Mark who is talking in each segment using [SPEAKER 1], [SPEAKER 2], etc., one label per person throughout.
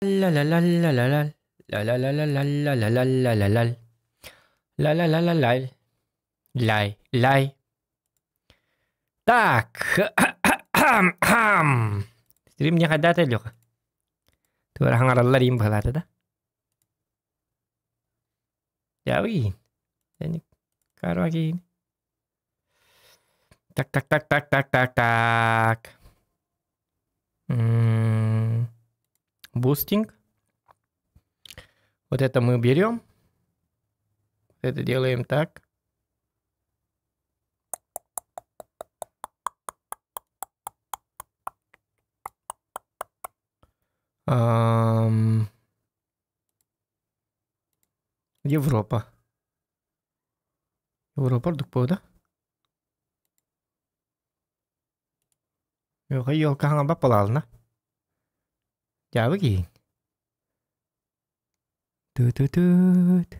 [SPEAKER 1] Ла-ла-ла-ла-ла-ла, ла-ла-ла-ла-ла-ла-ла-ла-ла-ла, ла-ла-ла-ла-лай, ляй, ляй. Так, стрим не хайдата Леха. Туора хаҥараллар иин быһалаата да? Дьаабы Карвагин. Так, так, так, так, так, так, так. Бустинг. Вот это мы берем. Это делаем так. Европа. Европа ордук буолда. Йоха елка хаҥа баппалаалына. Дьаабы киһин. Ту-ту-тут.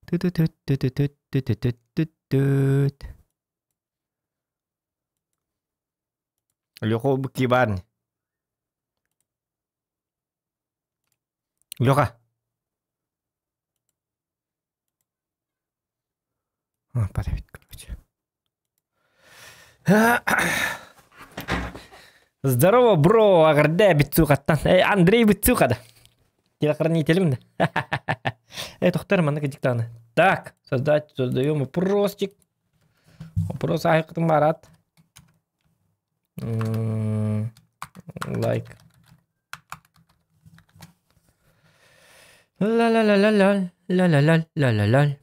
[SPEAKER 1] Ту-ту-тут-ту-ту-тут-ту-ту-тут-тут. Леха бу кибарни. Леха. Подавить, короче. Здорово, бро, аҕырда битсуухаттан. Э, Андрей битсуухада. Телохранителем да. Э, тохтар маннык диктаны. Так, создать, создаем вопросик. Вопрос айқытым барат. Лайк. Ла-ла-ла-ла-ла, ла-ла-ла-ла-ла-ла.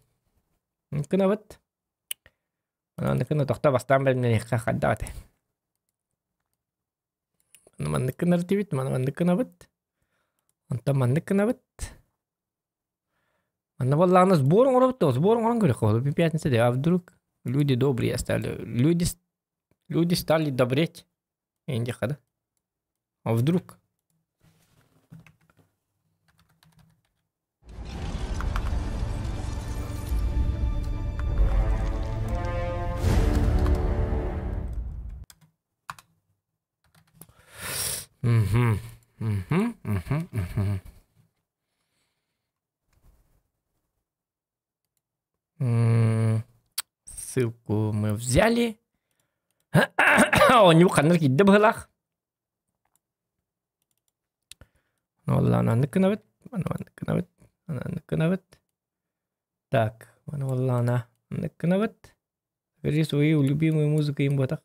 [SPEAKER 1] Кынабыт. Манныкына тохто бастаан бэлэмнэниэххэ хайдаҕа этэй. Маннык гынар этибит, маны маннык гынабыт. Онтон маннык гынабыт. Манна буоллаҕына сбор оҥоробут да, сбор оҥорон көрүөххэ пятница а вдруг люди добрые стали. Люди, люди стали добреть. Индиха да? А вдруг? Угу. Угу. Угу. Угу. Ссылку мы взяли. Оонньуу ханна киирдэ быһыылаах. Уоллаана гынабыт, маннык гынабыт, маннык гынабыт. Так, маны уоллаана маннык гынабыт. Скажи свою любимую музыку им ботах.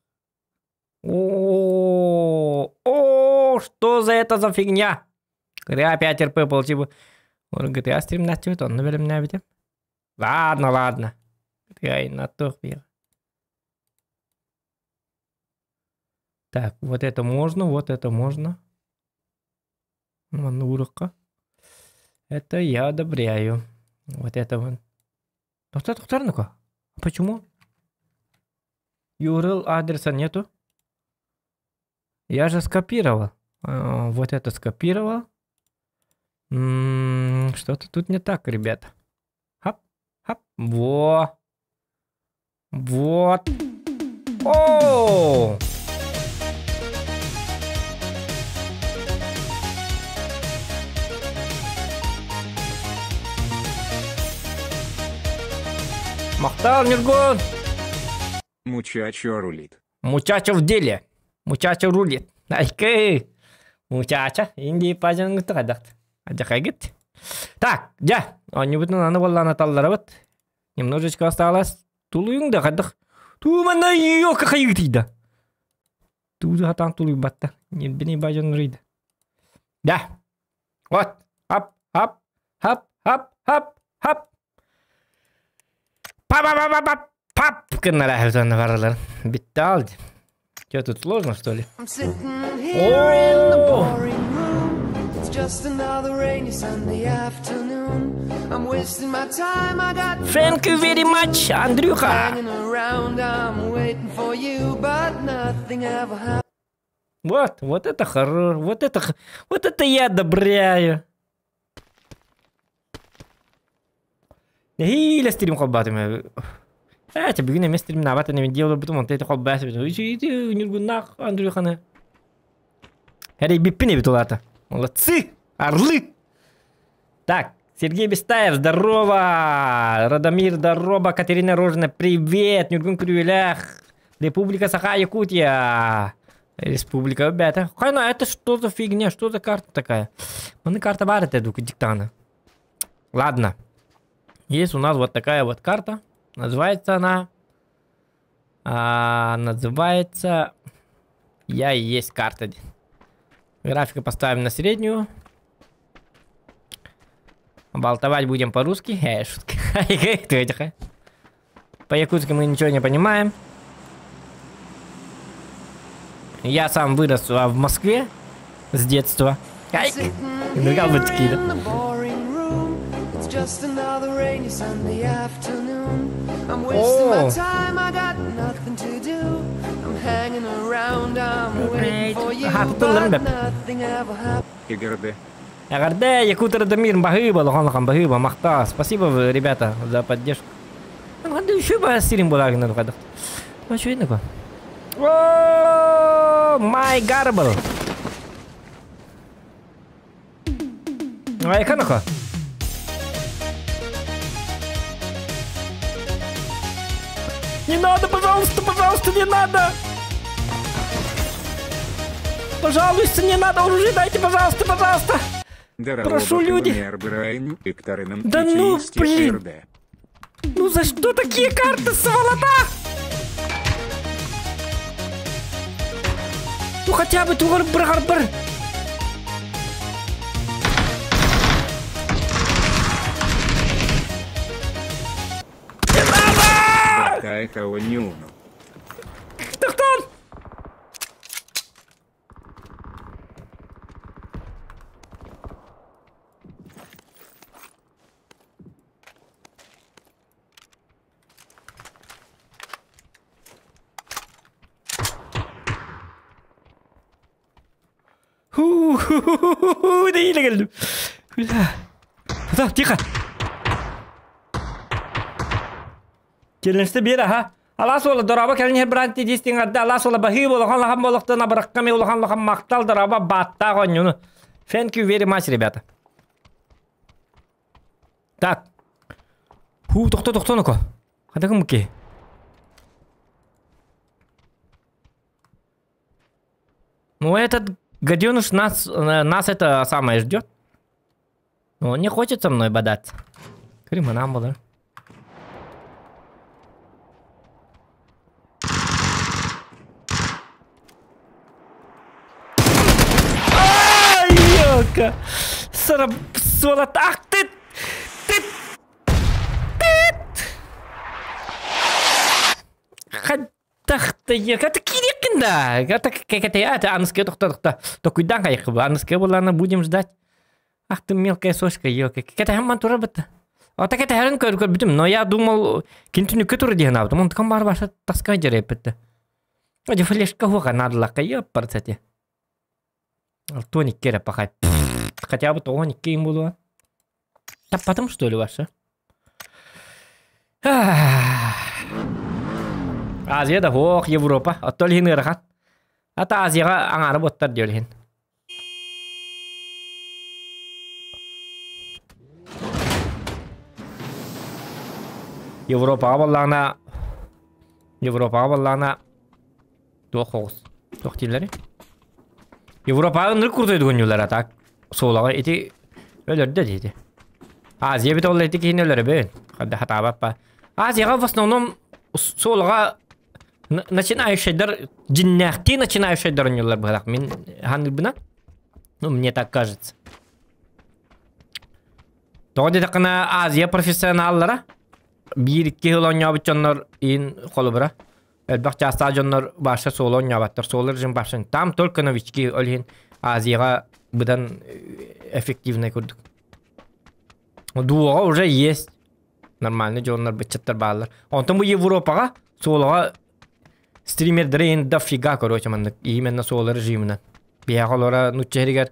[SPEAKER 1] О, о, что за это за фигня? GTA 5 РП получил. GTA стримнатчыбыт, онно бэлэмнээбитим. Ладно, ладно. GTA на Так, вот это можно, вот это можно. Манурка. Это я одобряю. Вот это вон. Тоқтар, тоқтар, ну-ка. Почему? URL адреса нету. Я же скопировал. А, вот это скопировал. Что-то тут не так, ребята. Хап, хап. Во. Вот. О! Махтал, Нюргун!
[SPEAKER 2] Мучачо рулит.
[SPEAKER 1] Мучачо в деле. Мучачо рулит. Айкы! Мучача. Инди пажан гыт Адьахайгыт. Так, дьэ. Оонньуубутун аны буоллаана талларабыт. Немножечко осталось. Тулуйуҥ да хайдах. Туумана ёка хайыытыйда. Туузу хатаан тулуйбатта. Ньирбини бажан рыйда. Да. Вот. Хап, хап, хап, хап, хап, хап. Па па па па па пап гыннара баралар. Бүттэ ал. Что тут сложно, что ли? О! Thank you very much, Андрюха. Вот, вот это хорошо, вот это я одобряю. Нэһиилэ стрим холбоотум. Ээ, бүгүн эмиэ стримнаабат ини дело бутум онто ити холбоос Ньургуннаах Андрюханы. Эрийбиппин эбит улаата. Молодцы! Орлы! Так, Сергей Бестаев, здорово! Радомир, здорово! Катерина Рожина, привет! Нюргун Крюлях, Республика Саха-Якутия! Республика, ребята. Хайна, это что за фигня? Что за карта такая? Маны карта бар это диктана. Ладно. Есть у нас вот такая вот карта. Называется она... называется... Я и есть карта. Графику поставим на среднюю. Болтовать будем по-русски. Шутка. По-якутски мы ничего не понимаем. Я сам вырос в Москве с детства. О! Эҕэрдэ, Якут Радомир, баһыыба, лохон баһыыба, махта. Спасибо, ребята, за поддержку. Еще бы сирин была, Ну, что это такое? О, май гарбл. Ай, канаха. Не надо, пожалуйста, пожалуйста, не надо. Пожалуйста, не надо оружие, дайте, пожалуйста, пожалуйста. Прошу, люди. Да ну, блин. Ну за что такие карты, сволота? Ну хотя бы тугар бір бір. Не надо! Тоқтан! Тихо, тихо. Келінсті бері, ха. Ала сола дораба кәлін бранти дистин адда ала сола бахи болахан лахан болақтан абыраққами улахан лахан мақтал дораба батта ғонюны. Thank you very much, ребята. Так. Ху, тоқта, тоқта, ну-ка. Қадағым мұке? Ну, этот гаденыш нас это самое ждет. Но он не хочет со мной бодаться. Крыма нам было. Ай, ёлка! Сволота! Ах ты! Ты! Ты! Хаттах ты! Это кирикин, да! Это как-то анская тохта-тохта. Только куда анская была, будем ждать. Ах ты мелкая сошка, ёлка. Какая-то хаммантура быта. А так это херен көрбүтүм, но я думал, кинтүнү көтөр диэн абытым. Онтукан бар баша таска жереппитте. Оди флешка хуга надлака ёппарцати. Тоник кере пахай. Хотя бы тоник кейм булуа. Да потом что ли ваша? Азия да ох, Европа. Оттол хин ырхан. Ата Азияга аңары боттар диөлхин. Европаға баллағына Европаға баллағына туох хоғыс туох дииллэри Европаға ынырык куртуйду көнньүүлэр атак суолаҕа ити өлөрдө диэти Азия бит ол ити киһини өлөрөбүн хадда хатаабаппа Азияға в основном суолаҕа начинающийдар дьиннээхтии начинающийдар онньуулар быһалаах мин ханыырбына ну мне так кажется Тоҕо диэтэххинэ Азия профессионаллара биир-икки сыл оонньообут дьоннор иин холобура элбэх чаастаах дьоннор баша суола оонньообаттар суола режим башын там только новички ол иһин Азияҕа быдан эффективный курдук дуоҕа уже есть нормальный дьоннор быччаттар бааллар онтон бу Европаҕа суолаҕа стримердери иһин дофига короче маннык именно суола режиминэн биһиэхэ олора нуучча иһигэр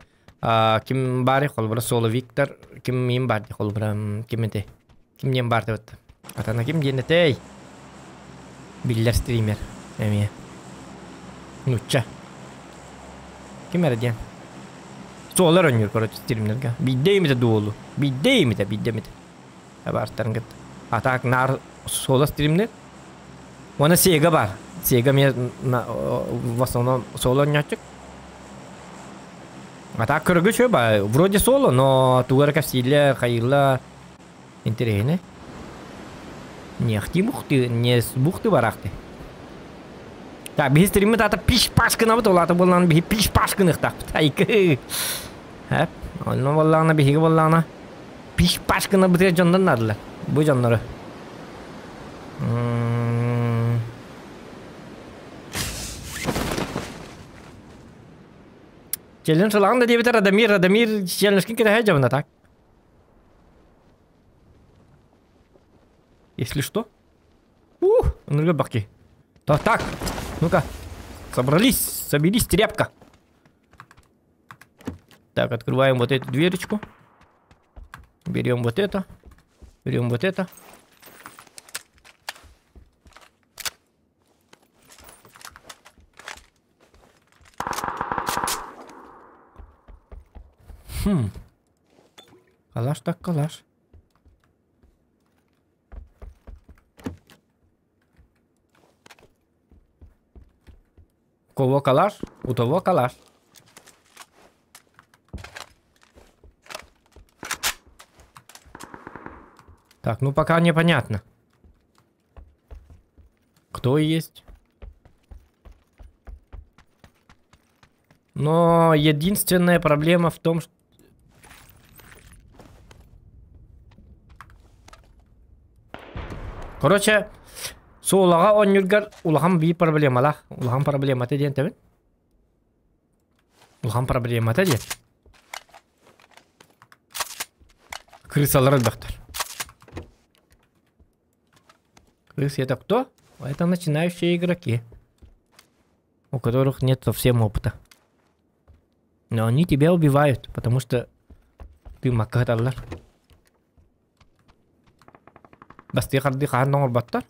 [SPEAKER 1] ким баарый холобура Соло Виктор ким им баар холобура ким этэй ким диэн баар дебет Атана ким диэн этэй? Биллэр стример эмиэ. Нучча. Ким эрэ диэн. Суолар өннүр, короче, стримнерге. Бидде имите дуолу. Бидде имите, бидде имите. Табарыстарын кытта. А так нар соло стримнер. Оны Сега бар. Сега мен в основном соло нячык. А так көргө чө ба, вроде соло, но тугар кәпсилер, хайырлар. Интересно. Не бухты, не бухты барахты. Так, биһи стриммит ата пиш пашкына бут, олата болланы биһи пиш пашкыны тақпыт. Айкы. Хэп, онно болланы биһиги болланы пиш пашкына бутер жондан надылар. Бу жоннору. Челлендж ылаҕын да диэбитэ Радомир, Радомир челленджкин кэтэһэ дьабына так. Если что. Ух, ну баки. Так, так, ну-ка. Собрались, соберись, тряпка. Так, открываем вот эту дверочку. Берем вот это. Берем вот это. Хм. Калаш так калаш. У кого калаш, у того калаш. Так, ну пока непонятно. Кто есть. Но единственная проблема в том, что... Короче, солаға оннюргар улахан би проблемалах. Улахан проблемата диэн тэбин. Улахан проблемата диэн. Крысалар өлбөхтөр. Крысы это кто? Это начинающие игроки, у которых нет совсем опыта. Но они тебя убивают, потому что ты маккаталлар. Басты қарды қаған оңыр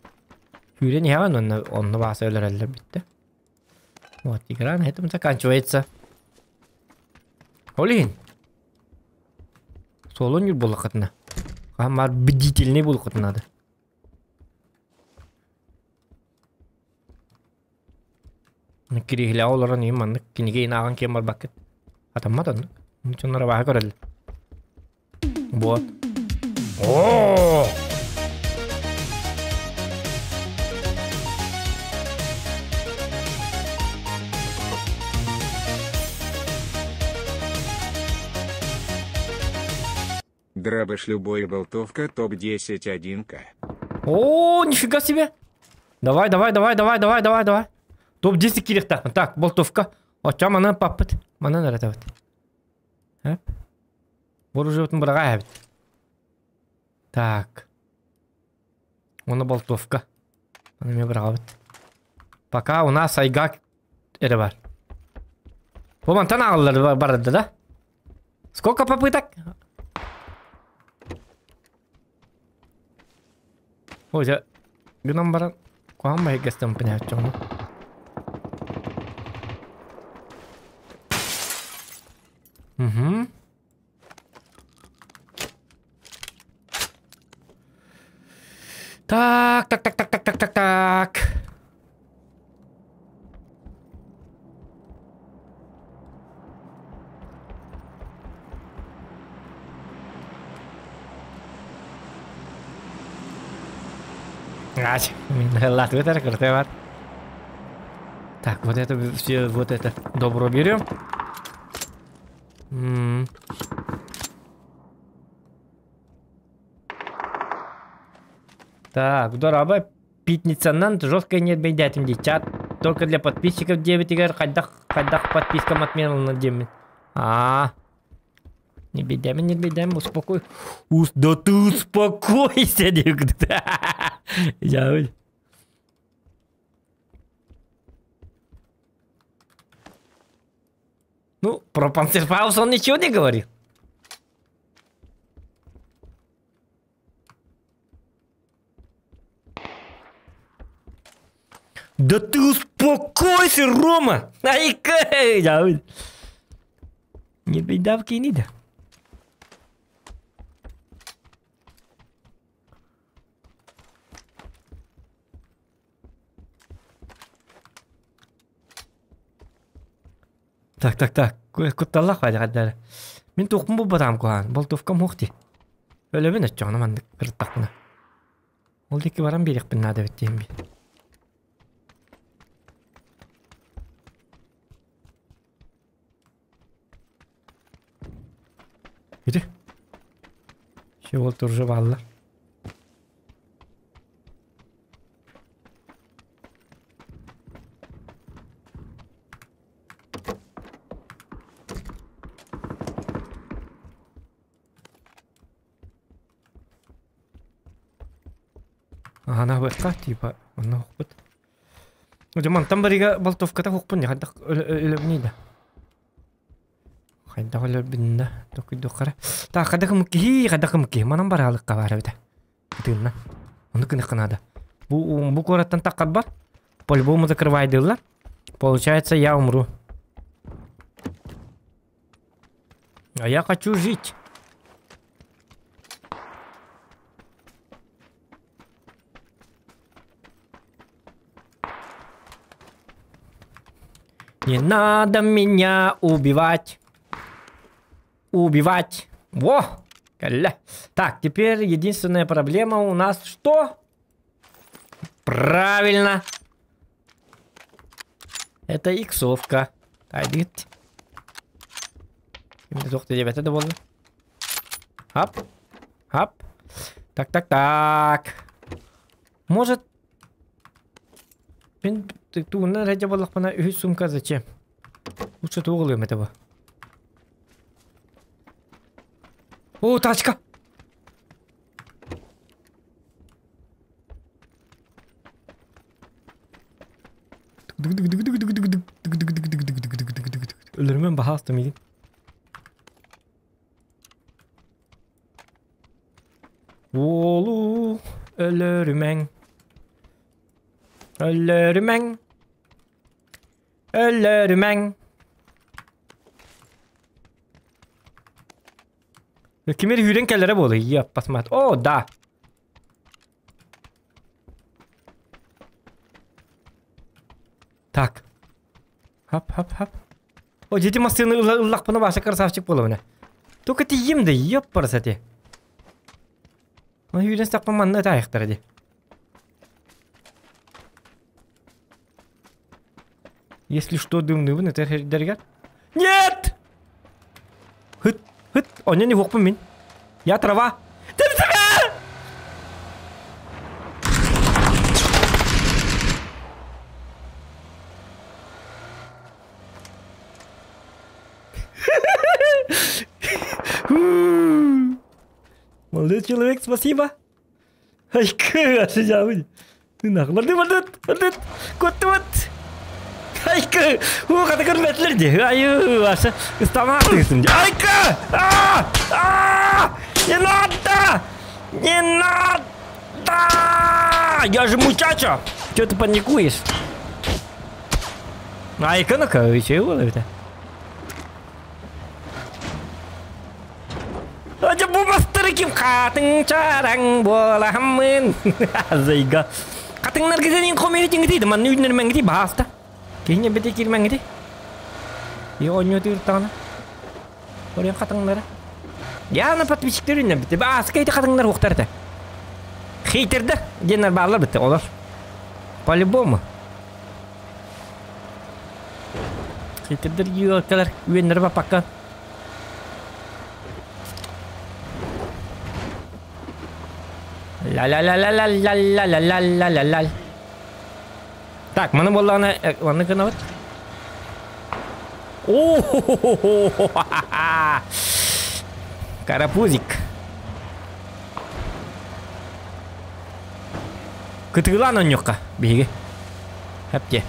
[SPEAKER 1] Сүүрэн иһэҕин онно онно бааса өлөрөллөр бүттэ. Вот, игра на этом заканчивается. Олин. Солон юр булакытына. Амар бдительный булакыт надо. Кирихлә олорон им маннык киниге инаган кем бар бакыт. Атаммат оннук. Чоннора баха көрөллөр. Вот. О!
[SPEAKER 2] Драбыш любой болтовка топ-10 1К.
[SPEAKER 1] О, нифига себе! Давай, давай, давай, давай, давай, давай, давай. Топ-10 кирихта. Так, болтовка. Оча мана папыт. Мана наратават. Вооружётын бырага эбит. Так. Оны болтовка. Аны мен бырагабыт. Пока у нас айгак эре бар. Бу мантан ағылар барады да? Сколько попыток? Ой, я гынан баран. Куан байгастан понять, чё. Угу. Так, так, так, так, так, так, так, так. Так, вот это все, вот это добро берем. Так, дораба питницанан жесткая нет бейдятим чат. Только для подписчиков 9 игр, хайдах, хайдах подпискам отменил на. А, не бейдями, не бейдями, успокой. Да ты успокойся, Я. Ну, про Панцерфауст он ничего не говорил. Да ты успокойся, Рома! Ай-ка! Ньирбийдаах киини да. Так, так, так. Кутталлах баайдара. Мин туохпун булбатаҕым куһаҕан. Болтовкам суох дии. Өлөбүн оччоҕуна маннык ырыттахпына. Ол диэки баран биэриэхпин наада эбит диэн би. Ити. Все вот уже бааллар. Аһанаабыахха типа онно оһохпут. Дьэ мантан барыга болтовката оһохпун дьэ хайдах өлөбүнүй да. Хайдах өлөрбүн да токуйдуоххара. Так хайдах киһи хайдах киһи манан бараалыкка баар эбитэ. Тыынна. Ону гыныахха наада. Бу бу куораттан таххарбар по-любому закрывайдыыллар. Получается я умру. А я хочу жить. Не надо меня убивать. Убивать. Во! Калля. Так, теперь единственная проблема у нас что? Правильно. Это иксовка. Айдит. Это довольно. Ап. Ап. Так, так, так. Может... Мен тугунан ради буоллахпына үһүс сумка зачем? Лучше тугу ылыам этэ бу. О, тачка! Өлөрүмэн баһаалыста миигин. Уолу өлөрүмэҥ. Өлөрүмэҥ. Өлөрүмэҥ. Кимир үүрэн кэлэрэ буолуо. Йаппасмат. О, да. Так. Хап, хап, хап. О, дети массыыны ыллахпына баша красавчик буолабына. Только тиийим да, ёппарас эти. Үүрэн саппа манна таайахтара ди. Если что, дымныбын это дәргер. Нет! Хыт, хыт, онен не мин. Я трава. Молодой человек, спасибо. Ай, Барды, барды, барды, кот, Айка, уу, хата көрмөтүлэр дии. Айы, аша, ыстамаах дыгысым дии. Айка! А! А! Не надо! Не надо! Я же мучачо! Чего ты паникуешь? Айка, ну-ка, чего это? Ача бу бастырыким хатын чараң буоламмын. Зайга. Хатыңнар кизенин комейтиңити, манны үүннэрмэҥити бааста. Киһине бете кирмэҥити. И онньу тыыртаҕына. Орен хатыңнара. Яна подписчиктер үннэ бите. Бааска ити хатыңнар уохтар этэ. Хейтердер диэннэр бааллар бите олор. По-любому. Хейтердер юокалар үөннэр бапакка. Ла-ла-ла-ла-ла-ла-ла-ла-ла-ла-ла. Так, маны буоллаҕына манны гынабыт. О-хо-хо-хо-хо! Карапузик. Кытыылаан онньуохха биһиги. Хэпте.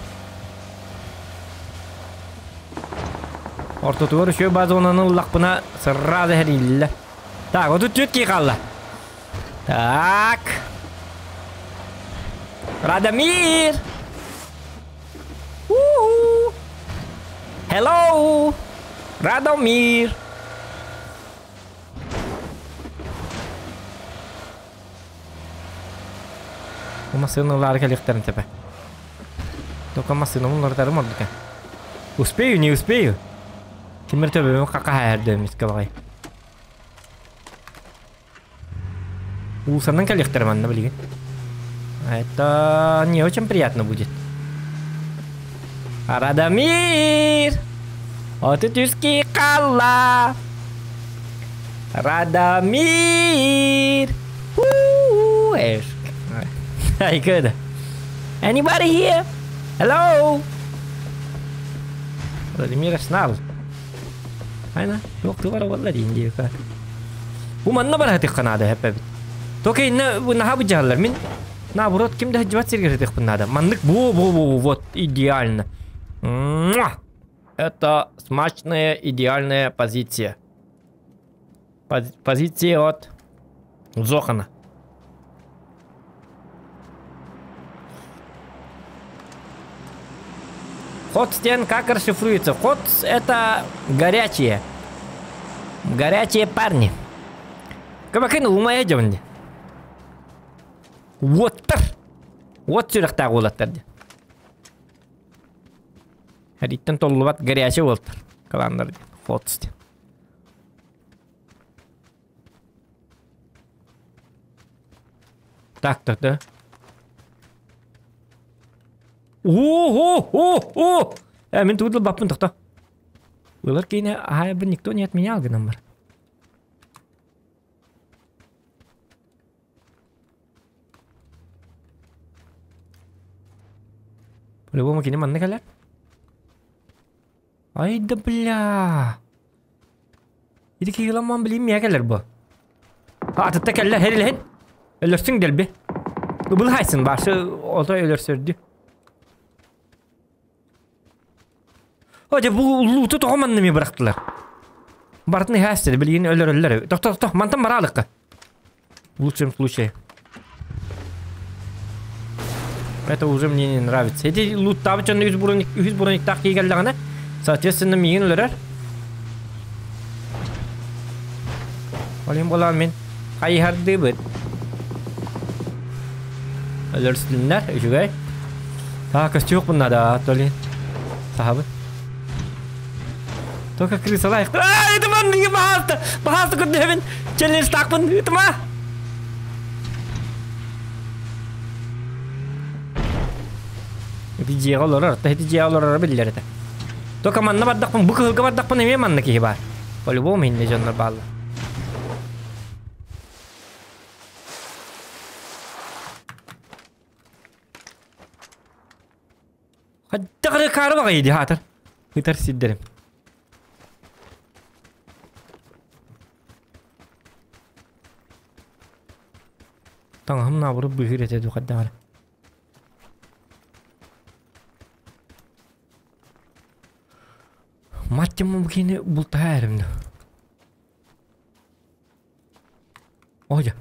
[SPEAKER 1] Ортотугар үчүгэй базонаны ыллахпына сразу эһэрииллэ. Так, вот тут кии хаалла. Так. Радомир! У-ху! Hello! Радомир! Бу массыыналаары кэлиэхтэрин тэпэ. Только массыынам уларытарым ордук. Успею, не успею. Кимир төбөбүн какаһа эрдөөмүскэ баҕай. Уулусанан кэлиэхтэрэ манна билигин. Это не очень приятно будет. Радомир! Отут үс хаалла! Радомир! Hey, good. Anybody here? Hello? Владимир Снал. Айна, туох тубара буолла диин диэка. Бу манна барахатыхха наада хэппэбит. Только инна бу наха быдьааллар. Мин наоборот ким да сылдьыбат сиргэ сытыахпын наада. Маннык бу бу бу вот идеально. Муа! Это смачная идеальная позиция. Позиция от Зохана. Ход стен как расшифруется? Ход это горячие. Горячие парни. Кабакын умая дьон. Уоттар. Уот сүрэхтээх уолаттар дии. Эриттэн толлубат горячий уолаттар. Каланнар диэн. Ход стен. Так, так, да. О, о, о, о! Мин тугу баппын тохто. Ылар кейне бы никто не отменял гынан бар. По-любому кини манна кэлэр. Ай да бля. Ити киһиламман билим миэ кэлэр бу. Атытта кэллэ хэрилэһин. Өлөрсүҥ дэлби. Ыбылһайсын башы ото өлөрсөрдү. О, бу лууту тоҕо манна ми бырахтылар. Бартын иһээстер билигин өлөрөллөр. Тохто, тохто, мантан бараалыкка. В лучшем случае. Это уже мне не нравится. Эти луттабы чонно үс броник, үс брониктаах киигэллэҕинэ, соответственно, миигин өлөрөр. Олин болан мин хайыһардыыбыт. Өлөрсүннэр, үчүгэй. Так, көстүөх надо, то ли. Сахабыт. Только крыса лайк. А, это ман миги баһаалта. Баһаалта көрдөһөбүн. Челлендж таакпын. Ытыма. Ити дьиэҕэ олорор, ити дьиэҕэ олорор биллэр этэ. Только манна бардахпын, бу кыһылга бардахпын эмиэ манна киһи баар. По-любому иннэ дьоннор бааллар. Хайдах эрэ каары баҕайы дии хаатар. Ытар сирдэрим. Таҥаһым наоборот быыһыыр этэ дуу хайдах эрэ. Маттым бу кини бултаһа эрим да. Ой.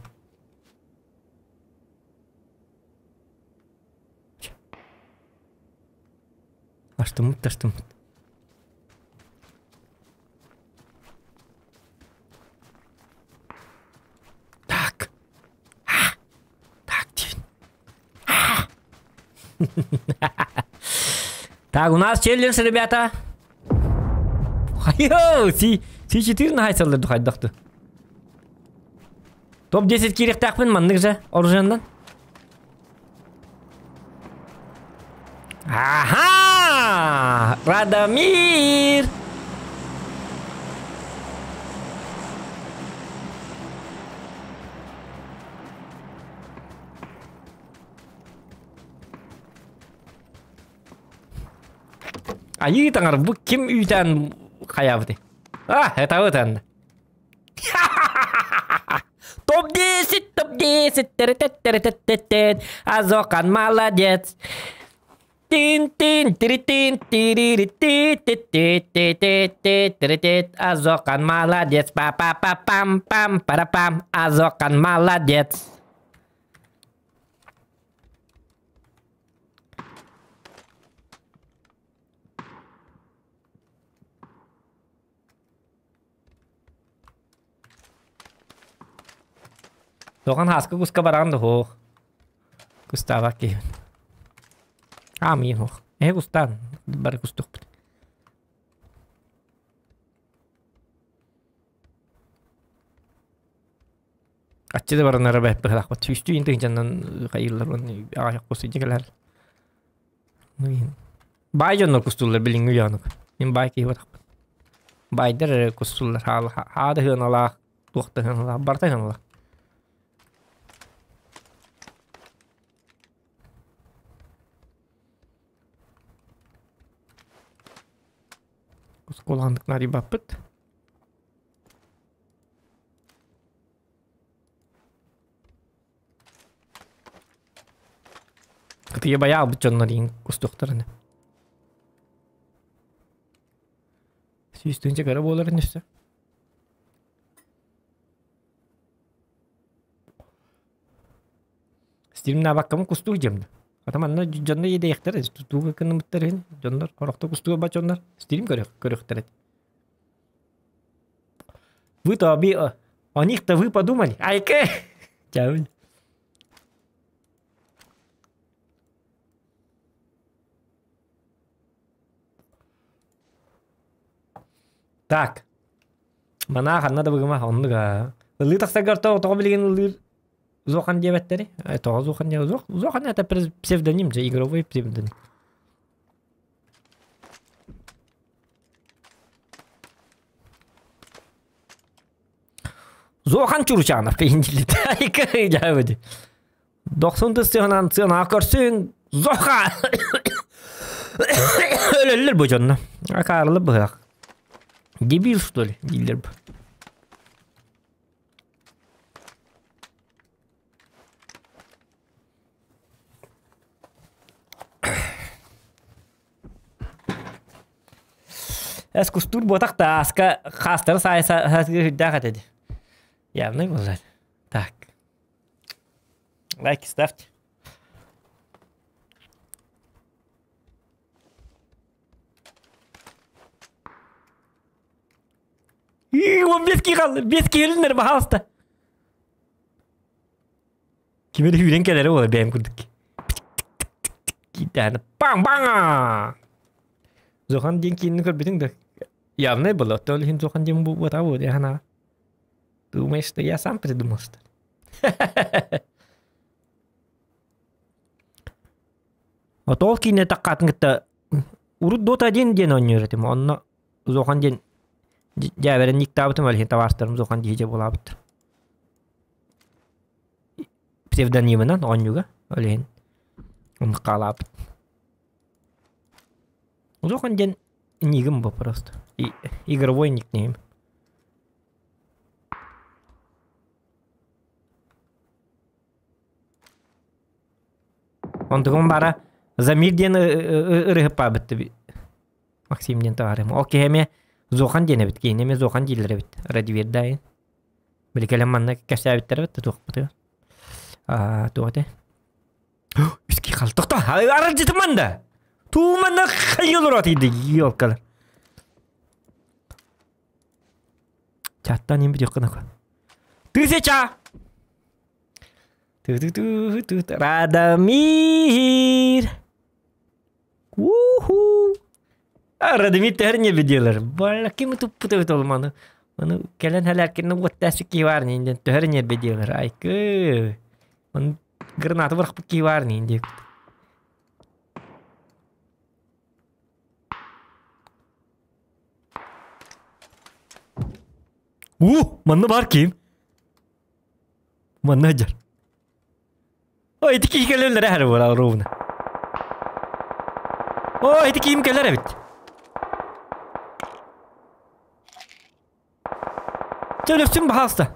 [SPEAKER 1] Астыммыт да астыммыт. Так. А! Так, Тивин. А! Так, у нас челлендж, ребята. Хайо, си, си 4 нахайсаллар духайдахты. Топ-10 киириэхтээхпин маннык же оружиеннан. Ага! Радомир! Айыы таҥар бу ким үүтээн хайаабытый? А, это вот он. Топ-10, топ-10, тет Азокан молодец. Тин-тин, тири-тин, тири-ти ти ти ти ти ти ти Азокан молодец, па-па-па-пам-пам, пара-пам, Азокан молодец. Тоҕон хааска куска бараҕын да суох. Кустаабат киһибин. Аа миин суох. Эһи кустаан бары кустукпут. Аччы да баранара бэт быһылаахпыт. Сүүстүү тыһыынчанан хайыыллар уонна аҕайах кус илдьэ кэлэр. Баай дьоннор кустууллар билиҥҥи дьонук. Мин баай киһи батахпын. Баайдар эрэ кустууллар. Хаада сыаналаах, туох да сыаналаах, барыта сыаналаах. Оскуолаҕа нарыйбаппыт. Кытыйа байаабыт дьоннор иин кустуохтарына. Сүүстүнчэ кыра буоларын өссө. Стримнаабаккамы кустуур дьэмнэ. Ата манна дьонно иэдэйэхтэр тутууга кынныбыттар иһин дьоннор хорохто кустууга ба дьоннор стрим көрүөхтэрэ. Вы-то оби о них-то вы подумали. Айка! Чаун. Так. Манаа ханна да быгыма оннук аа. Ылыы тахсаргар тоҕо тоҕо билигин ыллыыр Зохан диэбэттэри? Тоҕо Зохан диэ? Зохан это псевдоним же, игровой псевдоним. Зохан Чурчанов киһин дьаабыт. Дохсун тыстыһынан сыанаҕа көрсүҥ Зоха! Өлөллөр бу дьонно. Акаарылы быһах. Дебил, что ли, дииллэр бу. Эс кустуур буотах да ааска хаастары саайа саатыгар үрдээх этэ дии. Явный буолар. Так. Лайки ставьте. Он бески қалды, бески өлүннэр, пожалуйста. Ким эрэ сүүрэн кэлэрэ буолар бэйэм курдук. Киирдэҕинэ баҥ-баҥ! Зохан диэн киинини көрбүтүҥ да явнай было. То ли Зохан диэн буолбатаҕа буолуо дии санаа. Думаешь, что я сам придумал, что ли? Вот ол киинэ таккаатын кытта урут Dota 1 диэн оонньуур этим. Онно Зохан диэн дьээбэрэн никтаабытым, ол иһин табаарыстарым Зохан дии буолаабыттар. Псевдонимынан оонньууга ол иһин оннук хаалаабыт. Зохан диэн нигым бу просто. Игровой никнейм. Онтугум бара Замир диэн ырыһыппаабыт Максим диэн товарым. Ол киһи эмиэ Зохан диэн эбит. Киһини эмиэ Зохан дииллэр эбит. Радивердайын. Били кэлэн манна кэпсээбиттэр эбит да туохпутугар. Аа туох этэ? Үски хал тохто. Аралдьытыман да. Тууманна хайылыр атыйды елкалар. Чаттан им бүтүөх Тысяча! Ту-ту-ту-ту. Радомир! Уху! Радомир төһөр не виделер. Бала ким туппута бит ол маны. Маны кэлэн хэлэркинне уоттаасы кии бар диэн төһөр не виделер. Айкы. Маны граната бырахпыт кии бар диэн. У, манна бар ким? Манна сылдьар. Ой, ити киһи кэлэллэрэ эрэ буолар ровно. Ой, ити киһим кэлэр эбит. Чэ, өлөрсүн, пожалуйста.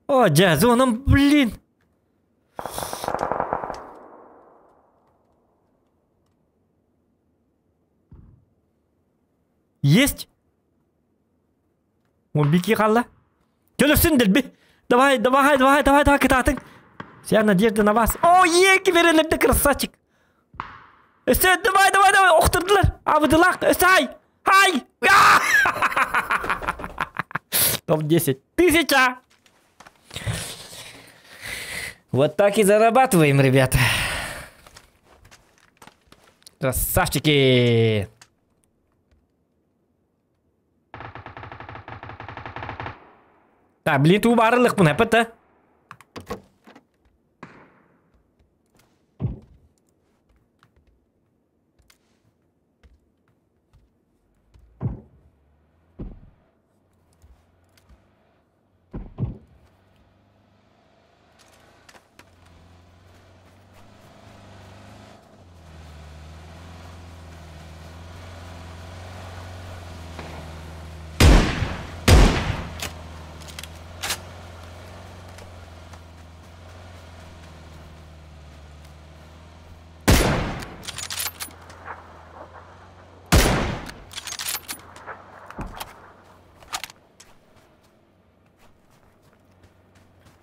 [SPEAKER 1] О, дьэ, зоном, блин. Есть! Он бики хаалла. Төлөсүн дэлби. Давай, давай, давай, давай, давай, кытаатыҥ. Вся надежда на вас. О, еки берелерде красавчик. Өссө, давай, давай, давай, охтурдулар. Абыдылаах, өссө ай. Ай! Топ-10. 1000! Вот так и зарабатываем, ребята. Красавчики! Так, блин, туу барылықпын, әпіті.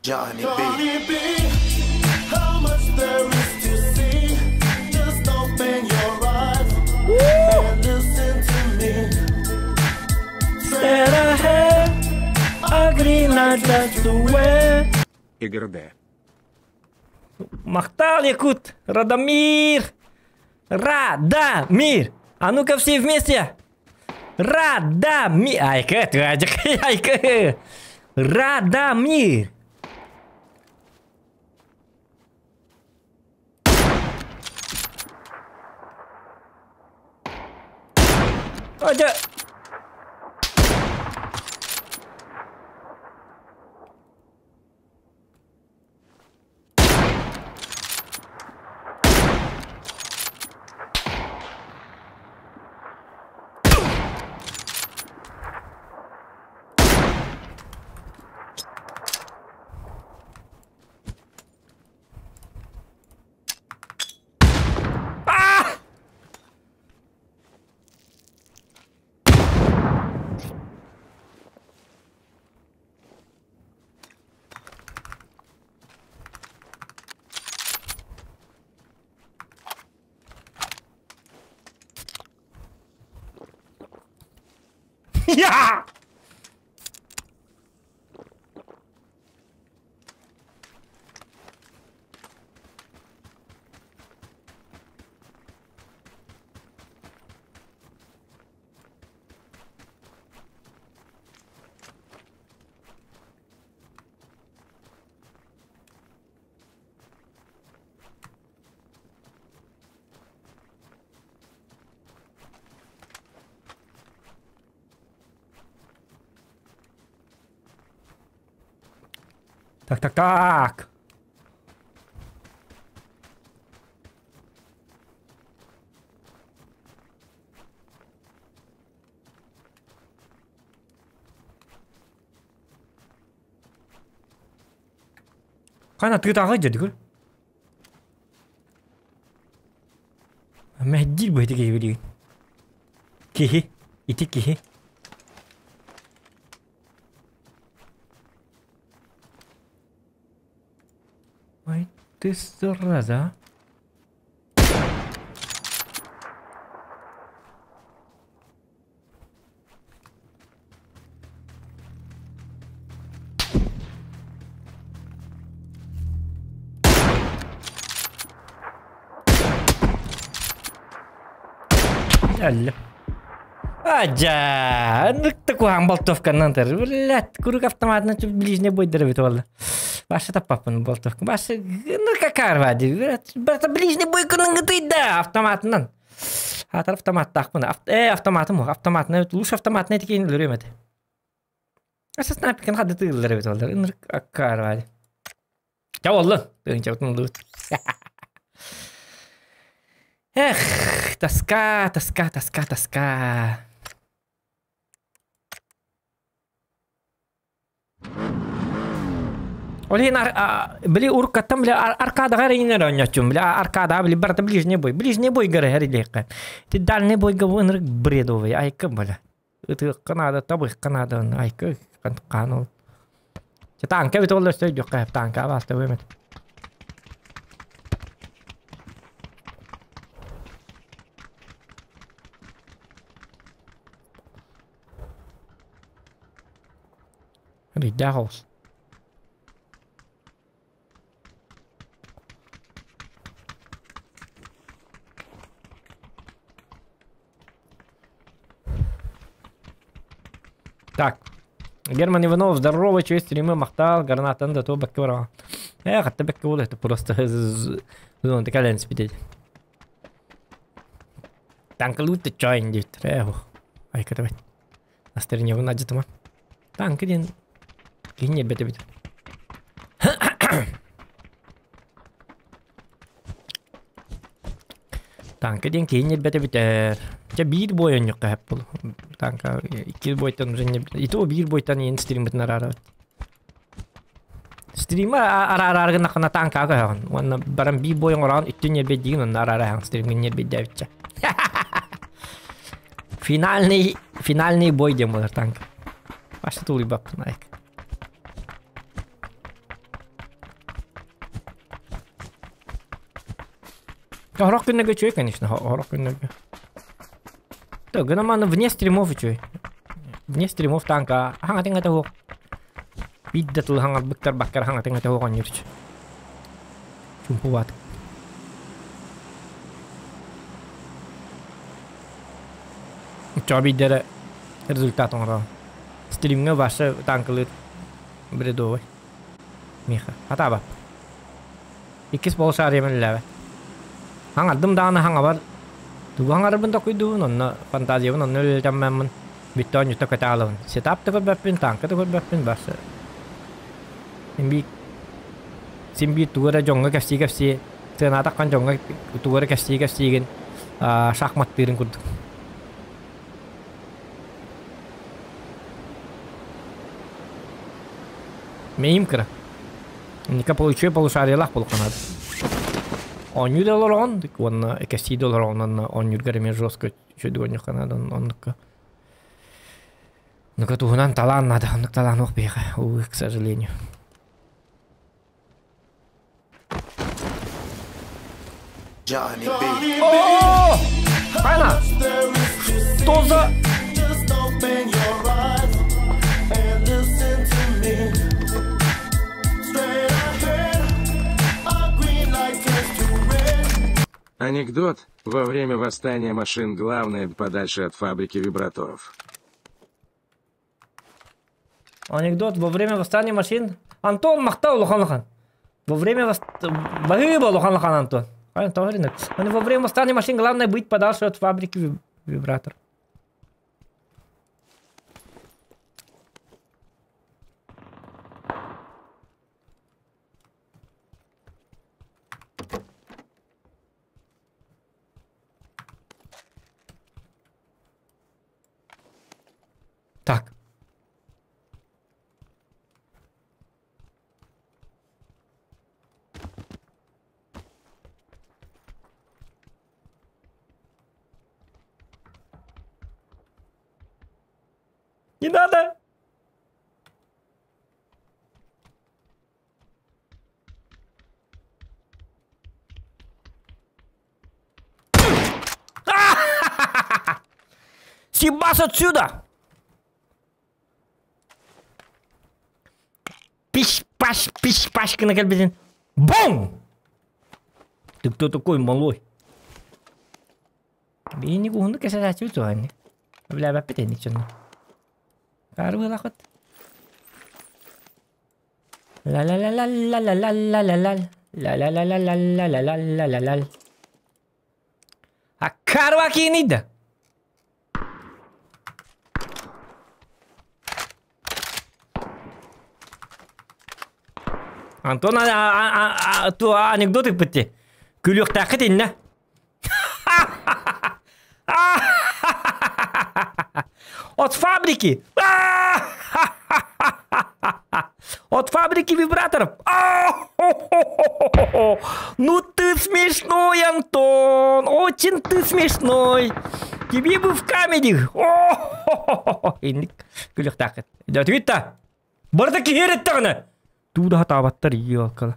[SPEAKER 3] Johnny B. Johnny B. How much there is to see? Just open your eyes and listen to me.
[SPEAKER 1] Said I have a green light, that's the way.
[SPEAKER 2] Игорь Д.
[SPEAKER 1] Махтал, Якут, Радомир! Радомир! А ну-ка все вместе! Радомир! Айка, айка! Радомир! Адя! А! Я! Так, так, так. Қана тыытаҕа дьэдигүр. Мэһдиир бу ити киһи билигин. Киһи. Ити киһи. Ой, ты зараза. Әлле. Ажа, такой болтовканан тар. Блядь, курук автоматына чүп ближний бой дыры олла. Башы таппаппын болтовка. Башы, ну какар вади. Барта ближний бой күнің да автоматынан. Атар автомат тақпын. Автоматым автоматына лучше автоматына текейін лүремеді. Аса снайперкен хады тыгылдыр бит олар. Ыныр аккар вади. Жа оллы. Эх, тоска, тоска, тоска, тоска. Олин били уркаттан били аркада гаринер ойночум, били аркада били барта ближний бой. Ближний бой гары харилейка. Ти дальний бой гавыныр бредовый, айка бля. Это канада, табых канада, айка канул. Танка бит олар сөй жоқ танка басты өмет. Рыйдаах оҕус. Так. Герман Иванов, здорово, чё стримы махтал, гранатан да то бэккэ бараҕа. Э, хатта бэккэ буолла, это просто зонты кэлэн спитет. Танкалуут чоин диэбиттэр. Э, айката бэт. Настырынньабын адьытыма. Танка диэн киһи ньиэрбэтэ эбит. Танка диэн киһи ньиэрбэтэ бүтэр. Чэ биир бой онньукка хэп был. Танка икки бойтан уже не И то биир бойтан иэн стриммытын араарабыт. Стрима араараар гыннаххына танкаҕа көһөҕүн. Уонна баран биир бой оҥороон үттүн ньиэрбэйдиигин онно араараһаҥ стримҥин ньиэрбэйдээбиччэ. Финальный, финальный бой диэн буолар танк. Башта тулуйбаппын айк. Хорох күннэргэ үчүгэй, конечно, хорох күннэргэ. То, гына вне стримов үчүгэй. Вне стримов танка хаҥатын этэ суох. Биир да тылы хаҥарбыттар баккар хаҥатын этэ суох оонньуурчу. Чумпу баат. Чоо биирдэрэ результат оҥоро. Стримҥэ Ваша танкалыыр бредовый. Миха. Хатаабап. Иккис полушарием үлэлээбэт. Хаҥардым даҕаны хаҥабар тугу хаҥарарбын токуйдуубун, онно фантазиябын онно үлэлэтэммэммин бүттэ оонньута көтө аалабын. Сетап да көрбөппүн, танка да көрбөппүн, барса. Син биир син биир тугу эрэ дьоҥҥо кэпсии-кэпсии, сыанаатаххан дьоҥҥо тугу эрэ кэпсии-кэпсиигин шахматтыырын курдук. Мэйим кыра. Ника получуй полушариялаах булканат. Оонньуу да олороҕун, уонна кэстии да олороҕун, онно оонньуургар эмиэ жестко үчүгэй оонньуохха наада, оннукка. Ну-ка туһунан талаан надо, оннук талаан ох биһиэхэ, увы, к сожалению.
[SPEAKER 3] Johnny B.
[SPEAKER 1] О! Правильно? Что за...
[SPEAKER 3] Just open your eyes and listen to me. Straight ahead, a green light turns to red.
[SPEAKER 2] Анекдот. Во время восстания машин главное подальше от фабрики вибраторов.
[SPEAKER 1] Анекдот во время восстания машин. Антон махтал улахан Во время восст... Баһыыба улахан Антон. Антон Во время восстания машин главное быть подальше от фабрики вибратор. Так. Не надо! Съебаться отсюда! Пиш-паш, пиш-паш гына кэлбитин. Бум! Ты кто такой, малой? Биини куһунду кэсэсээччибит суох Билээбэппит инник дьонно. Карбылахыт. Ла-ла-ла-ла-ла-ла-ла-ла-ла. Ла-ла-ла-ла-ла-ла-ла-ла-ла. Аккарва киинийдэ. Антон анекдот ыппытти. Күлүөхтээххит иннэ. От фабрики! От фабрики вибраторов! Ну ты смешной, Антон! Очень ты смешной! Тебе бы в камеди! Инник күлүөхтээххит. Дьэ, Барыта киһи эрэттэҕинэ! Туу да хатаабаттар иокала.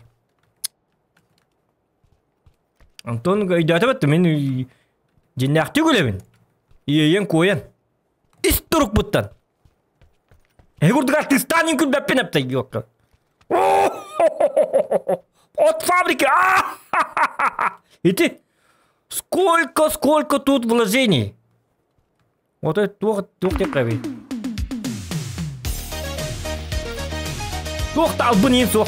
[SPEAKER 1] Антон өйдөөтөбөт мин дьиннээхтик үлэбин. Иэйэн куойан. Ис турукпуттан. Эһи курдук артыыстаан иҥ күлбэппин эптэй диэккэ. От фабрики! Ити сколько, сколько тут вложений? Вот это туох туох диэххэ Туох да албын иин суох.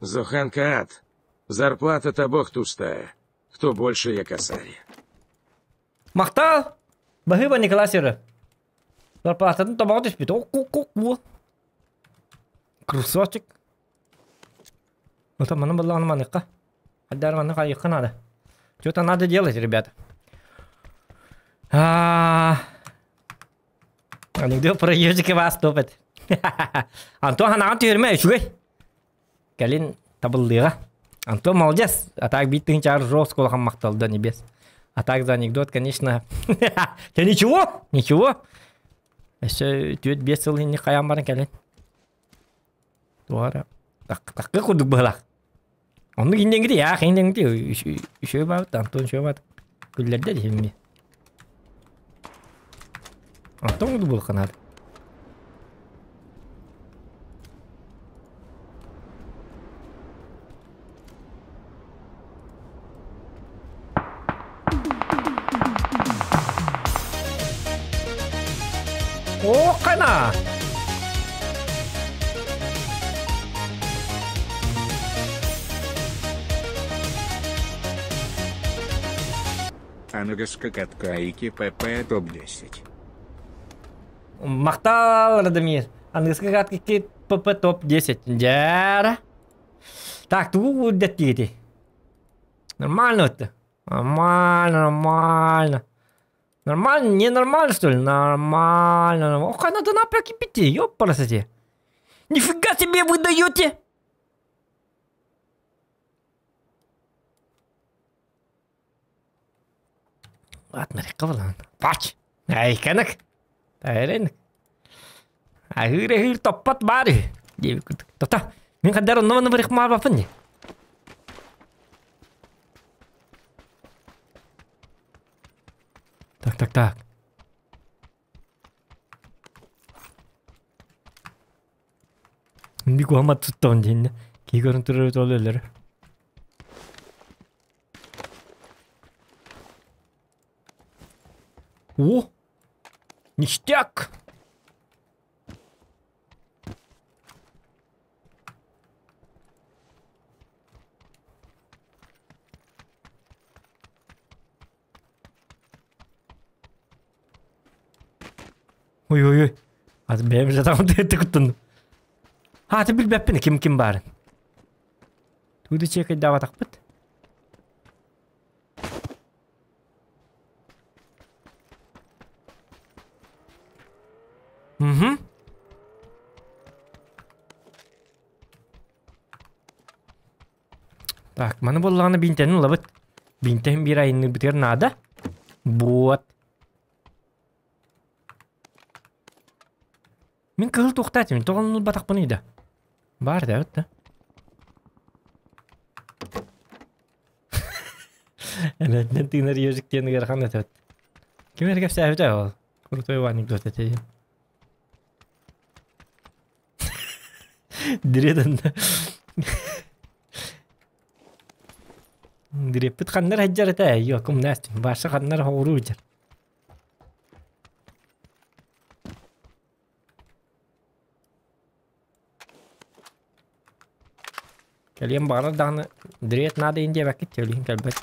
[SPEAKER 2] Зоханка ад. Зарплата табох тустая. Кто больше я косарь.
[SPEAKER 1] Махтал! Баһыыба Николай Сера. Зарплататын тобоҕо түспүт. Ок-ок-ок Красавчик. Вот манан баллаҕына маныхха. Хайдар манна хайыхха надо. Что-то надо делать, ребята. А, анекдот про ежика вас топит. Антон ханаҕын түһэрмэ үчүгэй. Кэлин табыллыаҕа. Антон молодец. А так биир тыһыынча жестко улахан махтал да небес. А так за анекдот, конечно. Ты ничего? Ничего. Өссө түөрт биэс сыл инник хайаан баран кэлин. Туора такка курдук быһылаах. Оннук иннеҥити яах иннеҥити үчүгэй баабыт Антон үчүгэй баат күллэрдэ дии Антон курдук буолуохха наада. О, хана!
[SPEAKER 4] Аныгыскы каткайки ПП топ-10.
[SPEAKER 1] Махтал, Радомир. Аныгыскы каткайки ПП топ-10. Дьара. Так, тугу үрдэттигити? Нормально это. Нормально, нормально. Нормально, не нормально, что ли? Нормально. Ох, надо напряги пяти, ёпарасоте. Нифига себе вы даете! Ладно, рекавлан. Пач! Эй, кэнэк! Тайрен. Аһыыр-аһыыр топпот баар үһү диэбит курдук. Тота, мин хандар онно-манна барыахмаабаппын дии. Так, так, так. Инди куһамат туттаҕын диэннэ. Киһи көрөн турар эбит ол өлөрө. О! Ништяк! Ой-ой-ой. Аты бэйэм жатаҕым тыатта куттанным. Ааты билбэппин ким ким баарын. Тугу да чиэкэйдаабатахпыт. Угу. Так, маны буоллаҕына биинтэни ылабыт. Биинтэһин биир айанныырбытыгар наада. Вот. Мин кыһыл туохтаатым, тоҕо ылбатахпыный да? Баар да, да. Эмэтинэн тыынар ежик диэн ыарахан этэ. Ким эрэ кэпсээбитэ ол? Крутой анекдот этэ диэн. Дириэтэн Дириэппит ханнар сылдьар этэ, йокум Настя, Баша ханнар хоҕуруу сылдьар. Кэлиэн баҕарар даҕаны дириэт наада иһин диэбэккит өлүһүн кэлбэт.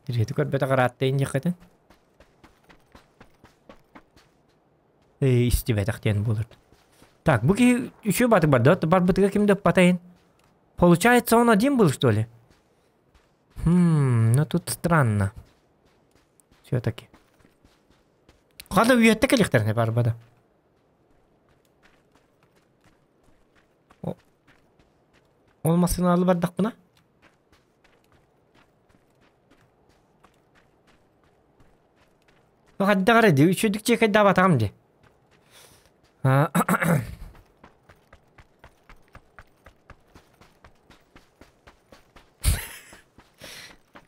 [SPEAKER 1] Дириэти көрбөтөх ыраатта иһин диэххитин. Ээ истибэтэх диэн буолар. Так, бу киһи үчүгэй баатык барда, барбытыгар ким да ыппата иһин. Получается, он один был, что ли? Хм, ну тут странно. Все-таки. Хата үйэтте кэлиэхтэринэ барбада. Ол массыыналыы бардахпына? Хайдах эрэ дии, үчүгдүк чиэкэйдаабатаҕым дии.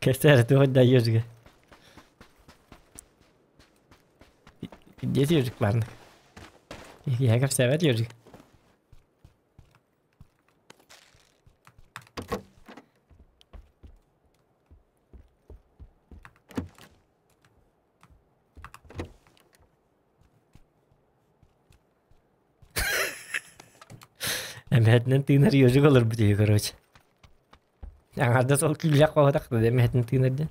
[SPEAKER 1] Кэсээр туох да ежигэ. Дети ежик барнык. Я кэпсээбэт ежик. Эмэһэтинэн тыынар ежик олорбут үһү короче. Аҥаардас ол күүлэх хоһотах да эмэһэтин тыынар диэн.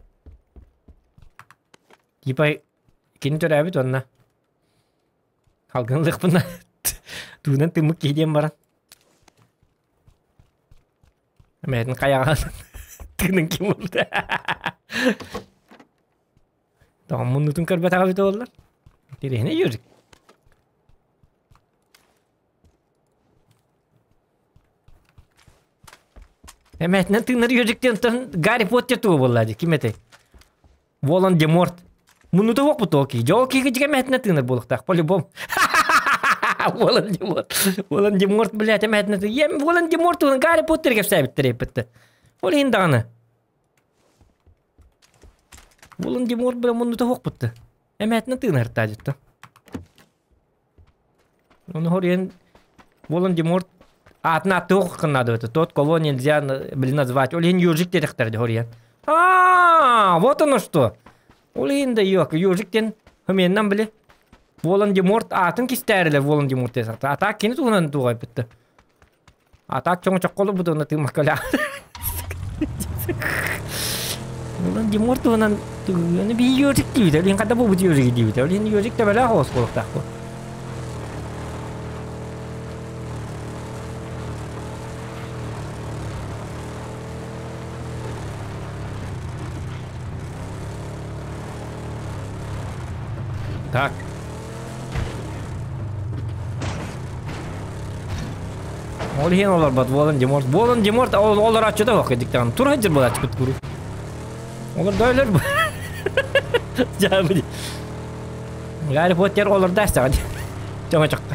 [SPEAKER 1] Типа кини төрөөбүт уонна халгынлыахпына туунан тыммыт киһи диэн баран эмэһэтин хайаҕа тыынын ким булда Тоҕо муннутун көрбөтөҕө эбитэ буоллар. Интэриэһинэй ежик. Эмээтинэн тыынар ежик диэн онтон Гарри Поттер туга буолла дии ким этэй? Волан де Морт. Муннута уохпут ол киһи. Дьэ ол киһи дьигэ эмээтинэн тыынар буолуохтаах по-любому. Волан де Морт. Волан де Морт, блядь, эмээтинэн тыынар. Волан де Морт туһунан Гарри Поттер кэпсээбиттэр эппиттэ. Ол иһин даҕаны. Волан де Морт бля муннута уохпутта. Эмээтинэн тыынар таадьытта. Ону хоруйан Волан-де-Морт аатын ааттыах наада Тот, кого нельзя, блин, назвать. Ол иһин Ёжик диэтэхтэр дии хоруйан. А, вот оно что. Ол иһин да ёк, Ёжик диэн хомиэннан били. Волан-де-Морт аатын кистээрилэр Волан-де-Морт диэн сахта. А так кини туһунан туҕайбытта. А так чоҥочокко олорбут уонна тыыммакка Волан-де-Морт туһунан би Ёжик диибит. Ол иһин хата буолбут Ёжик диибит. Ол иһин Ёжик төбөлөөх оҕус буолуохтаах буо. Так. Ол иһин олорбот Волан-де-Морт. Волан-де-Морт ол олорооччута суох кырдьыктаҕын. Тур сылдьар буолааччыбыт куруук. Олор дөөлөр Дьаабы. Гарри Поттер олордо астаҕа Чоҥочоххо.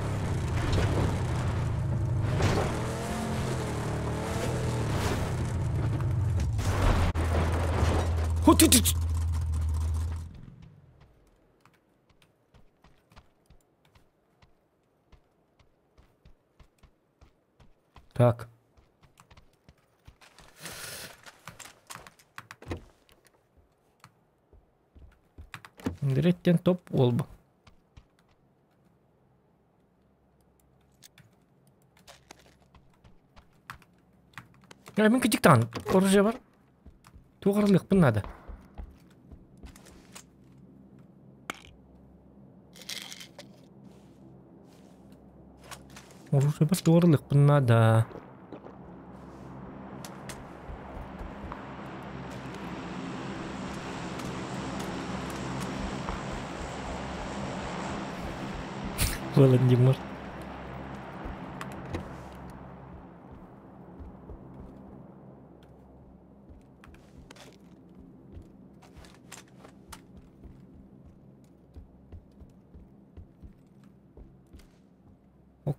[SPEAKER 1] Так. Дирэттэн топ уолбу. Мин кытыктаан оружие бар. Туох арылыахпын наада. Оружие бар туох арылыахпын наада. Волан-де-Морт.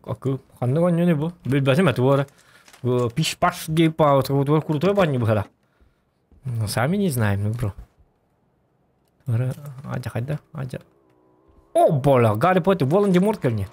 [SPEAKER 1] Акы ханнык оонньууну бу? Билбэтим этэ буора. Пиш-паш диэп крутой баанньы быһара. Сами не знаем, ну бро. Адя хайда, адя. О, боля, Гарри Поттер, Волан-де-Морт ко мне.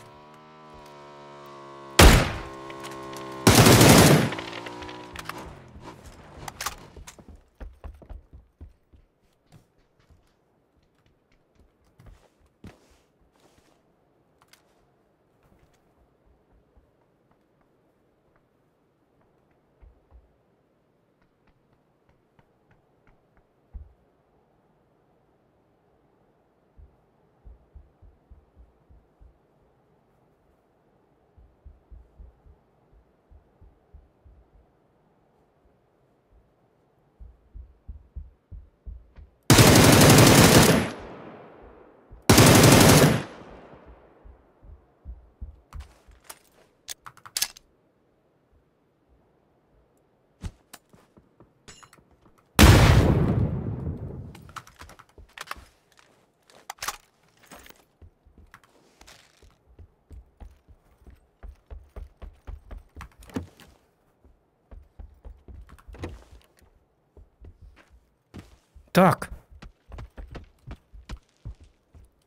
[SPEAKER 1] Так.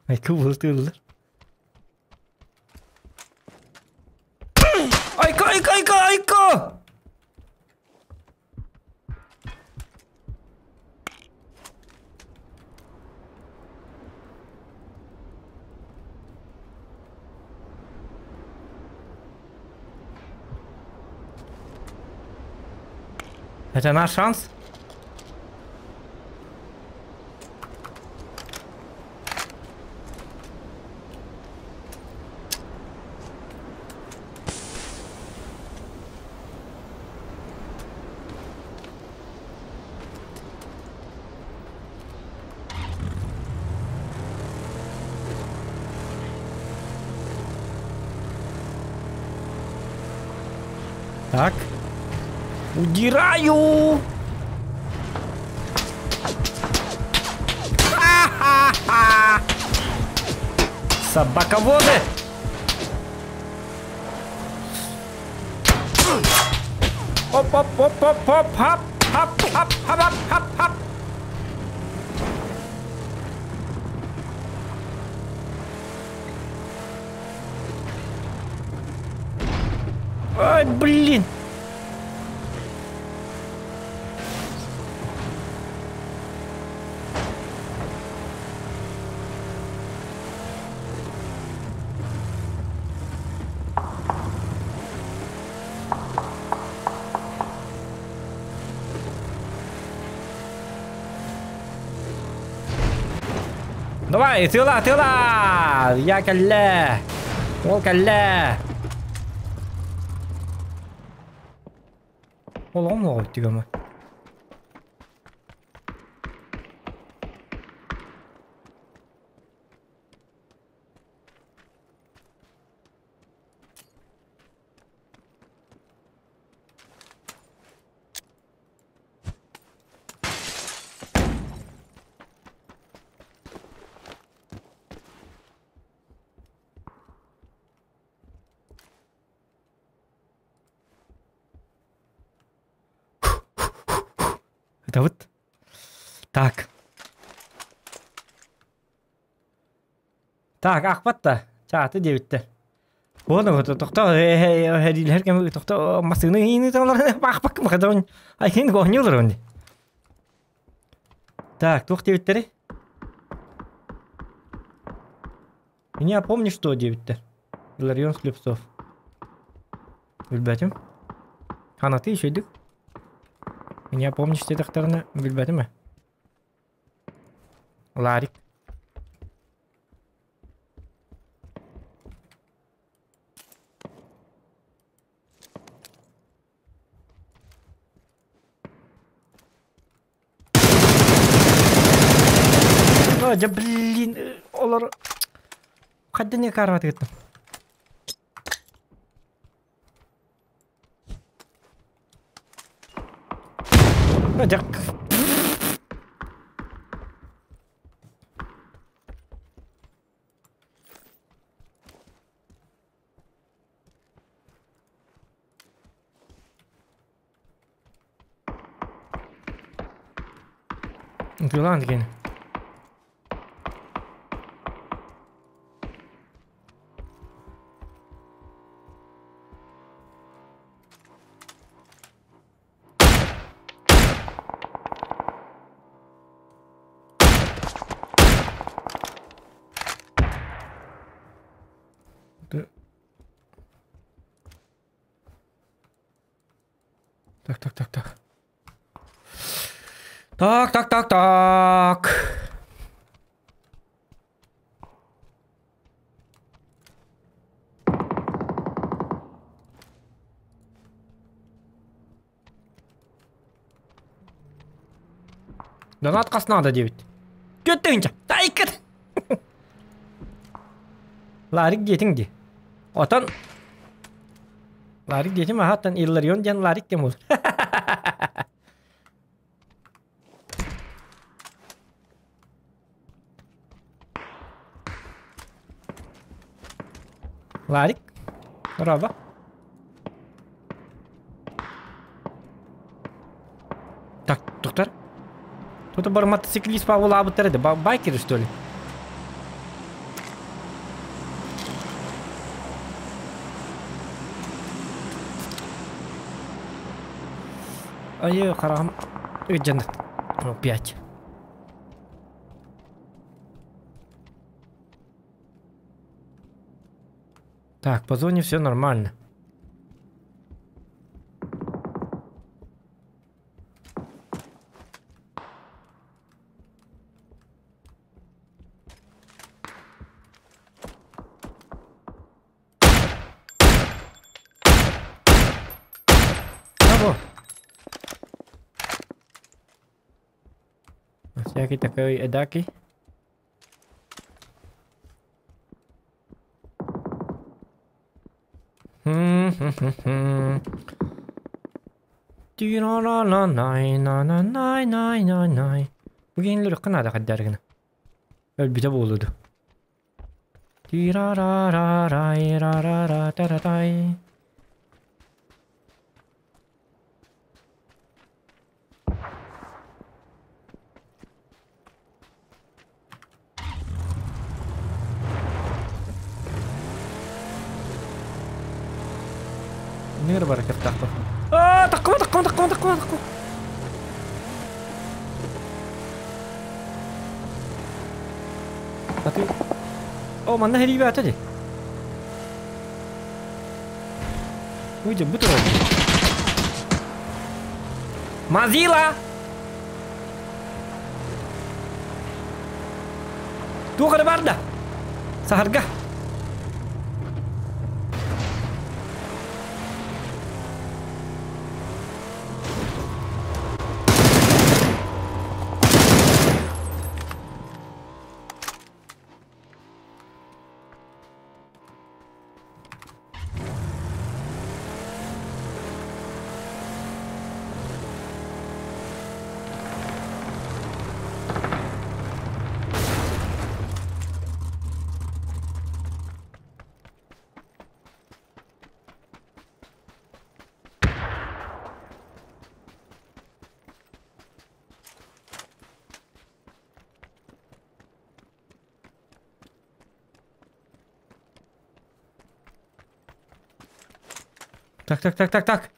[SPEAKER 1] Айка бултыыллар. Айка, айка, айка, айка! Это наш шанс? Так. Удираю! Ха-ха-ха! Собаководы! Оп-оп-оп-оп-оп! Хап! Хап! Хап! Хап! Хап! Хап! Ай, блин! Давай, тыла, тыла! Я кэллэ! Ол кэллэ! Олоҕум оҕо түгэмэ. Это вот так. Так, ахпат да. Чааты диэбиттэр. Уонна тохто эһэриилэһэр кэм тохто массыына иини таҥалар баахпакка махадон айкин оонньуулар онди. Так, туох диэбиттэрий? Меня помнишь что диэбиттэр? Иларион Слепцов. Билбэтим. Ханаты үчүгүйдүк. Меня помнишь диэтэхтэринэ билбэтим ээ. Ларик. О, дьэ блин, олор хайдах не карватыгыттым. Дьэ Ытыалаан кини. Так, так, так, так. Так, так, так, так. Донат хас наада диэбит. Түөрт Тайкыт! Ларик диэтиҥ дии. Отон Ларик диэтим аһаттан Илларион диэн Ларик диэн буолар. Ларик. Дорообо. Так, доктор. Тут бар мотоциклист павулаабыттар этэ. Байкеры что ли? Айы, хараҕым ыдьанат. Опять. Так, по зоне все нормально. Браво! Всякий такой эдакий. Бу киһини өлүөххэ наада хайдары гына. Өлбүтэ буолуо дуо. Тира-ра-ра-рай-ра-ра-ра-та-ра-тай. Ныр бар кыттаахпын. Аа, таккыма, таккыма, таккыма, таккыма, таккыма. Аты. О, манна хэрийбэ ата ди. Уйдя, бу турар. Мазила! Туох эрэ бар да? Саһарга. Так, так, так, так, так.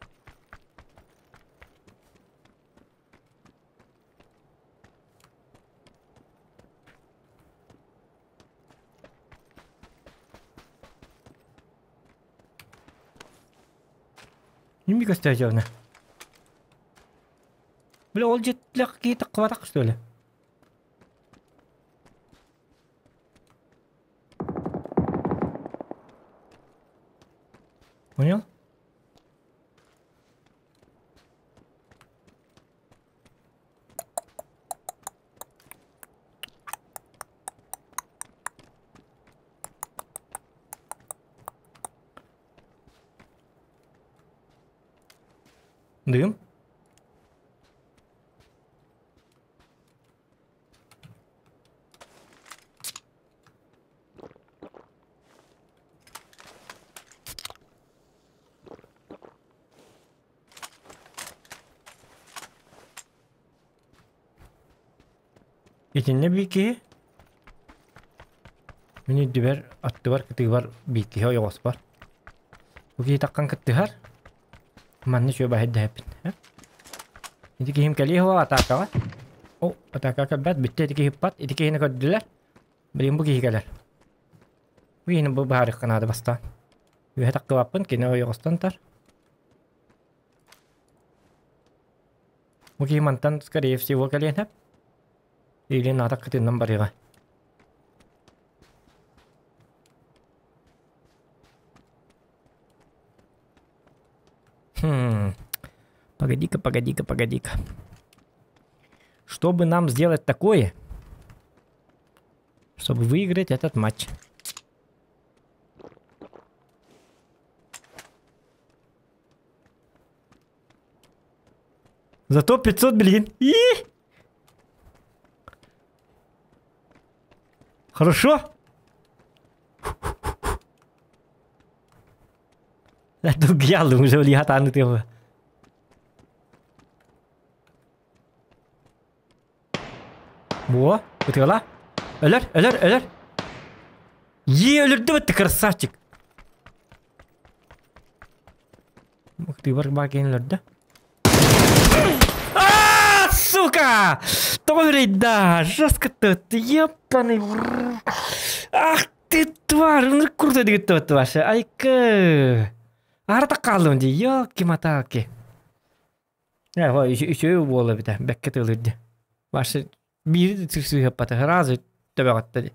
[SPEAKER 1] Ними костяжевна. Бля, ол жетлэх киһи таххыбатах что ли? Понял? Дым? Итиннэ биир киһи мин үрдүбэр аттыбар кытыыбар биир киһи ойоҕоспор. Бу киһи таххан кыттыһар. Манна үчүгэй баһайдаһыппын. Ити киһим кэлиэ суоҕа атаакаҕа. О, атаакаҕа кэлбэт, бүттэ ити киһи ыппат. Ити киһини көрдүлэр. Билигин бу киһи кэлэр. Бу киһини бу быһаарыахха наада бастаан. Үөһэ таххыбаппын, кини ойоҕостон тар. Бу киһи мантан, скорее всего, кэлиэн сөп. Или наада кытыынан барыаҕа. Хм. Погоди-ка, погоди-ка, погоди-ка. Чтобы нам сделать такое, чтобы выиграть этот матч? Зато 500, блин. И! Хорошо? Долгуйаллым уже улиха тыаба. Во, ытыала. Өлөр, өлөр, өлөр. Е, өлөрдө бытты, красавчик. Мыктыбар баа киһин өлөрдө. А, сука! Тоҕо үрейда? Жестко ты, ебаный. Ах ты тварь, ынырык круто дигитти вообще. Айкы. Арата хааллым дии, елки-моталки. Э, үчүгэй буола эбитэ, бэккэ тыалырды. Ваше биири сыһыаппата, сразу төбөҕөттө дии.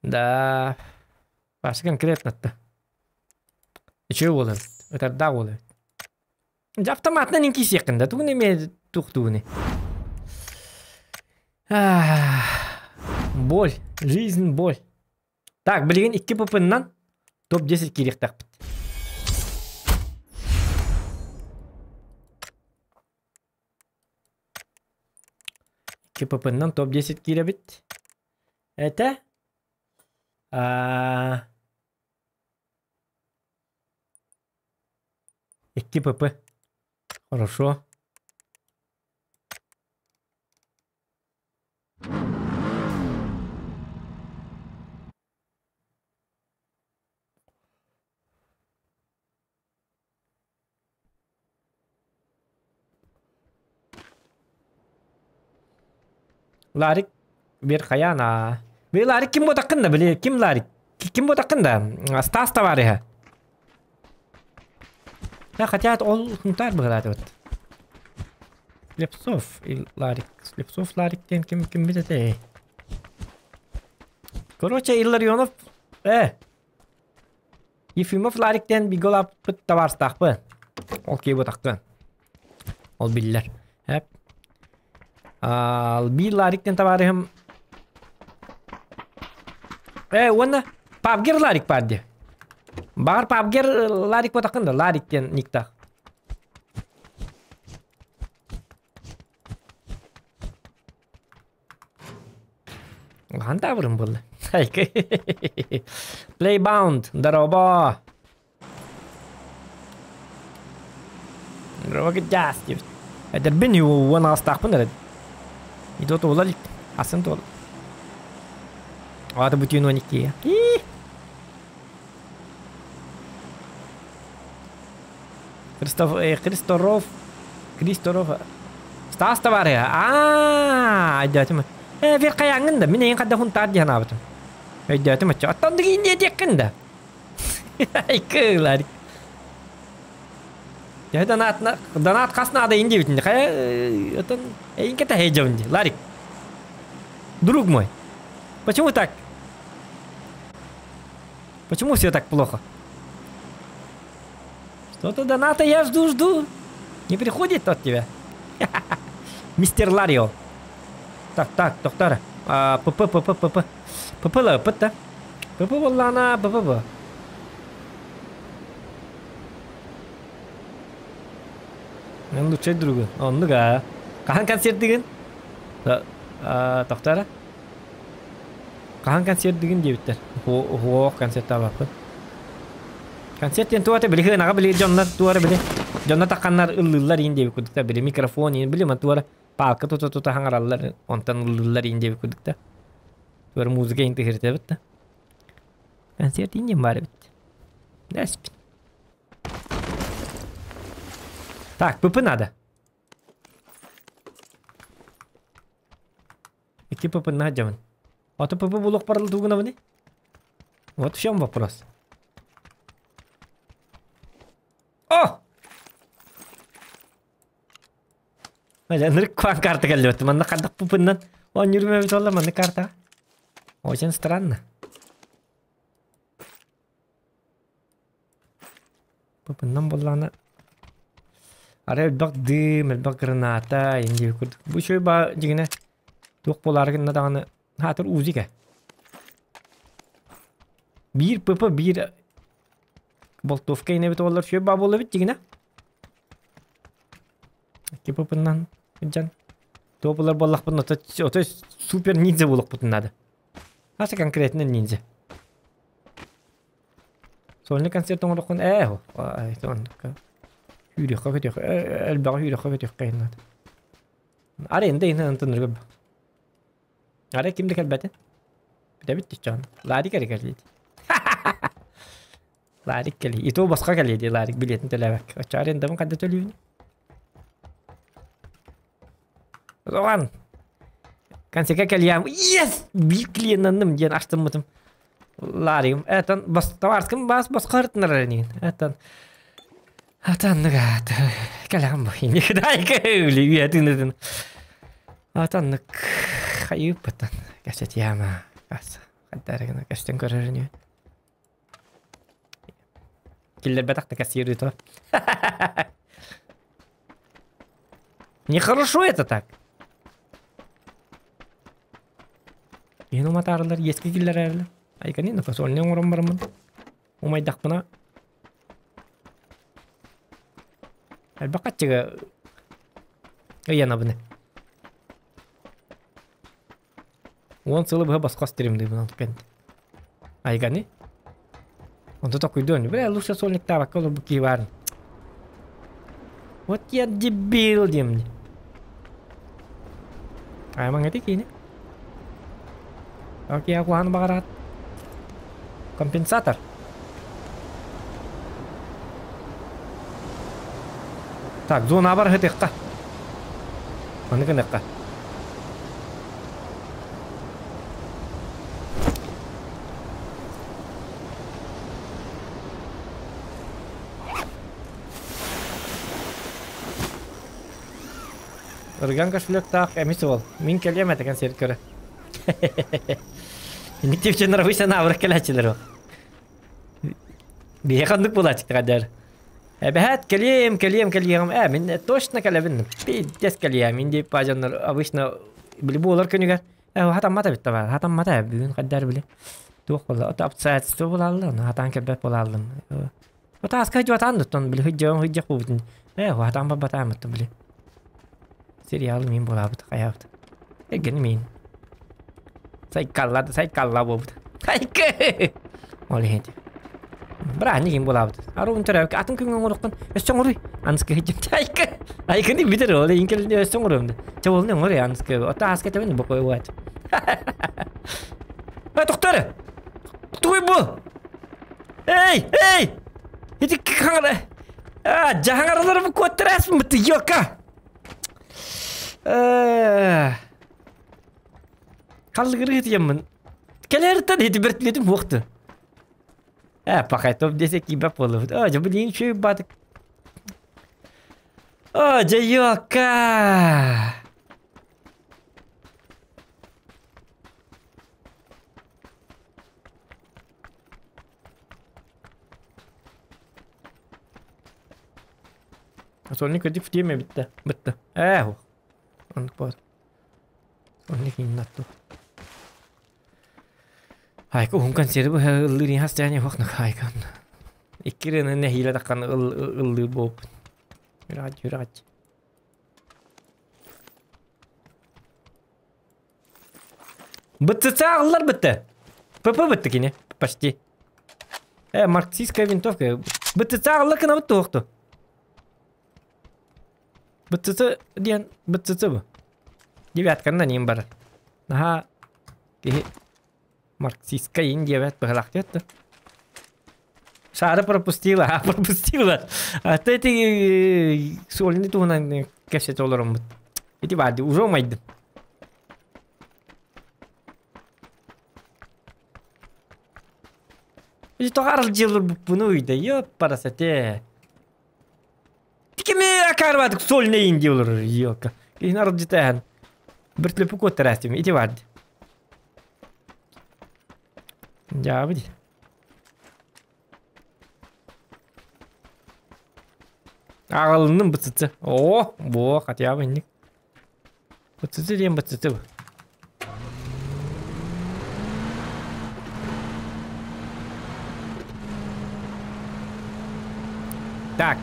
[SPEAKER 1] Да, Вася конкретно атта. Үчүгэй буола эбит, ытардаах буола эбит. Дьэ автоматынан иҥкиисиэххин да, тугун эмиэ туохтуугуный? Боль, жизнь боль. Так, билигин 2 ПП-нан топ-10 киириэхтээхпит. 2 ПП-нан топ-10 киирэбит. Это а... 2 ПП. Хорошо. Ларик бер хайаана. Били Ларик ким буотаххын да били ким Ларик? Ким буотаххын да? Стас товариһа. Да, хотя ол хунтаар быһылаатыбыт. Слепцов и Ларик. Слепцов Ларик диэн ким киммит этэй? Короче, Илларионов э Ефимов Ларик диэн бигэ улааппыт табаарыстаахпын. Ол киһи буотаххын. Ол биллэр. Эп. Биир Ларик диэн табаарыһым Э, уонна Пабгер Ларик баар дии. Баҕар Пабгер Ларик буотаххын да, Ларик диэн никтаах. Улахан таабырын буолла. Playbound, здорово! Здорово, гдяс диэбит. Эдэрбин уон аҕыстаахпын эрэ. Идо туола илик. Асын туола. Аата бүтүн 12. Христоф, Христоров, Христоров, Стас товарыһа. Аа, өйдөөтүм. Э, бир хайаҥҥын да, мин эйин хадда хунтаар дии санаабытым. Өйдөөтүм оччо. Оттон инде диэккин да. Айкылар. Дьэ донат, донат хас наада ин диэбитин. Хайа, оттон эйин кэтэһэ сылдьабын дии. Ларик, друг мой, почему так? Почему все так плохо? Что-то доната я жду, жду. Не приходит от тебя. Мистер Ларио. Так, так, доктор. ПП, ПП, ПП. ПП, Л, П, Т. ПП буоллаҕына ПП бу. Мен лучший другу. Оннук аа. Хаһан концерттигин? Тохтоо Хаһан концерттигин диэбиттэр. Уһуох концерттаабаппын. Концерт диэн туох этэ били хыанаҕа били дьоннор туора били дьонно тахханнар ыллыыллар иин диэбит курдук да били микрофон иин били туора палка тута-тута хаҥараллар онтон ыллыыллар иин диэбит курдук да туора музыка иин тыһыртабыт да концерт иин диэн баар эбит. Дэспит. Так, ПП надо. Икки ПП наадьабын. Ото ПП булуох барыл тугунабыный? Вот в чем вопрос. О! Ынырык куан карта кэллибит. Манна хардах ПП-нан оонньуурум эбит буолла манна карта. Очень странно. ПП-нан буоллаҕына арай элбэх дым, элбэх граната, инди курдук. Бу үчүгэй баа дьиҥинэ туох буолаары гынна даҕаны хаатыр УЗИ гэ. Биир ПП биир болтовка инэбит буоллар үчүгэй баа буолла эбит дьиҥинэ. Икки ПП-нан сылдьан туох булар буоллахпын ото, ото супер ниндзя буолуохпутун наада. Аса конкретно ниндзя. Сольный концерт оҥороххун ээ. Сүүрүөххэ көтүөххэ, элбэҕи сүүрүөххэ көтүөххэ иһин. Аренда иһин антыннарга. Ара ким да кэлбэтин. Бүтэбит диччон. Ларик эрэ кэлиэ. Ларик кэлиэ. И то босхо кэлиэ дии Ларик билиэтин төлөөбөккө. Оччо арендабын ханна төлүүбүн? Оҕан! Консека кэлиэм. Yes! Биир клиеннанным диэн астыммытым. Ларигым. Этан бас товарскым бас босхо ырытынар эниин. Этан Атаннык кэлэҕин бу. Никогда үлүйэтин. Атаннык хайыыппытан кэсэтиама. Касса. Хаддарыгына көстөн көрөрүнү. Киллэрбэтэх да кассиры то. Нехорошо это так. Иһин уматаарылар, иэскэ киллэрээрилэр. Айканин фасольня оҥорон бараммын. Умайдахпына элбэх хаччыга ыйанабын. Уон сылы быһа босхо стримдыыбын ол кэннэ. Айганы. Онто токуйдуон. Бля, лучше сольниктаабакка олорбут киһи баарын. Вот я дебил диэмни. Аймаҥ эти киини. Окей, куһаҕаны баҕараат. Компенсатор. Так, зона бар хытыахха. Маны гыныахха. Ырган кошелектаах эмис уол. Мин кэлиэм этэ кэнсиэр көрө. Инник типченер санаабырах кэлээччилэр ол. Биһиэхэ оннук буолааччы дэр. Эбэһээт кэлиэм, кэлиэм, кэлиэм. Э, мин точно кэлэбин. Пиздец кэлиэм. Мин дип дьоннор обычно били буолар күнүгэр э хатаммата битта бар. Хатаммата бүгүн хаддар били. Туох буолла? Ото обстоятельства буолаллар, ону хатаан кэлбэт буолааллым. Ото аска хыдьыбатаан дуттан били хыдьыам хыдьах буолбутун. Э, хатаан барбатаамыттан били. Сериал мин буолаабыт, хайаабыт. Эргени мин. Сайкалла сайкалла буолбут. Хайкы! Ол иһин. Быраанньык ким буолаабыт. Аруун төрөөбүк атын күҥҥэ оҥороххун өссө оҥоруй. Аныскы хыдьым хайкы. Айкыны бүтэр ол иһин кэлин өссө оҥоруом. Чэ ол не оҥоруй аныскы. Ото ааска тэбин бокой уат. Эй, тоқтар! Туй бу! Эй, эй! Ити хаҥара. А, жаһаҥаралары бу куоттараасмын бытты, ёка! Қаллыгыры тиеммин. Кэлэртэн ити бэртилетим хуохту. Э, пока топ 10 киибэп буоллубут. О, дьэ, блин, чүй батык. О, дьэ, ёка! Сольник өдүк тиэмэ бүттэ. Бүттэ. Ээ, оннук буолар. Оннук ииннатту. Айка уһун концерты бу ыллыыр хастаани хуох айкан. Иккирен нэһиилэ таххан ыллыыр буолбут. Үрэҕэт, үрэҕэт. БЦЦ ыллар бытты. ПП бытты кини, почти. Э, марксистская винтовка. БЦЦ ылла кынабыт туохту. БЦЦ диэн БЦЦ бу. Девятканан иин барар. Наһаа киһи марксистскай иин диэбэт быһалаах диэт Шара пропустила, а пропустила. А ты эти сольный туһунан кэпсэтэ олороммут. Ити баар дии, уже умайдым. Ити тоҕо аралдьыылларбыппын уйда, ёппарасате. Кими акаарбатык сольный иин дии олорор, ёка. Киһини аралдьытааһын. Бөртүлөппү куоттараастым, ити баар дии. Дьаабы дии. Аҕалынным бытыты. Оо, буо, хотя бы инник. Бытыты диэн бытыты бу. Так.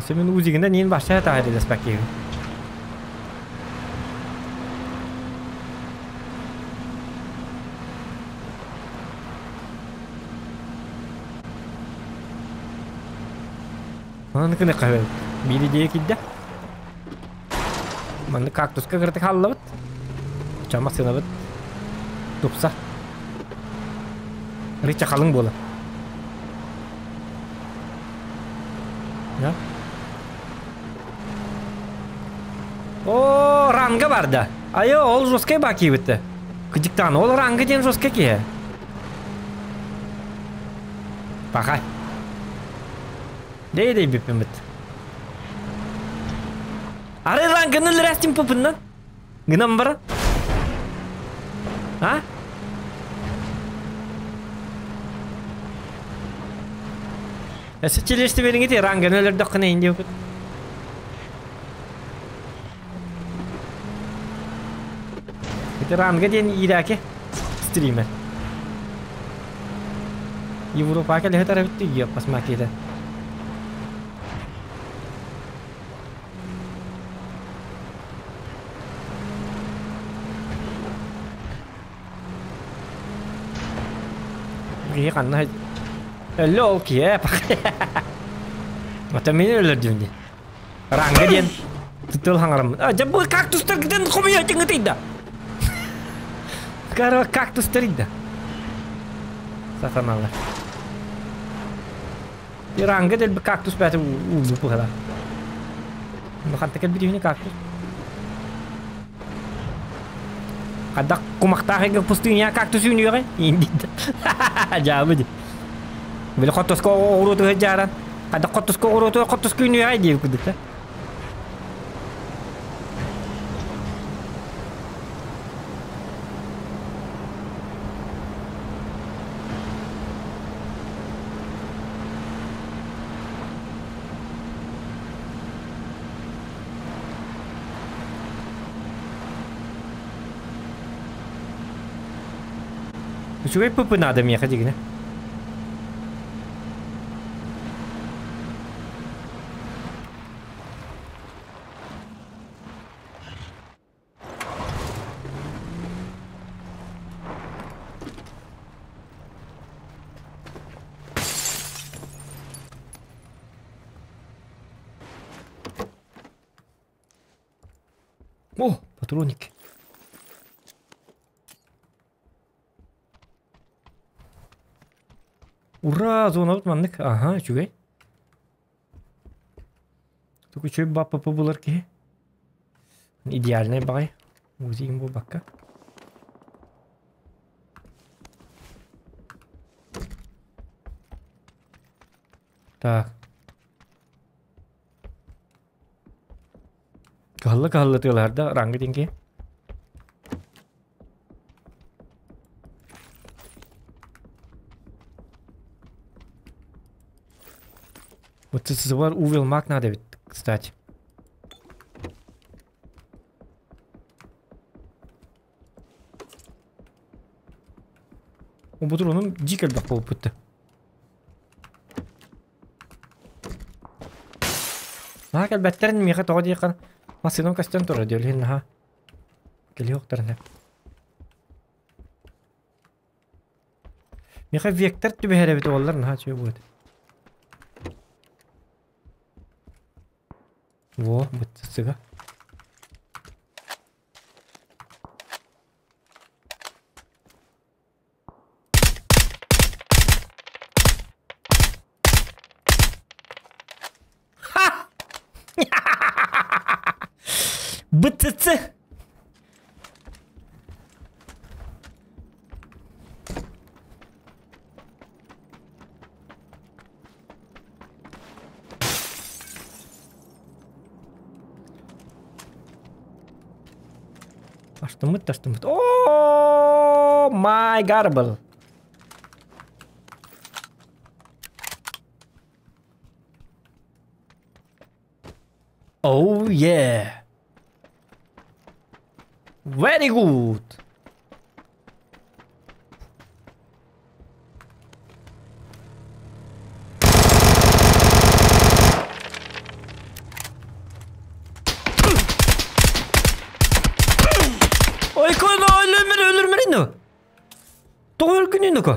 [SPEAKER 1] Өссө мин узигинэн иин башча таһырыласпаккиһин. Онон кыны хабы. Биир идея киирдэ. Манны кактуска кыртык халлабыт. Чама сынабыт. Тупса. Рыча халыҥ буола. О, ранга барда. Айо, ол жесткай бакибытты. Кыдьыктаан, ол ранга диэн жесткай киһи. Паха. Дей дей бүппүмүт. Ары ранганы өлөрәстим пупуннан. Гынан бара. А? Өссө челешти бериңити ранганы өлөрдөххүнэ инди окут. Ити ранга диэн иирээки стример. Европа кэлэһэ тарабытты йоппас макета. Киһи ханна Өллө ол киһи Ата мени өлөрдүм дии. Ранга диэн тыл хаҥарам. А, дьэ бу кактустар гытын хомуйа тыҥытыйда. Кара кактустар идда. Сатаналар. Ранга дэлби кактус бәті уулу пыһала. Ханта кэлбит кактус. Хадак кумахтаах эгэ пустыня кактус үүнүөҕэ индит. Жаабы ди. Били хоттоско оҕуруоту жааран. Хадак хоттоско оҕуруоту хоттоско үүнүөҕэ диэбит курдук да. Үчүгэй пыпы надо миэхэ дигинэ. О, патроник. Ура, зонабыт маннык. Аха, үчүгэй. Только үчүгэй баппа булар киһи. Идеальный баҕай. Музейым буолбакка. Так. Кыһалла-кыһалла тыалаһар да ранга диэн Вот ЦЦВ увел маг надо ведь, кстати. Обутур дико элбэх буолбут. Наһаа кэлбэттэрин миэхэ тоҕо диэххэ массыынам көстөн турар диэ билигин наһаа кэлиэ Миэхэ вектор түбэһэр эбит уоллар наһаа үчүгэй буолуо. Во, быттысыга. Ха! БЦЦ! Астыммыт астыммыт. О, май гарбл. Oh yeah. Very good. Ой, өлөрмөр өлөрмөр ину. Тоҕо өлгүн инуко?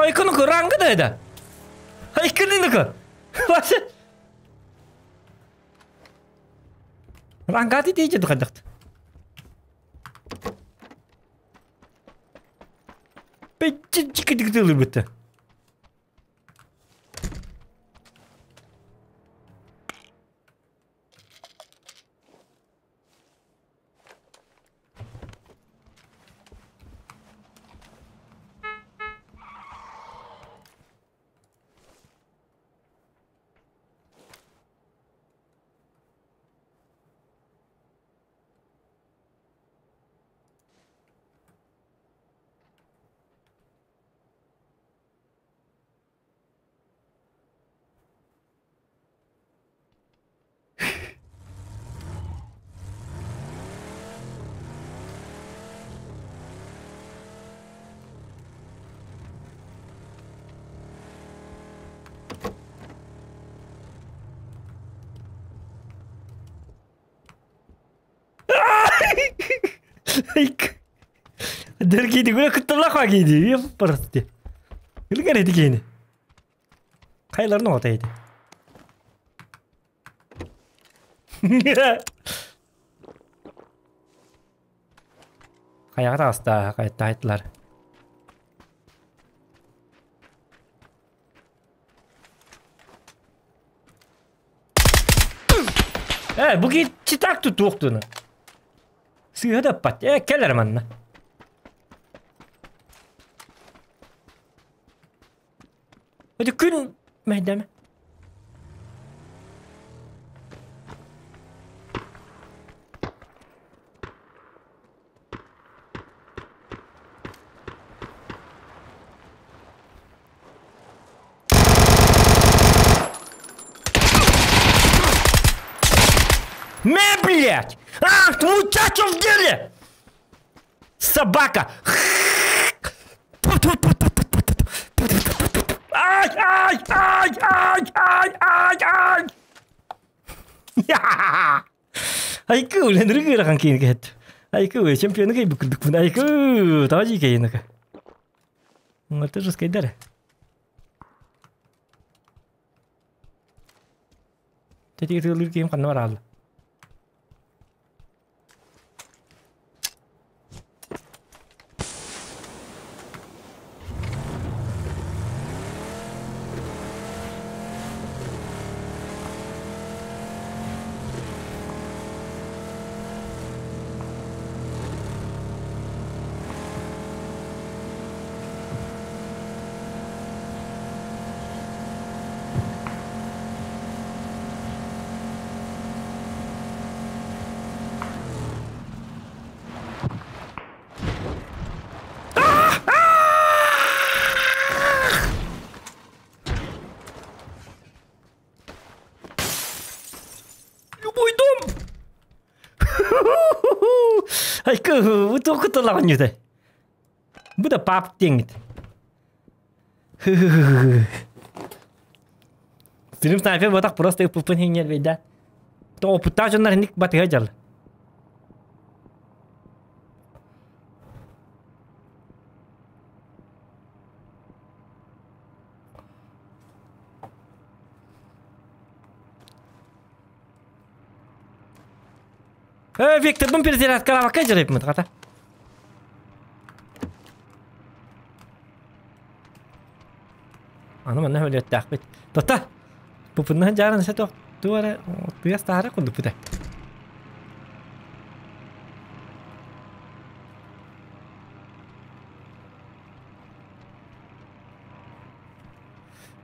[SPEAKER 1] Айкыныкы рангы да это. Айкыныкы. Вообще. Рангаты дейді қадықты. Бітті. Бітті. Дэргиди гүлэ кытталлах ва гиди. Яп барасты. Гүлгэр эди гини. Кайларын ота эди. Каяга аста кайта айттылар. Э, бу ки читак тутуктуну. Сыһа пат. Э, келер манна. Hadi күн мәйдәме. Мэ, блядь! Ах, мучачо в деле! Собака! Ай, ай, ай, ай, ай, ай, ай! Айку, лендерге кейін кет. Айку, чемпионы кей бүкілдік бұн. Айку, тажи кейінікі. Это же скайдары. Тетиге тыгылыр кейім қанна бар алды. Любой дом! Айку, утоқытылаған еді. Бұ да пап теңгит. Стрим снайпер вот так просто пупын хеңер бейда. То опытта жоннар ник батыга жал. Э, Виктор, бун перезарядка лава кай жарайып мыт қата. Аны манна өлөттәк бит. Тота. Пупунна жарын се тох туара туяс тахара кунду пута.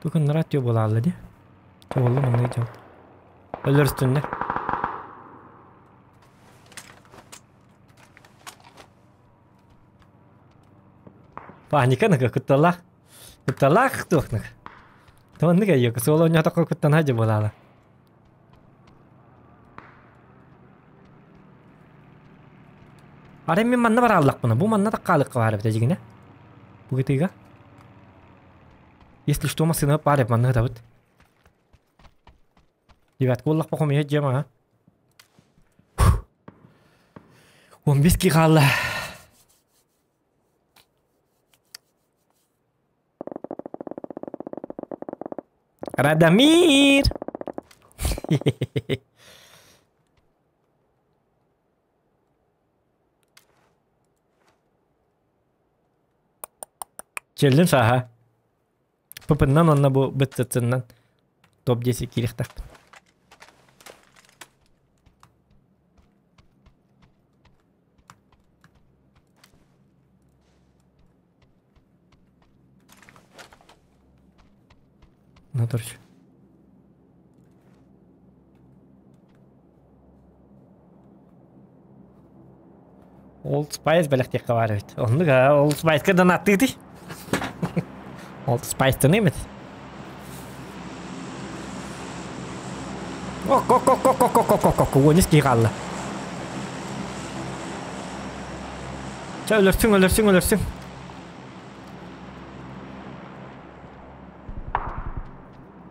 [SPEAKER 1] Tukun радио бола алды ди. Болду мындай жол. Өлөрстүннер. Паника ныка кутталах. Кутталах туохнык. Тонныга йок соло нята куттан хажы болала. Аре мен манна бар аллак буна. Бу манна да калык бар бит жигине. Бу гитига. Если что, машина паре манна да бит. Девятка боллак баком я жема. 15 ки калды. Радомир! Челлин сааһа. Пыпыннан онно бу быттыттыннан топ-10 киириэхтээхпин. Ну, короче. Old Spice бэлэхтиэххэ баар эбит. Оннук аа, Old Spice-ка донаттыытый. Old Spice-тан эмит. Ок, ок, ок, ок, ок, ок, ок, ок, уонис киһи хаалла. Чэ, өлөрсүҥ, өлөрсүҥ, өлөрсүҥ.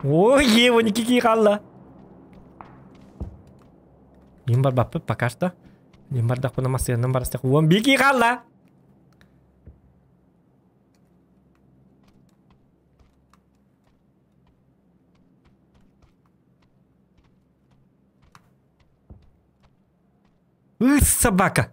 [SPEAKER 1] Ой, е, 12 киһи хаалла. Мин барбаппыт пока что. Мин бардахпына массыынанан барыстах. 11 киһи хаалла. Ыс, собака!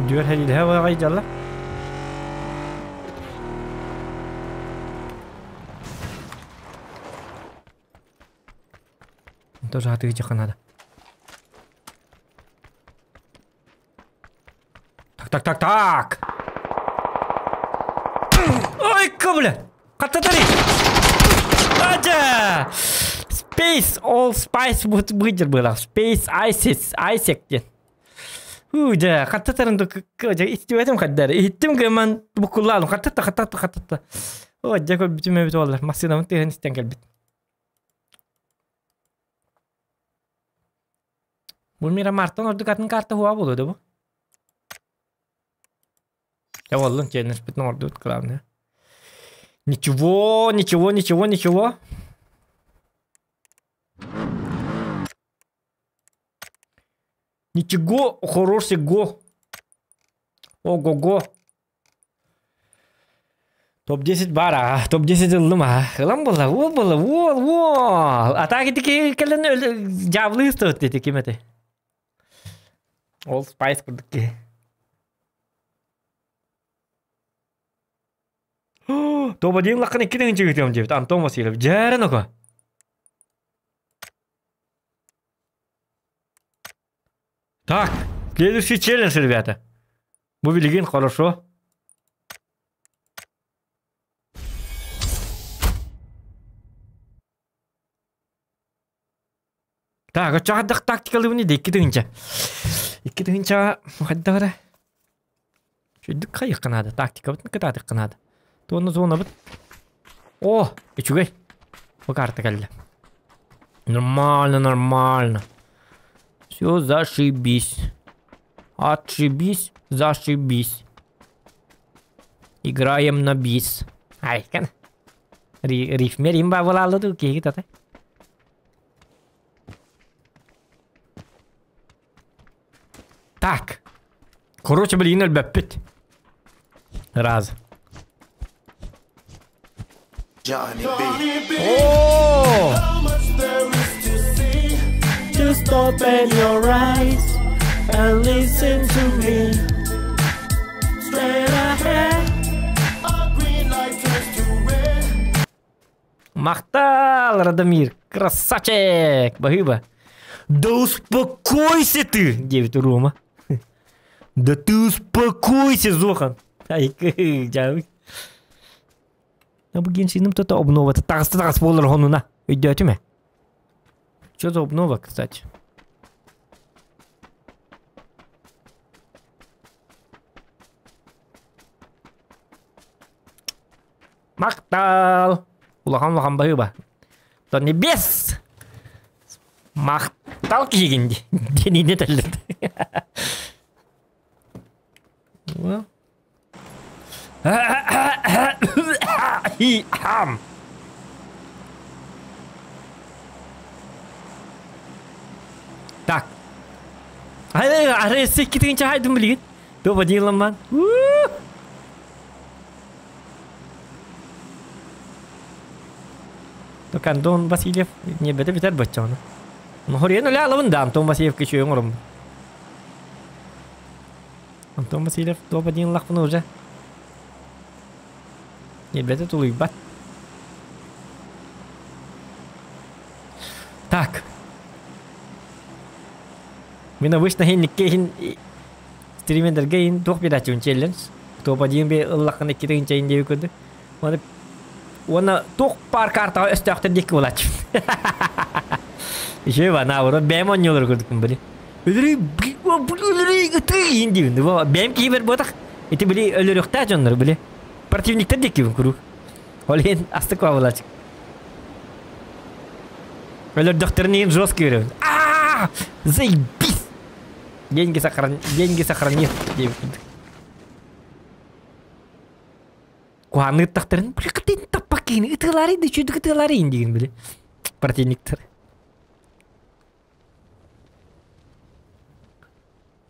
[SPEAKER 1] Дүөр һэлиилэһэ аҕай дьалла. Тоже атыгы надо. Так, так, так, так. Ой, бля! Хаттатари! Ажа! Space All Spice быдыр было. Space ISIS, ISEC диэн. Уу, дьэ, хаттатарын дьэ истибэтим хаддар. Иһиттим гыман букуллаалым. Хаттатта, хаттатта, хаттатта. О, дьэ көрбүтүм эбит олар. Массыынабын тыаһын истэн кэлбит. Бу Мирамартан ордук атын карта хуа буолуо да бу? Я боллун челленджпитин оҥордубут главное. Ничего, ничего, ничего, ничего. Ничего хорошего. Ого-го. Топ-10 бар аа, топ-10 ыллым аа. Ылан буолла, уол буолла, уол, уол. А так ити кэлэн дьаабылыы ыстыбыт ити ким этэй? Ол Spice курдук киһи. Топ-1 лаккын икки тыһыынча ыытыам диэбит Антон Васильев. Дьээрэн око. Так, следующий челлендж, ребята. Бу билигин хорошо. Так, оччоҕо тактикалыбыны да 2 тыһыынча. 2 тыһыынча хайдах эрэ. Чүйдүк хайыахха наада, тактикабытын кытаатыахха наада. Туонна зонабыт. О, үчүгэй. Бу карта кэллэ. Нормально, нормально. Все зашибись. Отшибись, зашибись. Играем на бис. Айкан. Рифмер имба буолаалла киһи тата. Так. Короче, блин, өлбөппүт. Раз.
[SPEAKER 3] Johnny B.
[SPEAKER 1] О!
[SPEAKER 3] How much there is to see.
[SPEAKER 5] Just open your eyes and listen to me. Straight ahead.
[SPEAKER 3] A green light turns to red.
[SPEAKER 1] Махтал, Радомир! Красавчик! Баһыыба. Да успокойся ты! Девять Рома. Да ты успокойся, Зохан! Ай, дьэ. А бу Геншиным то обнова. Таҕыста таҕыс буолар хонуна. Өйдөөтүм. Что за обнова, кстати? Махтал! Улахан улахан баһыыба. До небес! Махтал киһигин динине тэллет. Well. Хам. Ары 2 хайдым билигин. Топ-1 ламман. Так Антон Васильев не бете битер баччаны. Ну хорен эле алабын да Антон Васильев кече оҥором. Антон Васильев топ-1 лахпын уже. Не бете тулуйбат. Так. Мин обычно хинникке хин стримендерге ин туох биэрээччибин челлендж. Топ-1 би ыллаххына 2 чайын диэби көрдүк. Уонна уонна туох паар картаҕа өстөөхтөр диэки буолааччыбын. Еще наоборот бэйэм оонньуулары көрдүкпүн били. Өлөрүй өлөрүй ытыы диибин. Бэйэм киһибэр буотах ити били өлөрүөхтээх дьоннор били. Противниктар диэккибин куруук. Ол иһин астык буолааччы. Өлөрдөхтөрүн иһин жестко үөрэбин. Аа! Заебись! Деньги сохрани, деньги сохрани диэбит курдук. Куһаанныыр тахтарын били кытын таппак киһини ытыалаары да үчүгдүк ытыалаары диигин били противниктар.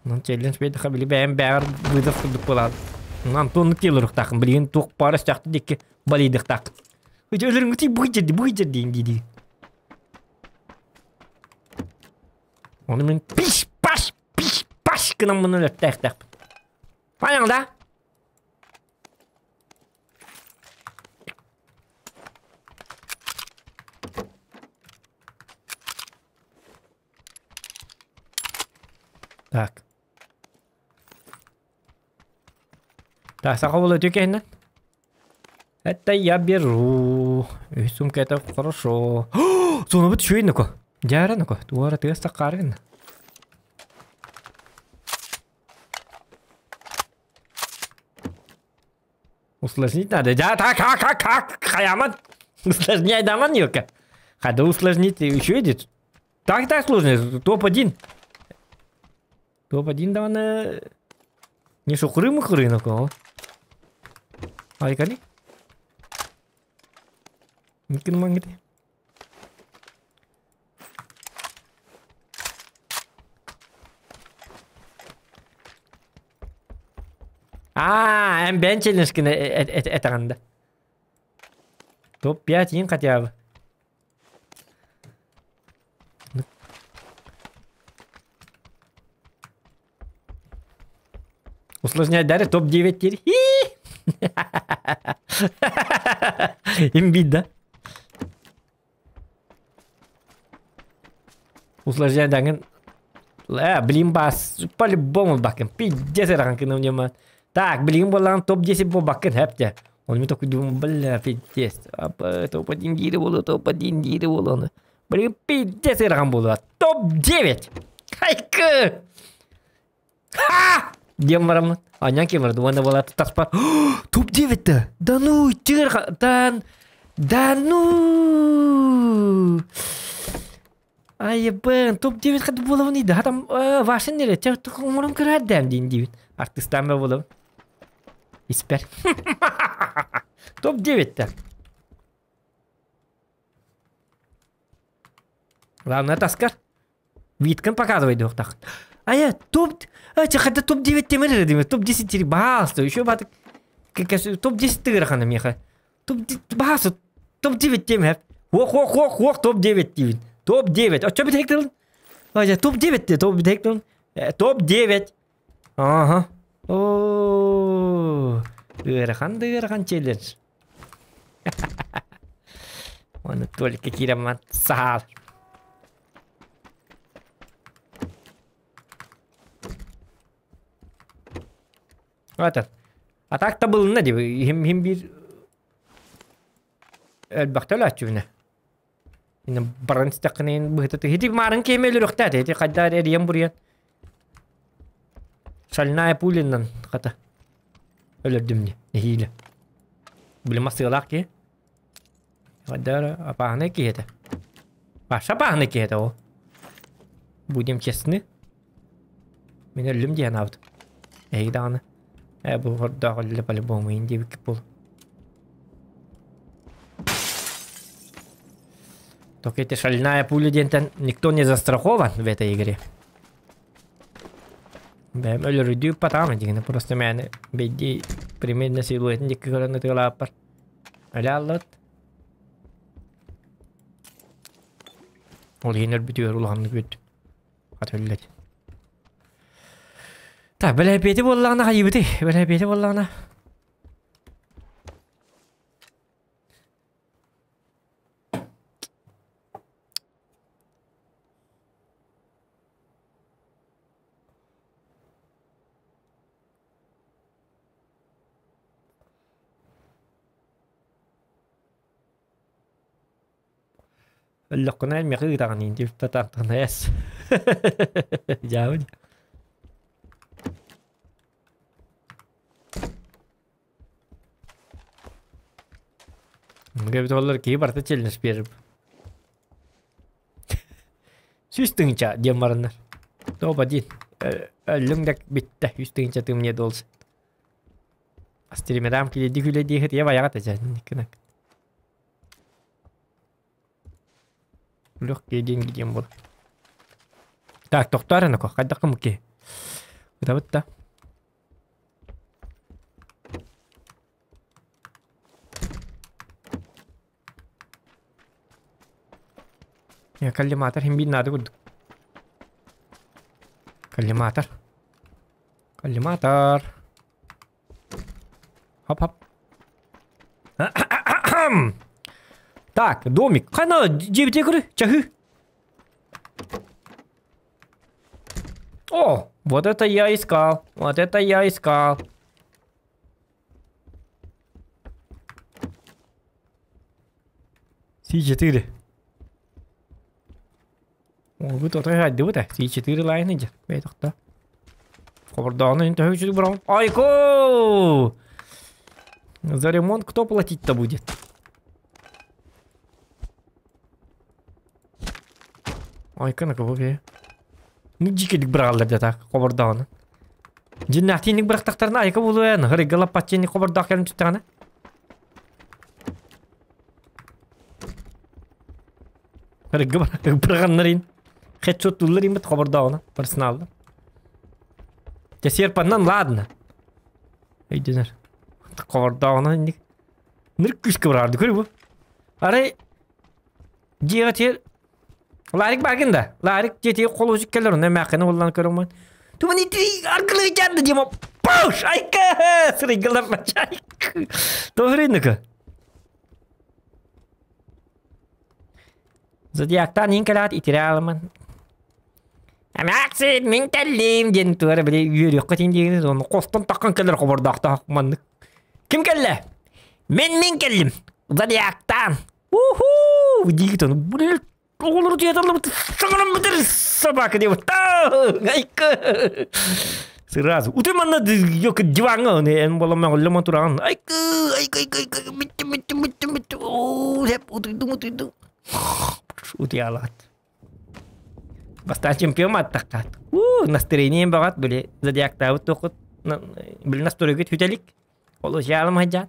[SPEAKER 1] Онон челлендж биэдэхэ били бэйэм бэҕэр вызов курдук буолаат. Антоннук диэлоруктаахын билигин туох баар өстөөхтү диэки балыйдыхтааххын. Өлөрүҥүтүй бу дьэрди бу дьэрди дии Ону мин пиш-паш пиш-паш гынаммын өлөртөөхтөөхпүн. Понял, да? Так. Так, саха була түкэннен. Это я беру. Үс сумка это хорошо. Сонубут үчүгэй ноко. Дьаара ноко. Туора тыас таххааргын. Усложнить надо. Да, так, как, как, как, хаяман. Усложняй даман, Юрка. Хада усложнить еще идет. Так, так сложно. Топ-1. Топ-1 даҕаны не шухры-мухры нокоо. Айкали. Никин мангити. Аа, эн бэйэн челлендж этэҕин да. Топ-5 иин хотя бы. Усложнять дары топ-9 теперь. Имбит, да? Усложнять дагын. Э, блин, бас, по-любому бакын. Пиздец, ырахан Так, блин, болан топ-10 бо бакын, хэпте. Он мне такой думал, бля, пиздец. Топ-1 дири болу, топ-1 дири болу. Блин, пиздец ырахан болу. Топ-9! Хайкы! Ха! Диэн бараммын. Анньан ким барда уонна буолаат таспар топ-9-то! Да ну, чыгыр да, да ну! Айыбын, топ-9 хат буолабын да там вашын нere оҥорон көрөөдэм диин диибин. Артыстаан ба буолабын. Испэр. Топ-9-то. Главное таскар. Виткин показывай дуохтах. А я топ... А, хотя топ-9 темир дими, топ-10 баалста, еще батык. Топ-10 тыгырахана меха. Топ баалста, топ-9 темир. Ох, ох, ох, ох, топ-9 диибин. Топ-9. А что бит А, я топ-9 топ-9 Топ-9. Ага. О, ыарахан да ыарахан челлендж. Оны только кираман саал. Этот. А так-то был на диви. Хим хим бир элбэхтэ өлөөччүбүнэ. Инна баран истэххинэ быһыта хити маарын киһи өлөрүөхтээх ити хайдаар эрийэн буруйан. Шальная пулинан хата. Өлөрдүм дии. Нэһиилэ. Били массыалаах киһи. Хайдаар апааһынай киһи этэ. Паша апааһынай киһи этэ ол. Будем честны. Мин өллүм дии санаабытым. Эһиги даҕаны ээ бу хордоох өллө по-любому иин диэбиккит буолуо. Только эти шальная пуля диэнтэн никто не застрахован в этой игре. Бэйэм өлөрүдүү патаама дигини просто мээнэ бэйдии примерно силуэтин дикки көрөн ытыалааппар. Өлө аллат. Ол иһин өлбүтүгэр улаханнык үөрдүм. Хат өллөт. Так, бэлэпиэти буоллаҕына хайыбытый? Бэлэпиэти буоллаҕына. Өллөххүнэ миэхэ ыытаҕын диэбиппэ эс. Дьаабы. Эбит оллар киһи барыта челлендж биэрэр. 100 тыһыынча диэн бараннар. Тоба диин. Өллүҥ да бүттэ. 100 тыһыынча ты мне должен. Стримерам киледи күлэ диэхит я баяҕа тача. Кынак. Легкие деньги диэн буолар. Так, тохтоор эноко. Хайдах кымыки? Ытабыт да. Коллиматор хим биир наада курдук. Коллиматор. Коллиматор. Хоп-хоп. Так, домик. Хана дьиэбитэ көрү, чаһы. О, вот это я искал. Вот это я искал. Си-4. Ол бу тотой хайдыбыт э. Си-4 лайны дьэ. Бэй тохто. Хобордоону төһө үчүгэй бырам. Айко! За ремонт кто платить-то будет? Айка на кого Ну дикелик бырагаллар дьэ так хобордоону. Дьиннэхтиинник бырахтахтарына айка буолуо хырыгга лаппатчиинник хобордоох кэлин түстэҕинэ. Хырыгга быраганнарын хедшоттууллар иммит хобордооҕуна персоналда. Дьэ серпаннан ладно. Өйдөнөр. Хобордооҕуна инник. Ныр күүскэ бырарды көрү бу. Арай дьиэҕэ тиэр Ларик баргын да. Ларик дьиэтигэр холуочук кэлэр онно эмээххини буллан көрөммүн. Туман ити аргылыы дьанды дима. Пауш! Айка! Сырыйгалар айка. Тоһырынныка. Зодиактан иин кэлэҕит итирэ аалыман. Эмээхсин мин кэллим диэн туора били үөрүөххэ тиин диигин онно хостон таххан кэлэр хобордоохтоох маннык. Ким кэллэ? Мин мин кэллим. Зодиактан. Уху! Диигит ону. Блин, оҕолору тиэталлыбыт саҥаран бүтэр собака диэбит. Айка! Сразу. Утуй манна диваҥҥа эн буолан мөҕүллэ тураҕын. Айка, айка, айка, айка, бүттүм, бүттүм, бүттүм, бүттүм. Оо, сеп, утуйдум, утуйдум. Утуйалаат. Бастаан чемпион аттаххат. Уу, настроением баҕат, били, зодиактаабыт туоххут, били настройгут хүтэлик. Олус яалым хадьаан.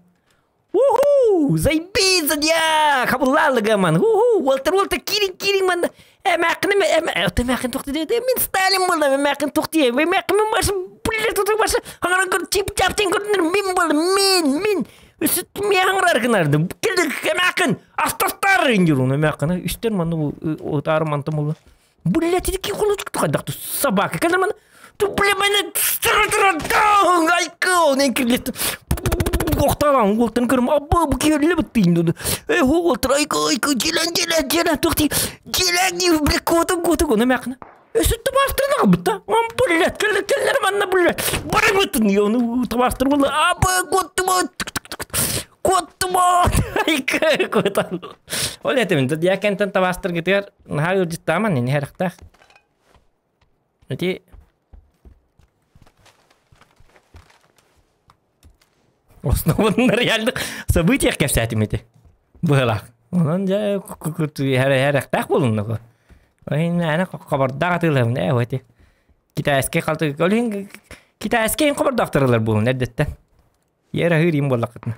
[SPEAKER 1] Уху! Зайби зодиак! Хабыллаалыга ман. Уху! Уолтар, уолтар, киирин, киирин ман. Эмээххин, эмээххин тохти диэ. Мин Сталин буолла, эмээххин тохти. Эмээххин мен башы, блядь, тут башы. Хаңаран көр, чип чаптын көрдүнөр. Мин буолла, мин, мин. Үсүт ми хаңарар гынарды. Келдик эмээххин, автостар индир эмээххин. Үстер манны утары мантым буолла. Блядь, ити холочук хайдах собака. Кэлэр ман. Бля, мен айка, он кирлет. Охталан уолтан көрүм абба бу кирле бит инде. Э, уолтар айка, айка, желен, желен, желен, тохти. Желен, бля, коту, коту, оны мәкне. Өсүттү бастырна бутта. Он блядь, келлер, келлер манна, блядь. Бар бутын, оны табастыр булды. Абба, коту, коту, айка, коту. Ол этим, диакентен табастыр гитер, наха життаман, не характах. Эти Основан на реальных событиях кэпсээтим ити. Быһылаах. Онон дьэ хэрэхтээх буолунна Ана хабардаах атыылаһым ээ эти. Китайский халты олин китайский хабардаахтарылар буолун эрдэттэн. Ера хырим буоллакытна.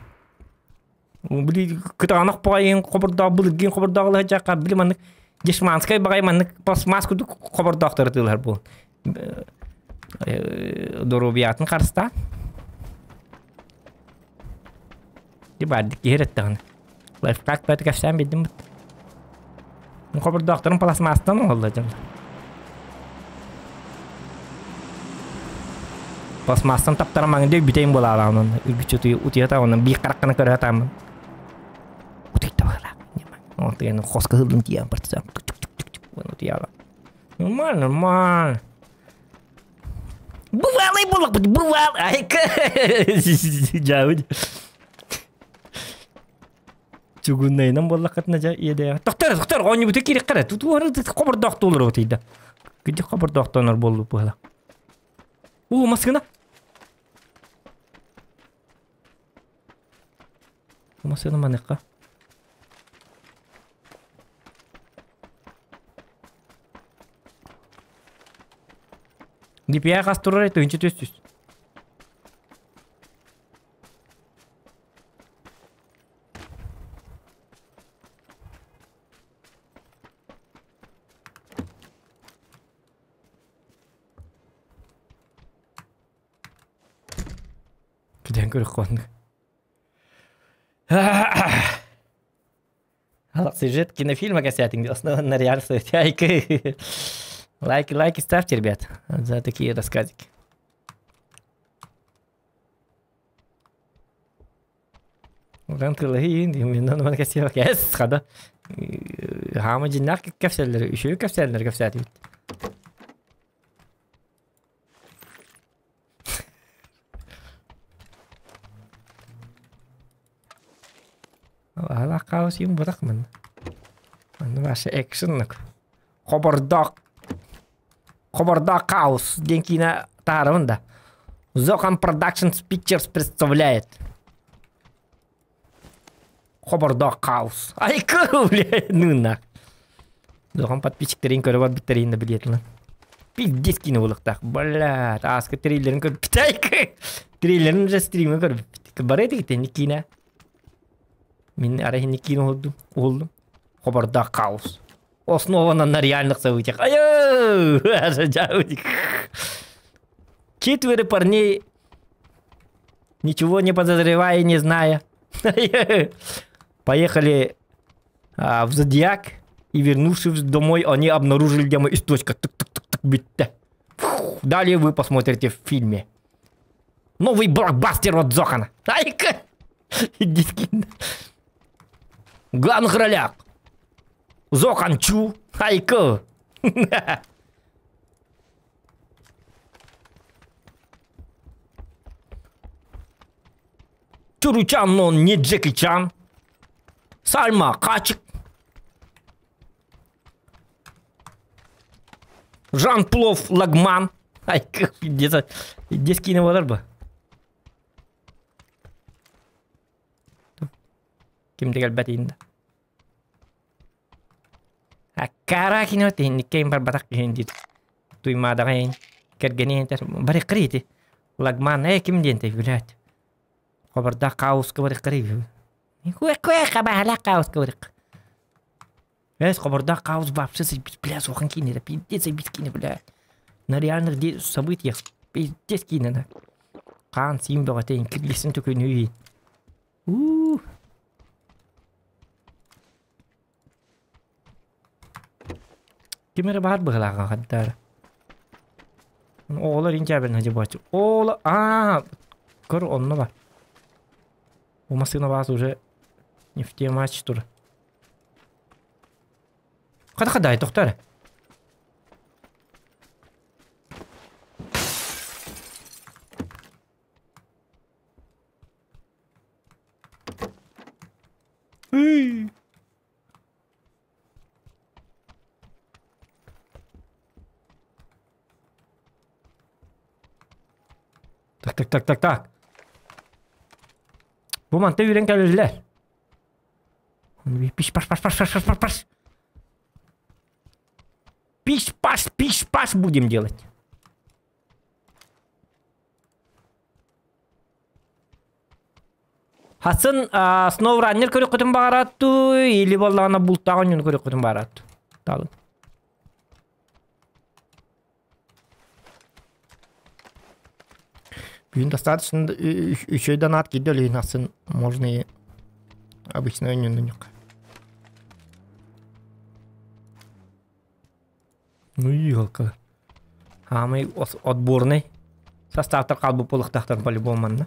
[SPEAKER 1] Били кытаанах баҕайын хобордоох былыргын хобордоох жакка били маннык дешманскай баҕай маннык пластмасс курдук хобордоохтор атыылаһар буолун. Доруобуйатын харыстаан. Ди баардык киһи эрэттэҕинэ. Лайфхак бэт кэпсээн билдим бут. Хобордоохторун пластмасстан оҥоһулла дьон. Пластмасстан таптаран маҥнай бүтэйин буолаалаҕын үргүччү утуйа онон биир хараххынан көрө сатааммын. Утуйда быһыылаах. Онтуйан хоско сылдын тиийэн партизан. Утуйаала. Нормально, нормально. Бывалый буллахпыт, бывал. Айка. Дьаабыт. Чугуннайынан буоллаххытына дьэ иэдэйэ. Тохтор, тохтор, оонньуубуту киириэххэ Тутуары хобордоохтуулар отыйда. Күдү хобордоохтонор буоллу быһыла. Уу, массыына. Массыына маныхха. DPI хас турар тыһыынча түс түс. Кидээн көрөх қуаннык. Сюжет кинофильма касательный, основан на реальных событиях. Лайки, лайки ставьте, ребят, за такие рассказики. Уран тылыһын, мен оны кэсиэ кэс хада. Хаама дьиннээх кэпсэллэр, үчүгэй кэпсэллэр кэпсээтибит. Алаах хаос юм бырах мын. Манна баша экшн Хобордоох Хобордоох хаос диэн киинэ таһаарабын да. Zohan Productions Pictures представляет. Хобордоох хаос. Айка, бля, ну нах. Zohan подписчиктэрин көрө барбыттарын да билиэтилэн. Пиздец киинэ буолуохтаах. Блядь, ааска трейлерин көрбүт. Айка. Трейлерин уже стримы көрбүт. Бары этигитен киинэ. Мин арай киинэ уһулдум. Уһулдум. Хобордоох хаос. Основана на реальных событиях. Ай, Четверо парней, ничего не подозревая и не зная, поехали в Зодиак и, вернувшись домой, они обнаружили где мы источка. Тык-тык-тык-тык, битте. Далее вы посмотрите в фильме. Новый блокбастер от Зохана. Айка! В главных ролях Зохан Чу, Айка. Чуручан, но он не Джеки Чан. Сальма Хачик. Жан Плов Лагман. Ай, где-то здесь кино бы. Ким кэлбэт инде. Аккара кино тиһинниккэйин барбатах киһин диир. Туймаадаҕайын кэргэниэн бары кырыйти. Лагман э ким диэн блядь. Хобордоох хаоска бары кырый. Куэ хабаһала хаоска бары. Эс хобордоох хаос вообще бля сухан киинэ пиздец заебись киинэ блядь. На реальных событиях пиздец киинэ. Хаан сиин бөҕөтөйүн кирлисин төкүнүй. У Ким эрэ баар быһылааҕа хаддаара. Оҕолор инчээбин хадьыбааччы. Оҕолор аа көр онно бар. Бу массыына баас уже нефтемач тур. Хата хадай тохтоо эрэ. Үй. Так, так, так, так, так. Бу манта үүрэн кэлэллэр. Пиш паш паш паш паш паш паш. Пиш паш пиш паш будем делать. Хасын SnowRunner көрүккүтүн баҕарааттуу или буоллаҕына бултаах оонньууну көрүккүтүн баҕарааттуу. Таалын. Бүгүн достаточно үчүгэй донат киирдэ өлүйүн ахсын можно и обычно өнньүннүнүк. Ну елка. Хаамай отборный составтар хаалбыт буолуохтаахтар по-любому манна.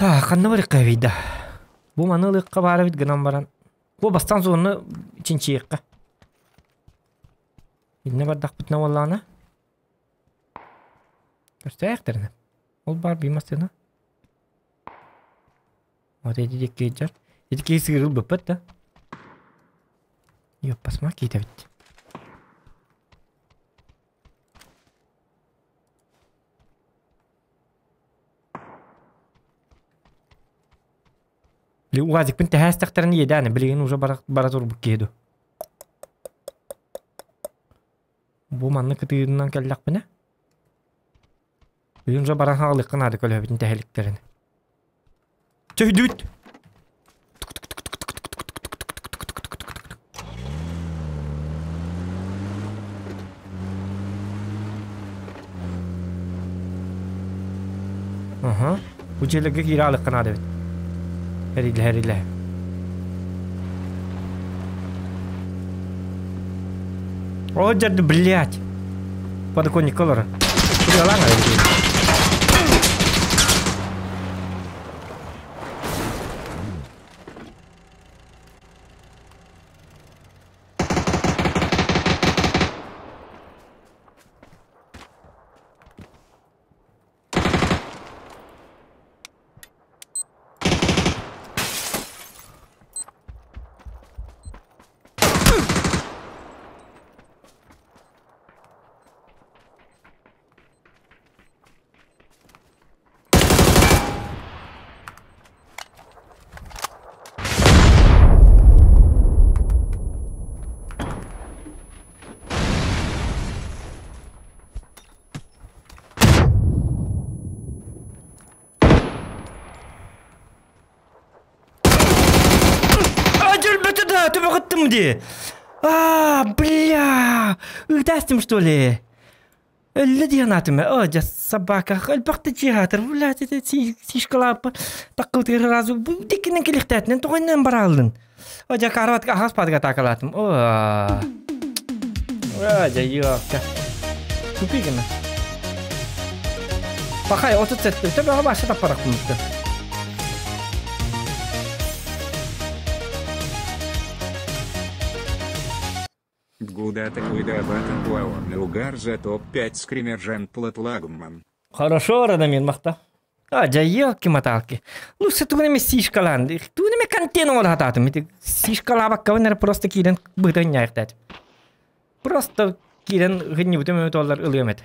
[SPEAKER 1] Так, ханна барыахха эбий да? Бу маны ылыахха баар эбит гынан баран. Бу бастаан зону чинчийиэххэ. Иннэ бардахпытына буоллаҕына. Көрсөөйөхтөрүнэ. Ол баар биир массыына. Вот эти диэки дьар. Ити киһи сыырылбыппыт да. Ёппасма киитэбит. Били УАЗикпын тэһээстэхтэрин иэдээнэ билигин уже бара, бара турбут киһи ду. Бу манна кытыытынан кэллэхпинэ билигин уже баран хаалыахха наада көлөһөбүтүн тэһэликтэрин. Чөйдүүт! Аха. Бу дьиэлэргэ киирэ аалыахха наада эбит. Эрилэ, эрилэ. О, дьэрди, блядь! Подоконникка олорор. Кырыалаан эрэ. Өлбөтө да түбөҕүттүм дии. А, бля! Ыытаастым что ли? Өллө диэн аатым оо дьэ собака элбэхтэ чиһаатыр блядь это сишкалааппа таккыбытыгар сразу диккинэн кэлиэхтээтинэн тоҕойнон барааллын о дьэ карават аһас паадыга атаакалаатым оо дьэ ёпта тупи гына пахай 37 төбөҕө баша таппарахпын
[SPEAKER 4] Гудата Куйдабата Уауан за топ-5 скримержен Платлагман.
[SPEAKER 1] Хорошо, Радомир, махта. А, дьайыа киматаалки. Ну, се тугун эме сишкалаан. Тугун эме контент оҥоро сатаатым. Ити сишкалаабаккабын эрэ просто киирэн быһыта ньаайахтаат. Просто киирэн гынньыбытым өтө оллар ылыам этэ.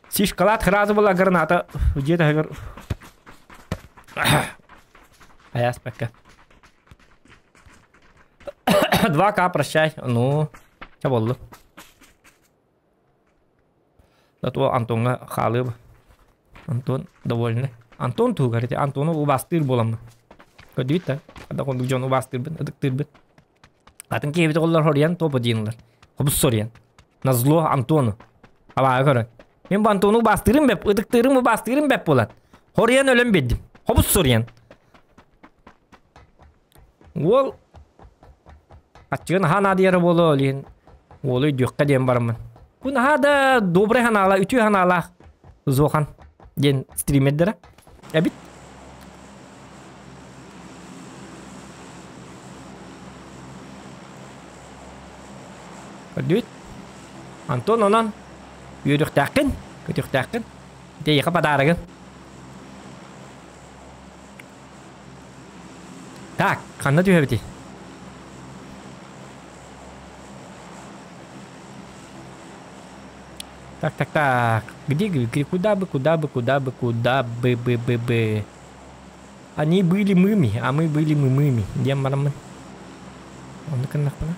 [SPEAKER 1] Сишкалаат сразу была граната. Дьиэ таһыгар Аяспакка. 2К прощай. Ну, ча болду. Зато Антонга хаалыа Антон довольный. Антон туһугар ити Антону убаастыыр буоламмын. Көрдүбүт да? Ада курдук дьону убаастыырбын, ытыктыырбын. Атын киһибит оҕолор хоруйан топа диэнилэр. Хобус соруйан. Назло Антону. Абааҕа көрөн. Мин бу Антону убаастыырым бэп, ытыктыырым убаастыырым бэп буолан. Хоруйан өлөн биэрдим. Хобус соруйан. Уол аччыгын наһаа наадыйара буолуо илин уолу өйдүөххэ диэн бараммын. Бу наһаа да добрый ханаала, үтүө ханаалаах Зохан диэн стримердэрэ эбит. Көрдүбүт. Антон онон үөрүөхтээххин, көтүөхтээххин. Ити подарогын. Так, ханна түһэбитий? Так, так, так. Где, где, куда бы, куда бы, куда бы, куда бы, бы, бы, бы. Они были мыми, а мы были мы мыми. Диэн бараммын. Онну гыннахпына.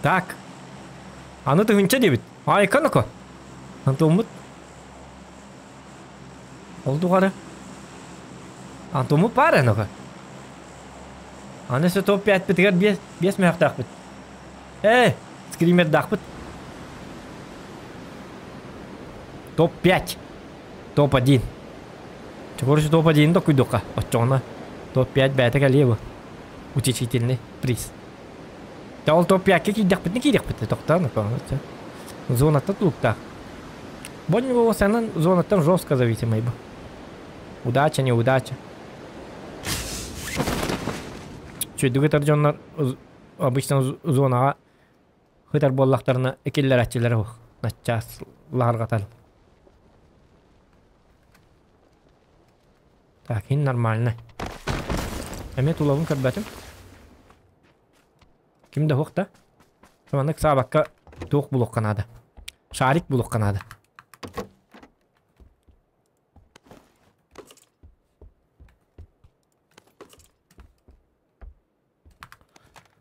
[SPEAKER 1] Так. Аны тыһыынча диэбит. Айка ноко. Антоммут. Ол тухары. Антоммут баар ноко. Аны өссө топ 5-питигэр 5 5 мөһөхтөөхпүт. Ээ, скримердаахпыт. Топ 5. Топ 1. Короче, топ 1 токуйдукка. Оччоҕуна топ 5 бэйэтэ кэлиэ бу. Утешительный приз. Та ол топ 5-ке киирдэхпитинэ киириэхпит тохтоон Зонаттан тулуктаах. Бонньуга санан зонаттан жестко зависимый бу. Удача, неудача. Чөйдүгү дьоннор обычно зонаҕа хытар буоллахтарына киллэрээччилэрэ суох. Начаас лаһырҕатан. Так, ин нормально. Эмиэ тулабын көрбөтүм. Ким да суох да. Маннык саабакка туох булуохха наада. Шарик булуохха наада.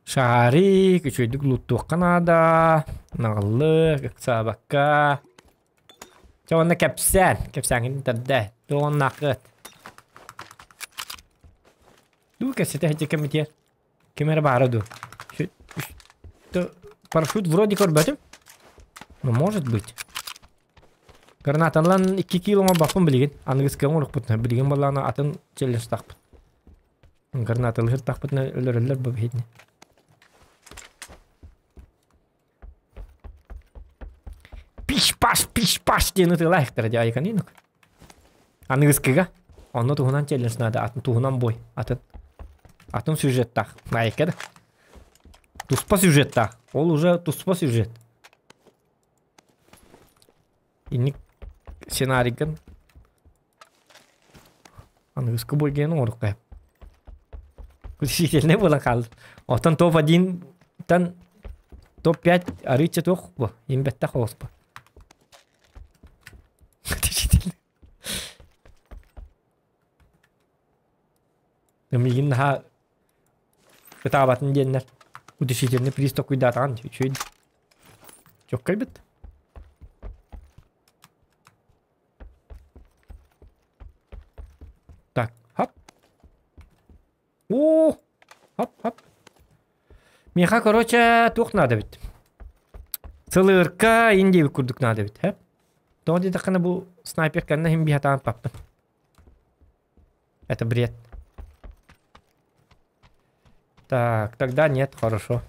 [SPEAKER 1] Шарик, үчүгэйдик лууттуохха наада. Наҕыллык, ыксаабакка. Чэ уонна кэпсээн, кэпсээҥҥин тэрдээ. Туоҕуннааххыт. Дуу кэпсэтэ сылдьар кэмитиэр. Ким эрэ баара дуу? Парашют вроде көрбөтүм. Но может быть. Гранаталан 2 кило оҥорбоппун билигин. Аныгыскы оҥоруохпутуна. Билигин буоллаҕына атын челлендж-таахпыт. Гранаталыһыртахпытына өлөрөллөр бу биһигини. Пиш-паш, пиш-паш диэн ытыалаахтара дии айыканинок. Аныгыскыга онно туһунан челлендж надо, атын туһунан бой, атын атын сюжеттаах. Айыкка да. Туспа сюжеттаах. Ол уже туспа сюжет. Инник сценарийгын аныгыскы бойгены оҥоруохха Действительно буолан хаалла. Оттон топ-1-тан топ-5 арыычча туох бу? Имбэттэх оҕуспа. Миигин наһаа ытаабатын диэннэр утешительный приз токуйдаатаҕын үчүгэй чоккайбыт. Так, хоп. О, хоп, хоп. Миэхэ, короче, туох наада эбит. Сылыырка индиэбит курдук наада эбит, һэ? Тоҕо диэтэххинэ бу снайпер кэннэ иһин биһатаан паппын. Это бред. Так, тогда нет, хорошо.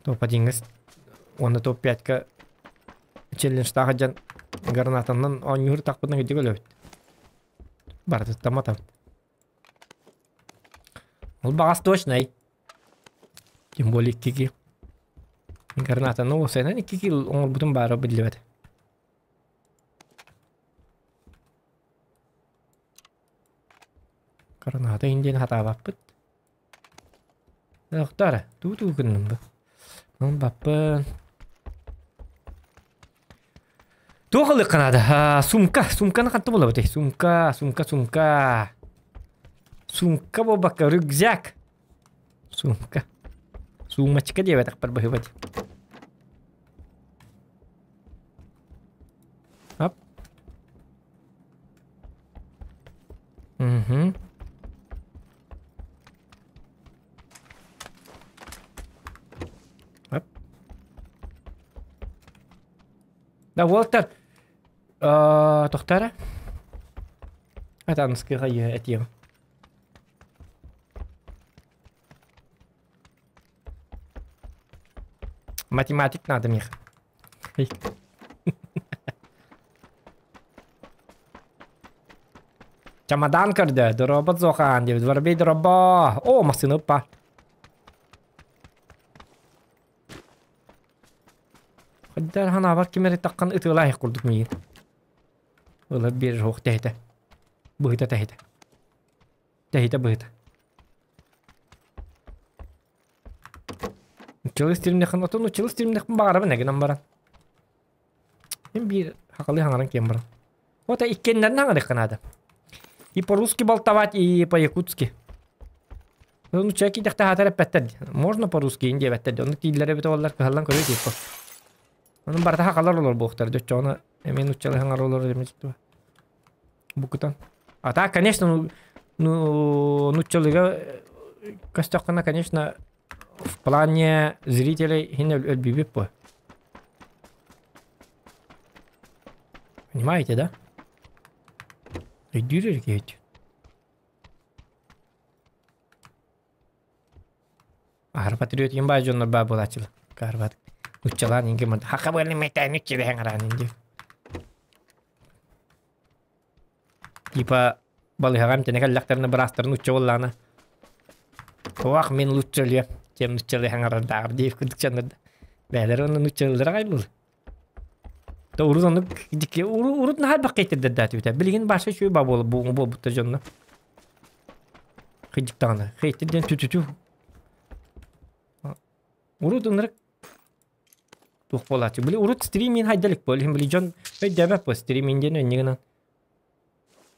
[SPEAKER 1] Топ-1 уонна топ-5-ка челленджтаах дьон гранатанан оонньуур тахпытын кырдьык өлөбүт. Барытыттан матабыт. Ол баҕас точнай. Тем более икки кил. Гранатаны уопсайынан икки кил оҥорбутум баара биллибэт. Граната иһин диэн хатаабаппыт. Тохтоо туу-туу гынным бу. Баппын. Туох ылыахха наада? Сумка. Сумканы ханта булабыт? Сумка, сумка, сумка. Сумка буолбакка, рюкзак. Сумка. Сумочка диэбэтэхпэр быһыыбат. Оп. Угу. Оп. Да, уолаттар, тохтоо Атаныскыга этиэм. Математик надо миэхэ. Чемодан көрдө, дорообот Зохан диэбит. Воробей дорообо. О, массыына ыппа. Хайдар ханаабар ким эрэ таххан ытыалаах курдук миигин. Ыла биэрэр суох тэһитэ. Быһыта тэһитэ. Тэһитэ быһыта. Училыс тиримнэххин отон училыс тиримнэхпин баҕарабын эгинэн баран. Мин биир хахалы хаҥаран киэн баран. Ота иккиэннэрин хаҥарыахха наада. И по-русски болтовать, и по-якутски. Ну, человек кидэхтэ хаатар эппэттэр. Можно по-русски ин диэбэттэр. Ону тииллэр эбит оллар кыһаллан көрүө типа. Onun барыта хакалар олор буохтар. Дьоччоҕуна эмиэ нуччалыы хаҥар олор эмиэ Букутан. А так, конечно, ну, ну нуччалыга көстөххүнэ, конечно, в плане зрителей хин өлбүбүт бу. Понимаете, да? Өйдүүр эргиһит. Аһар патриот им баа дьоннор баа буолааччылар. Каарбат. Нуччалаан инги манд. Хака буолын мэтээн үччэбэһэн араан инди. Типа балыһаҕа эмтэнэ кэллэхтэринэ быраастарын нучча буоллаҕына Туох мин лучше чем нуччалыы хаҥарардааҕар диир курдук дьоннор бэйэлэрэ уонна нуччалыылара аҕай То урут оннук дикки урут наһаа элбэх хейтердэрдээтибитэ. Билигин баша үчүгэй ба буол буолбуттар дьонно. Кыдьык даҕаны. Хейтер диэн түтүтү. Урут ынырык туох буолааччы. Били урут стриминг хайда илик буол. Били дьон өйдөөбөт буо стриминг диэн өнньүгүнэн.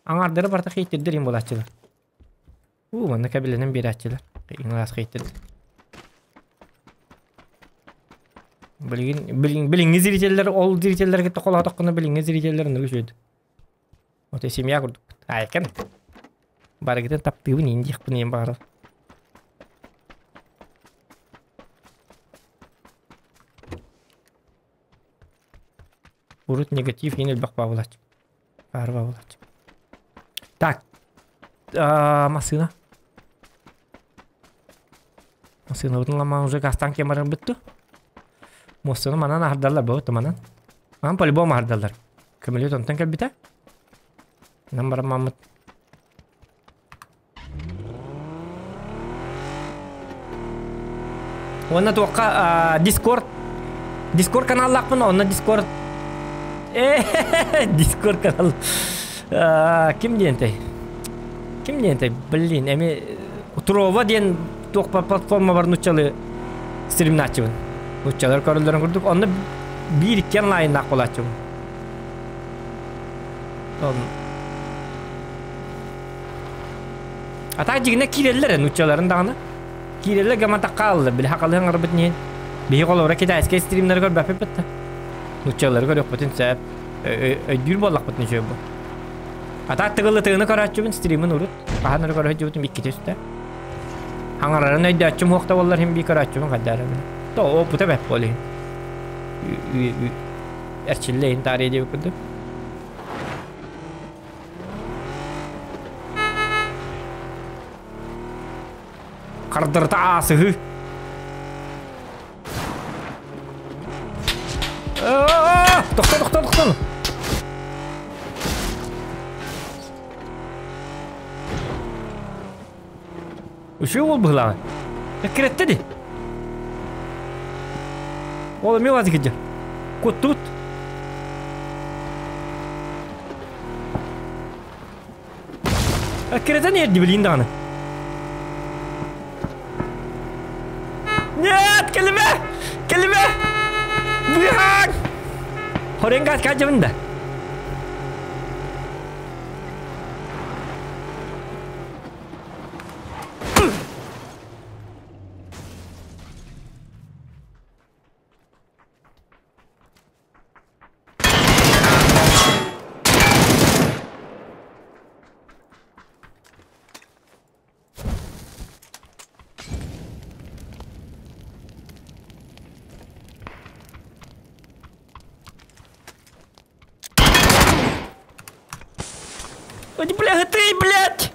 [SPEAKER 1] Аҥаардара барыта хейтердэр им буолааччылар. Уу, манна кэбилэнэн биэрээччилэр. Иҥаас хейтер. Билигин билиҥ билиҥҥи зрителлэр ол зрителлэргэ тохолоотоххуна билиҥҥи зрителлэр оннук үчүгэй. Вот семья курдукпут. Айкан. Барыгытын таптыыбын иин диэхпин иин баҕарар. Урут негатив иин элбэх баабылааччы. Баар баабылааччы. Так. Массыына. Массыынабытын ламаан уже гастан кем баран бүттү. Муостаны манан аһардаллар бу манан. Манан по-любому аһардаллар. Көмөлүөт онтон кэлбитэ. Нам бараммаммыт. Уонна туохха Discord Discord каналлаахпын онно Discord Discord канал ким диэнтэй ким диэнтэй блин эми Трова диэн туох платформа бар нуччалы стримнааччыбын нуччалар көрөллөрүн курдук онно биир икки онлайннаах буолааччыбын А так дьигинэ киирэллэр нуччаларын даҕаны. Киирэллэр гаматахха хааллар. Били хакалыһан арбыт иһин. Биһи холобура китайскай стримнары көрбөппүт да. Нуччалары көрүөхпүтүн сөп. Өйдүүр буоллахпытын үчүгэй бу. А так тыгыллытыгыны көрөөччүбүн стримин урут. Хаһан эрэ көрө сылдьыбытым иккитэ үстэ. Хаҥарарын өйдөөччүм суох да буоллар иһин бии көрөөччүбүн хайдаа эрэ били. То опыта бэрт буол иһин. Эрчиллэ иһин таарыйа диэбит курдук. Хардырыта аасыһыы. Тохто, тохто, тохто. Үчүгэй уол быһылааҕа. Эккирэттэ дии. Ол эмиэ уазик илдьэр. Куттубут. Эккирэтэн иһэрди билиин даҕаны. Нет, кэлимэ! Кэлимэ! Быһаан! Хорен газ каджабын да. Ой, бля, ты, блядь!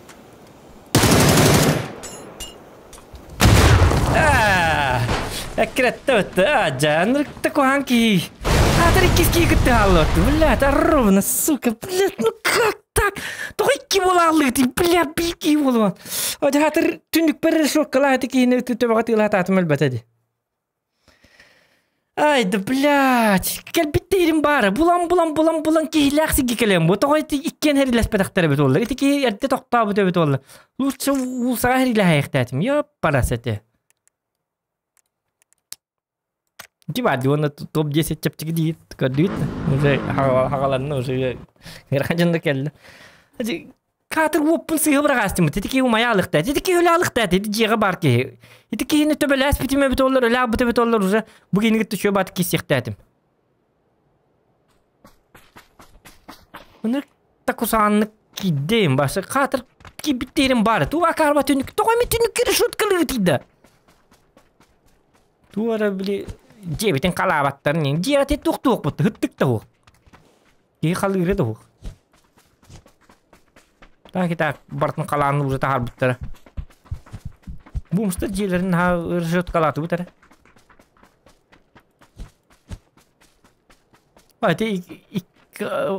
[SPEAKER 1] Эккирэттэ Дьаанырыкта куһаан киһи. Аатар иккис киһи кытта хааллыбат. Блядь, ровно, сука, блядь, ну как так? Тоҕо икки буолааллыгытый, блядь, биир киһи буолуон. Аатар түннүкпэр решеткалаах ити киһини төбөҕө тыылаатаатым өлбөтө дии. Ай да блядь, кэлбит диирим баара, булан булан булан булан киһилээх сиргэ кэлэн бу тоҕо ити иккиэн хэрилэспэтэхтэр эбит буоллар, ити киһи эрдэ тохтообут эбит буолла. Лучше уулсаҕа хэрилэһээхтээтим, ёппарас этэ. Ити баар дии уонна топ-10 чэпчэки диир көрдүгүт да уже хаҕаланна уже ыарахан дьон да кэллэ. Каатыр уоппун сыыһа быраҕаастыммыт. Ити киһи умайа алыкта. Ити киһи өлө алыкта. Ити дьиэҕэ баар киһи. Ити киһини төбөлөөспүтүм эбит оллор, өлө аабыт эбит оллор уже бу киһини кытта үчүгэй баатык киирсиэхтээтим. Ынырык да кусааннык киирдим. Басы хаатыр киирбиттерим баар. Туга акаарба түнүк. Тоҕо эми түнүк решеткалыы тиийдэ. Туга эрэ били дьиэбитин халаабаттарын дьиэҕэ туох-туохпут ыттык да суох. Киһи халыыра да суох. Так и так бартын халаанны уже таһаарбыттара. Бумстар дьиэлэрин наһаа решеткалаатыбыт эрэ. Ити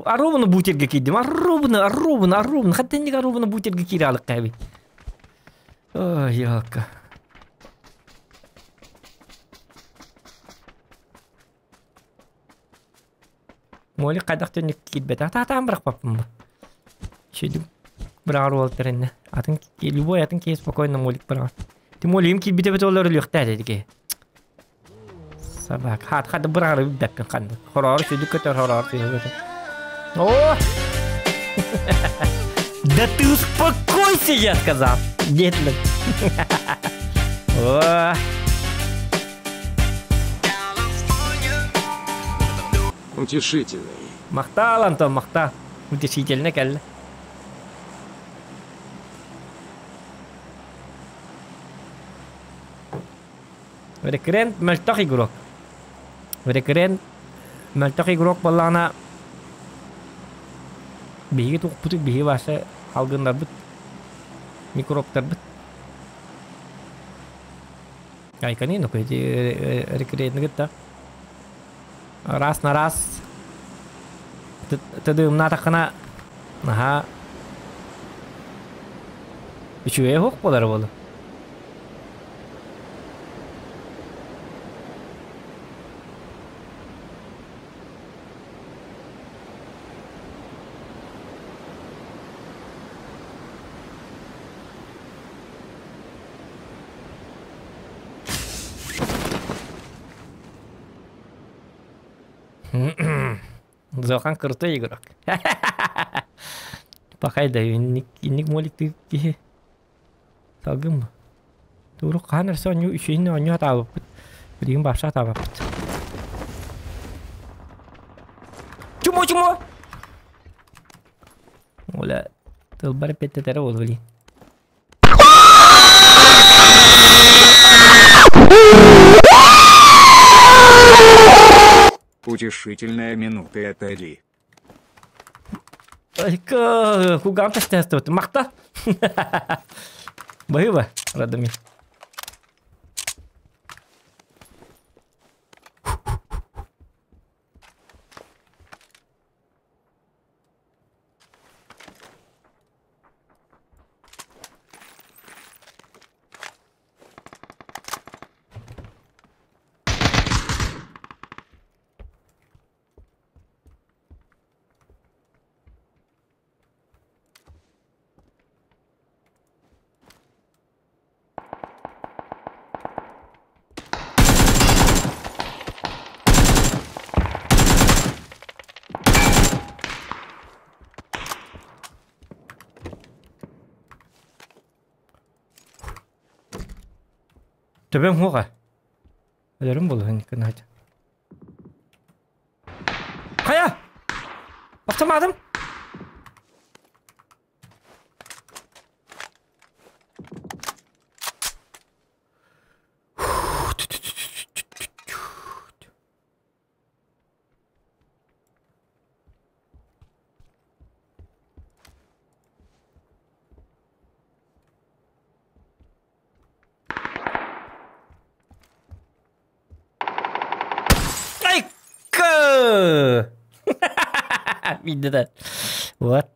[SPEAKER 1] оруобуна бутерга киирдим. Оруобуна, оруобуна, оруобуна. Хаттенник оруобуна бутерга киирэ алыкка эбит. Ой, ялка. Молик хайдах түннүк киирбэтэх таатаан бырахпаппын бу. Шүйдүм быраҕар уолтар иннэ. Атын любой атын киһи спокойно молик быраҕар. Ти молигым киирбитэ бит олор өлүөхтээх дии киһи. Собак. Хаат хады быраҕары билбэппин ханнык. Хороору сүдүк көтөр, хороору сүдүк көтөр. О! Да ты успокойся, я сказал. Дед О!
[SPEAKER 2] Утешительный.
[SPEAKER 1] Махтал, Антон, махтал. Утешительно кэллэ. Рекрент мөлтөх игрок. Рекрент мөлтөх игрок буоллаҕына биһиги туохпутуй биһиги бааса алгыннарбыт микробтарбыт Айканин эти рекрентны кытта раз на раз тыдыымнаатаххына наһаа үчүгэйэ суох буолар буолу. Зохан крутой игрок. Пахай да инник инник молик киһи. Салгын Тууру хаһан эрсэ оонньуу үчүгүн оонньуу сатаабыппыт. Билигин баапса сатаабаппыт. Чумо чумо! Оля тылбар эппиэттэтэрэ буолуо блин.
[SPEAKER 4] Утешительная минута это ли?
[SPEAKER 1] Кугам тестестыбыт. Махта. Баһыыба, Радомир. Төбөм хуоҕа. Өлөрүм буолуо гына Хайа! Автоматым! Айка! Видно да. Вот.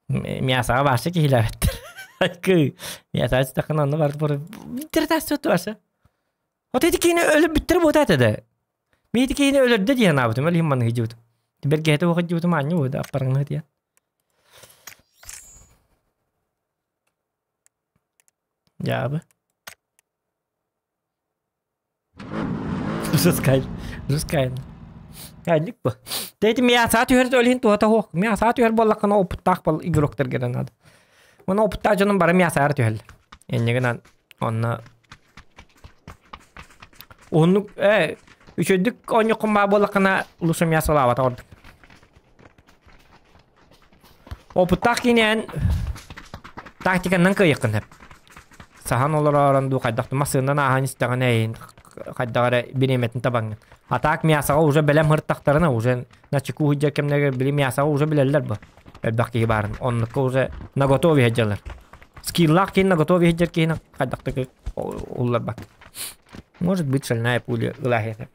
[SPEAKER 1] Мясаҕа баарса киһилээбэттэр. Айкы. Мясаҕа сытаххына онно барыт бары биттэр таас барса. Вот эти киһини өлөрбүттэр буота этэ да. Мен ити киһини өлөрдө дии санаабытым, ол иһин маннык дьыбытым. Бэргэһэтэ уох дьыбытым аанньа буода аппараҥнаһы диэн. Дьаабы. Жескай. Жескайно. Айлык бу. Тэти мяса түһэр олин туһата хуох. Мяса түһэр буоллаххына опыттаах бол игроктар гера надо. Оны опыттаах дьонум бары мясаар түһэллэр. Эннигинэн онно Оннук э үчүгдүк оонньуоххун баа буоллаххына лучше мясолаабата ордук. Опыттаах киинээн тактиканнан кыайыаххын сөп. Саһан олороорон дуу хайдах да массыынан ааһан истэҕинэ эйин хайдах эрэ бириэмэтин табаҥҥын. А так мясоҕа уже бэлэм сырыттахтарына уже начеку сылдьар кэмнэригэр били мясоҕа уже билэллэр бу элбэх киһи баарын. Оннукка уже наготове сылдьаллар. Скиллаах киһи наготове сылдьар киһини хайдах да улларбат. Может быть шальная пуля ылааһыа.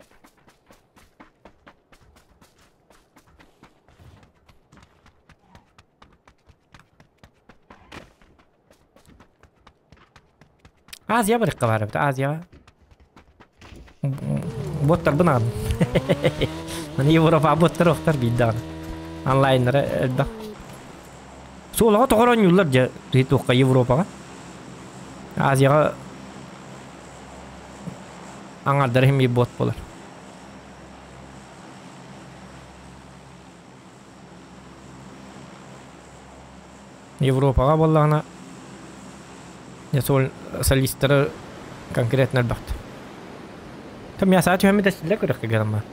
[SPEAKER 1] Азия барыкка баар эбит, Азияҕа. Боттарбын аҕын. Маны Европа боттар охтор биир даҕаны. Онлайннара элбэх. Суолаҕа тоҕор оонньууллар дьэ туохха Европаҕа. Азияҕа аҥардара иһин биир бот буолар. Европаҕа буоллаҕына солистары конкретно элбэхтэр. Там мясо түһэммит эстиллэр күрэххэ грамма.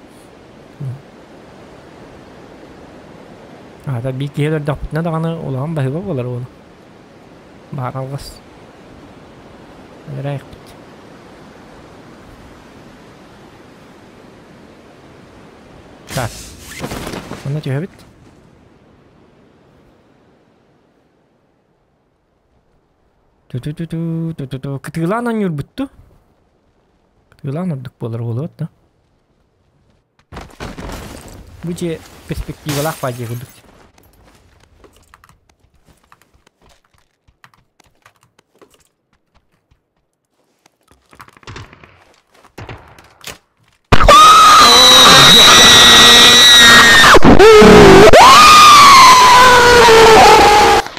[SPEAKER 1] Аата биир киһи өлөрдөхпүтүнэ даҕаны улахан баһыыба буолар уолу. Баар алҕас. Өлөрөөйөхпүт. Так. Онно түһэбит. Ту-ту-ту-ту, Кытыылаан оонньуурбут дуу? Кытыылаан ордук буолар буолуо да. Бу дьиэ перспективалаах баа дьиэ курдук.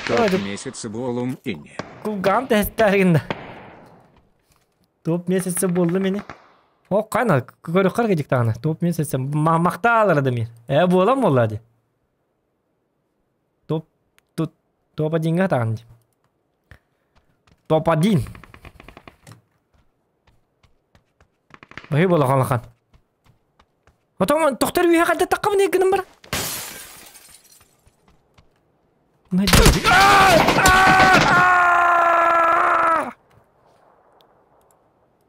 [SPEAKER 4] Топ месяца буолум ини.
[SPEAKER 1] Кулгаам тэһистээригин да. Топ месяца буоллум ини. О, кайна, көрөхөр кедиктаҕына. Топ месяца махтаалара да мин. Э, буолан буолла ди. Топ, топ одинга таҕын ди. Топ-1. Баһыы буолахан лахан. Отон тохтор үөһэ хайда таххабын гынан бар.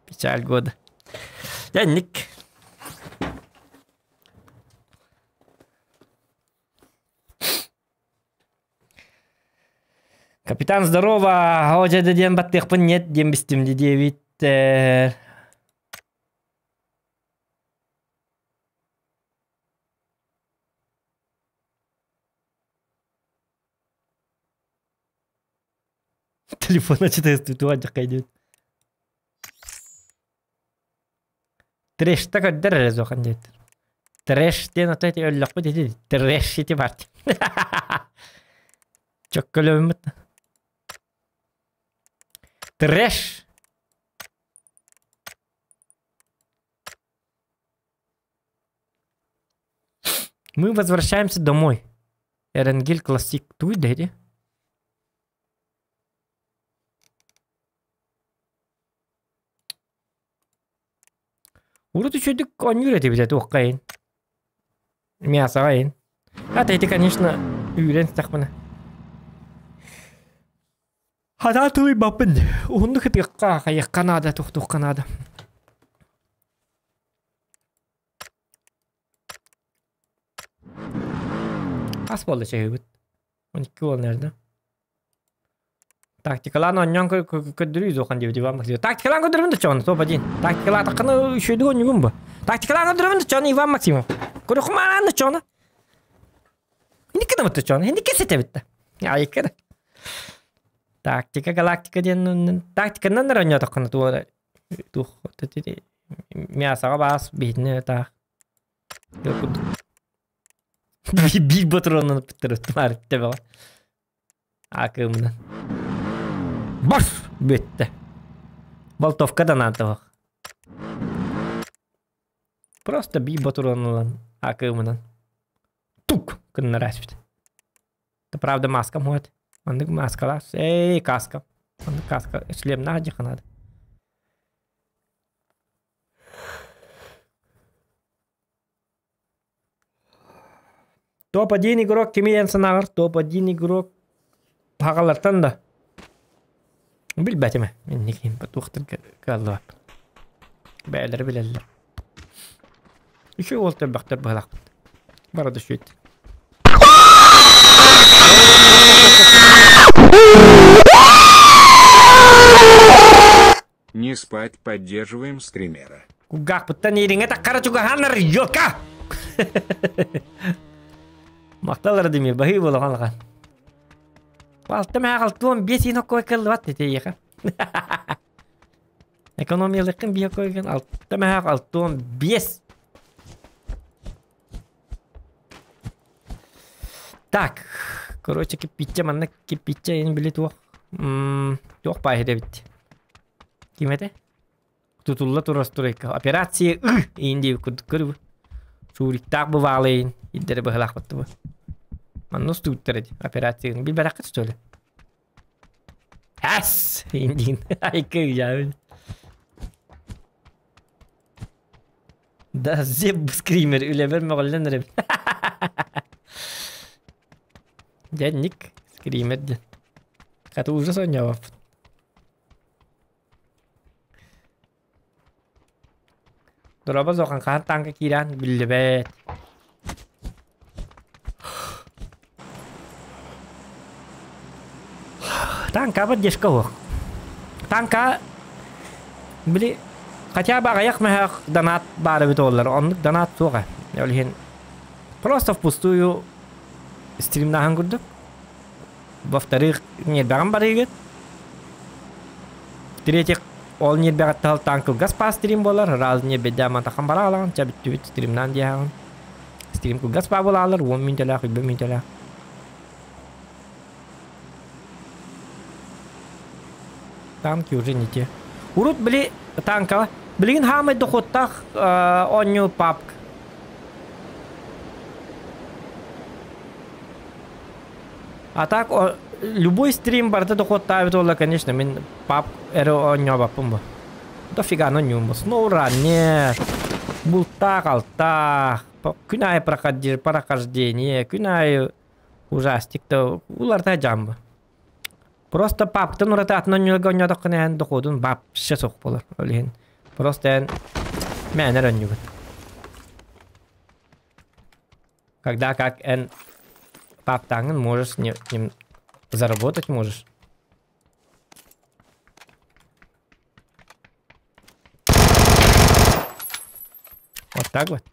[SPEAKER 1] Печаль года. Я ник. Капитан здорово, о дьэ диэн баттыахпын нет диэн бистим дии диэбиттэр. Телефона читает диэбит. Трэшта көрдөр эрэ суохан диэттэр. Трэш диэн ото ити өллөхпүт ити трэш ити бар. Чөккөлөммүт. Трэш. Мы возвращаемся домой. Эренгиль классик туй дэри. Урут үчүгдүк оонньуур этибит этэ туоххайын. Мясоҕайын. А ити, конечно, үүрэн истэхпинэ. Хатаа тулуйбаппын. Уһуннук ытыахха, хайыахха наада, тохтуохха наада. Хас буолла чаһыыбыт? 12 буолан эрдэ. Тактикалаан оонньоон көрдөрүү суохан диэбит Иван Максимов. Тактикалаан көрдөрөбүн да чоҕун, топ один. Тактикалаатаххына үчүгэйдик оонньугун бу. Тактикалаан көрдөрөбүн да чоҕун Иван Максимов. Көрөхүмаан да чоҕуна. Инникки да бутта чоҕуна, инникки ситэбит да. Айыкка да. Тактика, галактика диэн тактиканан эрэ оонньоотоххуна туора туох мясоҕа баас биһитини таах. Биир ботуруоннан ыппыттар төбөҕө. Акымынан. Бас! Бүттэ. Болтовка да наада Просто биир ботуруон ылан. Акымынан. Тук! Кыннара түспүт. Да правда маскам хуат. Маннык маскалаах. Эй, каска. Маннык каска. Шлемнаах дьиэхэ наада. Топ-1 игрок кими диэн санааҕар топ-1 игрок хагалартан да билбэтим ээ инникин туохтарга кыаллыбат бэйэлэрэ билэллэр үчүгэй уол төрбөхтөр быһалаахпыт бара да үчүгэй
[SPEAKER 4] Не спать, поддерживаем стримера.
[SPEAKER 1] Кулгаахпыттан ириҥэ таххара чугаһааннар, ёлка! Махтал Радимир, баһыы буолаҕан лахан. Балта мэ алтуон биэс иин оккой кыллыбат этиэхэ. Экономиялыккын биэ койгун алта мэһээх алтуон биэс. Так, короче, киппиччэ манна киппиччэ ин били туох туох баай эбит. Ким этэ? Тутулла турар стройка. Операция ы иин диэбит курдук көрүбү. Шуриктаах бываалайын иддэрэ быһалаахпыт бу. Манна устубуттар эти операцияны билбэтэххит что ли? Ас! Иин диин. Айка ыйаабын. Да, зеб скример үлэбэр мөҕүллэн эрэбин. Дьэ, ник скример диэн. Хата ужас оонньообоппут. Дорообо Зохан хаһан тааҥка киирэн биллибэт. Тааҥка поддержка суох. Тааҥка били хотя бы аҕыйах мөһөөх донат баар эбит буоллар оннук донат суох ээ. Ол иһин просто впустую стримнаһан курдук. Во-вторых, ньиэрбэҕин барыыгыт. В-третьих, ол ньиэрбэҕиттэн алтаан кылгас паас стрим буолар, раз ньиэрбэйдээн мантахан бараалаҕын, чэ бүттүбүт стримнаан диэһэҕин. Стрим кылгас паа буолаалар, уон мүнтэлээх, үбэ мүнтэлээх. Танки уже не те. Урут били танкала. Билигин хаамай дохуоттаах оонньуу папк. А так любой стрим барыта дохуоттаабыт буолла, конечно, мин пап эрэ оонньообоппун бу. Дофига оонньуум бу. Сноуран нет. Бултаах-алтаах. Күн аайы прохождение, күн аайы ужастик да уларта дьаам бу. Просто паптан ураты атын оонньууларга оонньоотоххуна эн доходун вообще суох буолар. Ол иһин просто эн мээнэ эрэ оонньуугун. Когда как эн паптааҥҥын можешь не, не заработать можешь. Вот так вот.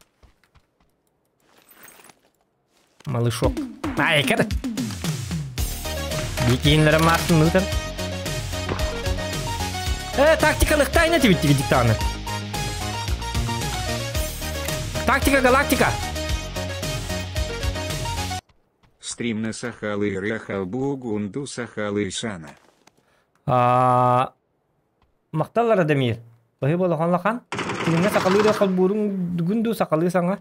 [SPEAKER 1] Малышок. Айкар. Бикинлere Мартин Лютер. Э, тактикалык тайна тибит диктаны. Тактика галактика.
[SPEAKER 4] Стримна сахалы ряхалбу гунду сахалы сана.
[SPEAKER 1] Махтал Радомир. Баһы болохон лахан. Тилиҥҥэ сахалыы да холбууруҥ дугун дуу сахалыы саҥа.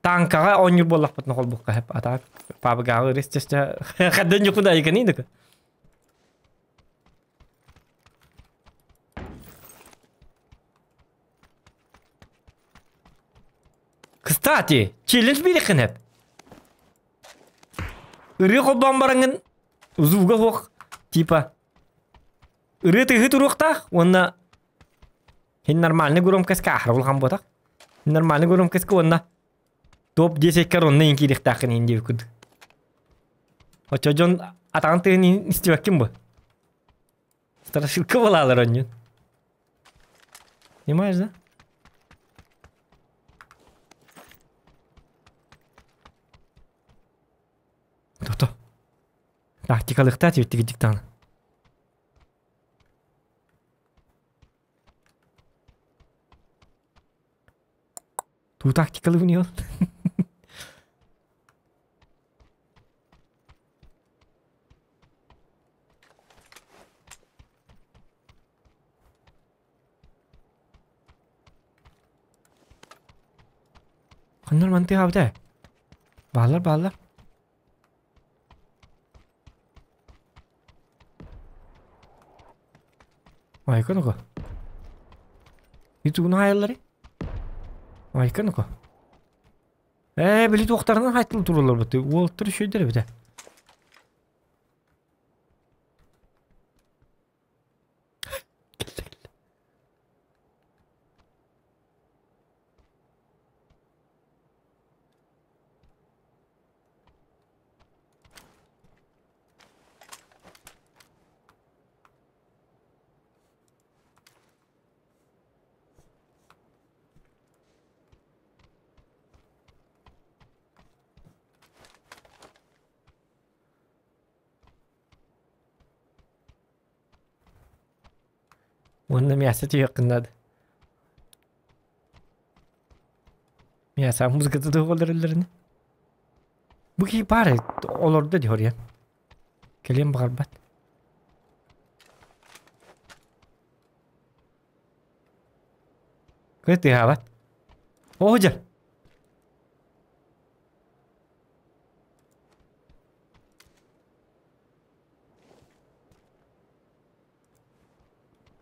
[SPEAKER 1] Танкаҕа оонньуур буоллахпытына холбукка хэп. А так пабыгааҕы ырыс хаддан ньукуда айыканы дыка. Кстати, челлендж биэриэххин сөп. Ырыа холбоон бараҥҥын звуга суох типа ырыа тыаһыы туруохтаах уонна һин нормальный громкость аһара улахан буотах. Нормальный громкость уонна топ 10 онно иин киириэхтааххын иин диэбит курдук. Оччо дьон атаҕын тыаһын истибэккин бу. Страшилка буолаалар онньун. Понимаешь, да? То-то. Тактикалыктаа тибиттигит диктаны. Туу тактикалыбын иһил. Ханнар мантыы хаабыта? Бааллар, бааллар. Айка ну-ка. Итугун хаайаллары? Айка ну-ка. Ээ, били туохтарынан хайтыл тураллар быты. Уолаттар үчүгэйдэр эбитэ. Уонна мясо түһүөххүн наада. Мясо музыката туох олороллорун. Бу киһи баар олордо дии хоруйан. Кэлиэн баҕарбат. Кыыс тыаһаабат. Оо дьэ.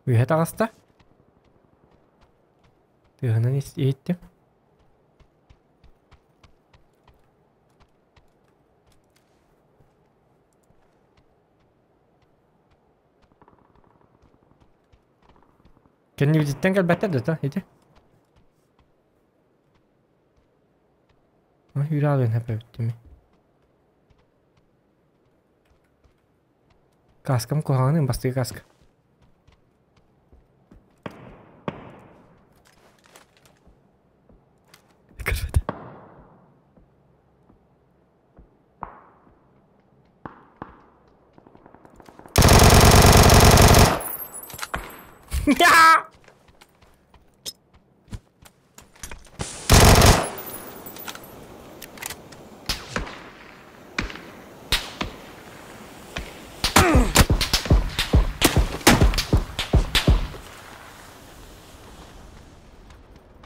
[SPEAKER 1] Үөһэ таҕыста. Тыаһынан иһиттим. Кэннибититтэн кэлбэттэр да ити. Үүрэ алыан хэппэбиттими. Каскам куһаҕаныын бастакы каска. Көрбөтө.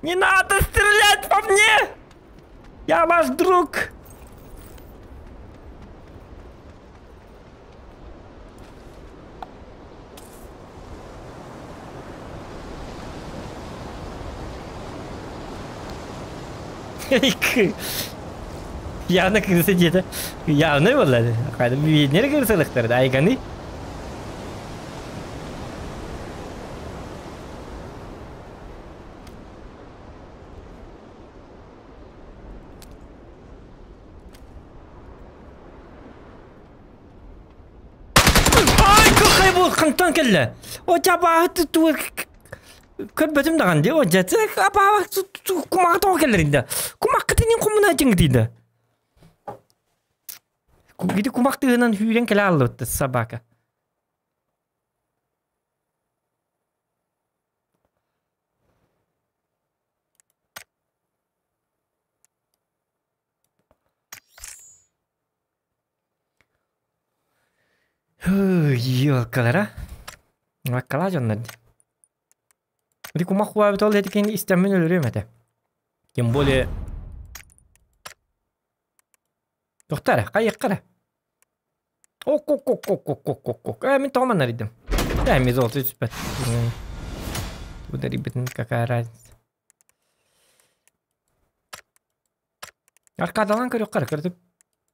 [SPEAKER 1] Не надо стрелять по мне! Я ваш друг! Явно кырса диэтэ. Явно буолла. Хайда биэннэр кырсалыктар да айганы. Ай, көхэй бу хантан кэллэ. О жабаһы тугу көрбөтүм даҕаны дии. О дьэ абаа кумаҕа тоҕо кэллэрин да. Кумаххытын кумуна дьиҥ да. Ити кумах тыһынан сүүрэн кэлэ аллыбыт собака. Елкалара. Маккала дьоннор. Ити кумах хуабыт ол этикин истэммин өлөрүөм этэ. Тем более Тохтоо эрэ, хайыахха эрэ. Ок-ок-ок-ок-ок-ок-ок. Э, мин тоҕо манна арыйдым? Э, ми золото түспэт. Ударибытын какая разница. Аркадалан көрүөххэ эрэ, кырдык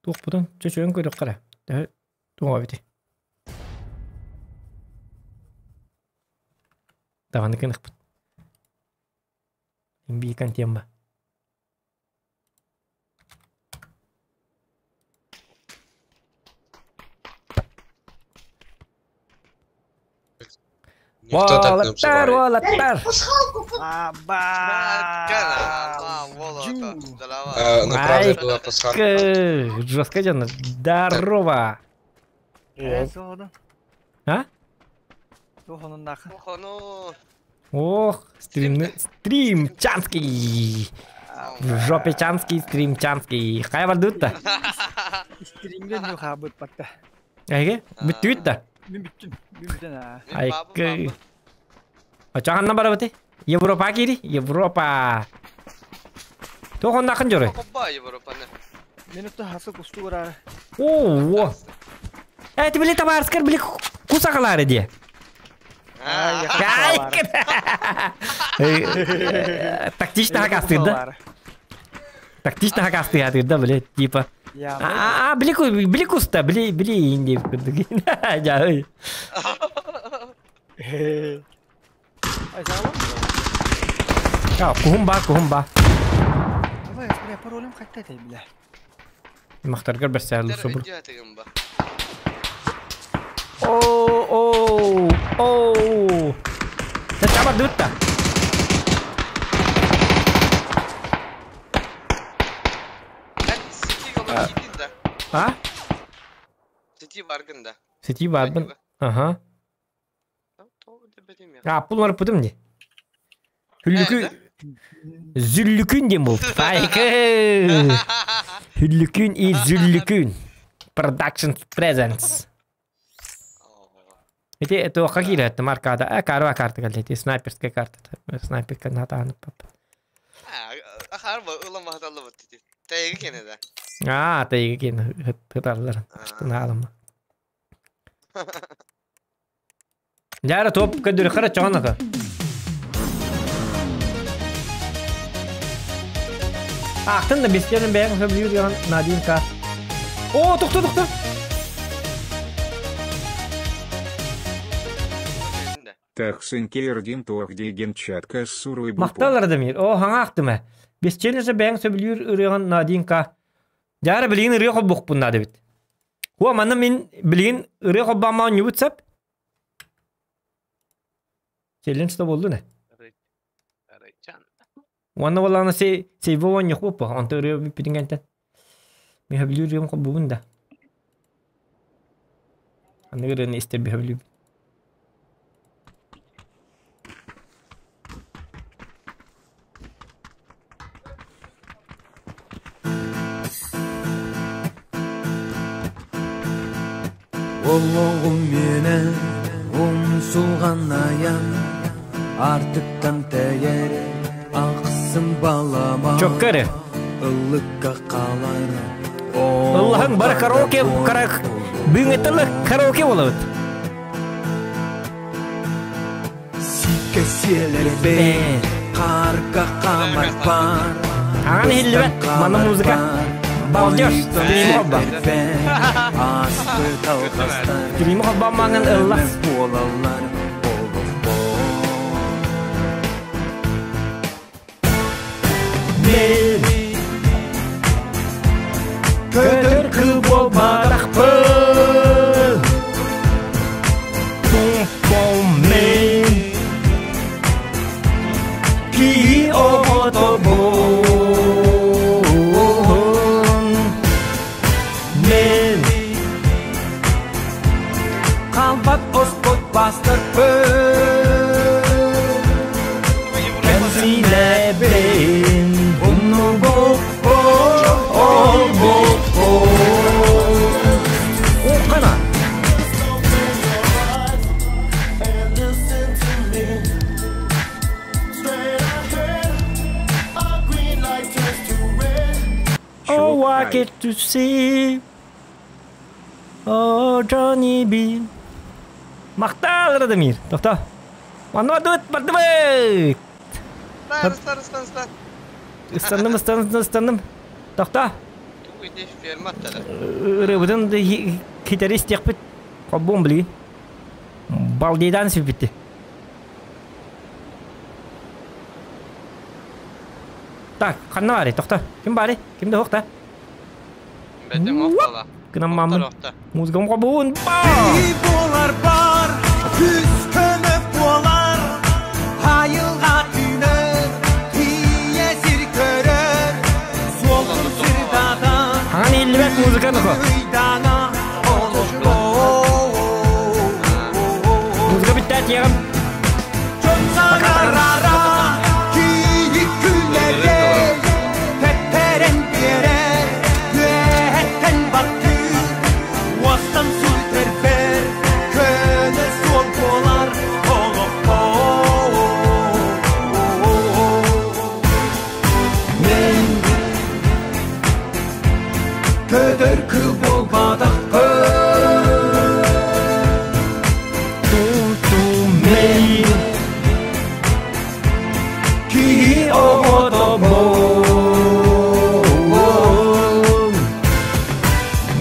[SPEAKER 1] туохпутун чөчөйөн көрүөххэ эрэ. Төһө туох эбитий? Даҕаны кынахпыт. Имбиикан тема.
[SPEAKER 6] Никто так не
[SPEAKER 1] Уолаттар,
[SPEAKER 6] обзывает.
[SPEAKER 1] уолаттар!
[SPEAKER 6] Ну, правда, была пасхалка.
[SPEAKER 1] Жестко дьон. Здорово! А? Ох, стрим, стримчанский! В жопе чанский, стримчанский. Хайа бардыбыт да?
[SPEAKER 7] Стримге нюхабыт бакта.
[SPEAKER 1] Эге, бүттүбүт да?
[SPEAKER 7] Мин бүттүм. Мин бүтэн аа.
[SPEAKER 1] Айкы. Очоҕанна барабыты? Европа кири? Европа! Тоғын жоры.
[SPEAKER 7] Минутта хасы кусту барары.
[SPEAKER 1] О, Эти били табарскар били кусакалары де. Тактично хакастыр да. Тактично хакастыр да, били, типа. А, били били куста, били били инди курдук. Жа.
[SPEAKER 7] Ай, сағалам.
[SPEAKER 1] А, кухум ба, кухум ба.
[SPEAKER 7] Давай, бля, паролем хатта тай, бля.
[SPEAKER 1] Мактаргар берсе субур. О, о, о. Чабар дутта. А?
[SPEAKER 6] Сети баргын да.
[SPEAKER 1] Сети баргын. Ага. А, пул пудум не. Хүллүкү Зүллүкүн дем бол. Айкы. Хүллүкүн и Зүллүкүн. Production Presents. Эти это какие это маркада? А, карва карта калети, снайперская карта. Снайперка на пап.
[SPEAKER 6] А, харба улам махталлы бут. Тайгы кене да.
[SPEAKER 1] А, тайгы кене. Тыталлар. Штыналым. Жара топ көдүрү кара чоңонака. Ахтын да бестерин бәйін хөблүр Надинка. О, тоқта, тоқта.
[SPEAKER 4] Тахсын келердин туох деген чатка суруй бупу.
[SPEAKER 1] Макталар демир. О, хаңа ақтымы. Бестерин бәйін сөблүр үреген Надинка. Жара билген ыры хоббук бунна дебит. Хуа маны мен билген ыры хоббама нюбутсап. Челлендж болду не? Уанна болланы се сейвон yok бу. Онто ыры биппитингентен. Мен хөблүр юм хоббун да. Аны ырыны истер би хөблүр.
[SPEAKER 8] Олоғым мені умсулған аян Артықтан тәйер ақсын балама
[SPEAKER 1] Çok karı.
[SPEAKER 8] Ылыққа қалар
[SPEAKER 1] Allah'ın bara karaoke kara büyüngетелі караоке болады.
[SPEAKER 8] Сикәселер қарға қамар бар
[SPEAKER 1] Аған хиллибет, мана музыка. Балдеж, стрим хобба.
[SPEAKER 8] Аспы талғастар
[SPEAKER 1] Стрим хобба маңын ыллас.
[SPEAKER 8] Болалар
[SPEAKER 1] Мен көтөр кыл болмадақпын. Мен ки оғотобун. Мен
[SPEAKER 8] Қалбат оспот бастырпын
[SPEAKER 1] Кәмсилебен
[SPEAKER 8] Бұны бол бол
[SPEAKER 1] Оқана.
[SPEAKER 3] And listen to me. Straight ahead, a green light turns to red.
[SPEAKER 1] Oh, I get to see. Oh, Johnny B. Мақтал Радомир. Тоқта. Мануа дует, бардыбыт.
[SPEAKER 6] Стан, стан, стан.
[SPEAKER 1] Ыстанным, ыстанным, ыстанным. Тоқта.
[SPEAKER 6] Тугуйде ферма аттады.
[SPEAKER 1] Ырыбытын китерис текпит. Қоббон білген. Балдейдан сүпітті. Так, қанна бары, тоқта. Кім бары? Кімді хоқта?
[SPEAKER 6] Бәтем оқтала.
[SPEAKER 1] Кынам мамын. Музыкам қобуын.
[SPEAKER 8] Болар бар, күз көміп болар, айылға түйнер, тиесір көрер, солқын сырдадан,
[SPEAKER 1] Аған елбет музыканы қо.
[SPEAKER 8] ұйдана
[SPEAKER 1] Музыка бітті әтиғым.
[SPEAKER 8] Чонсанарара, киік күлерер, тәпперен берер, күәттен баттыр, уастан сүлтербер, көні сол болар. Киһи оҕотобун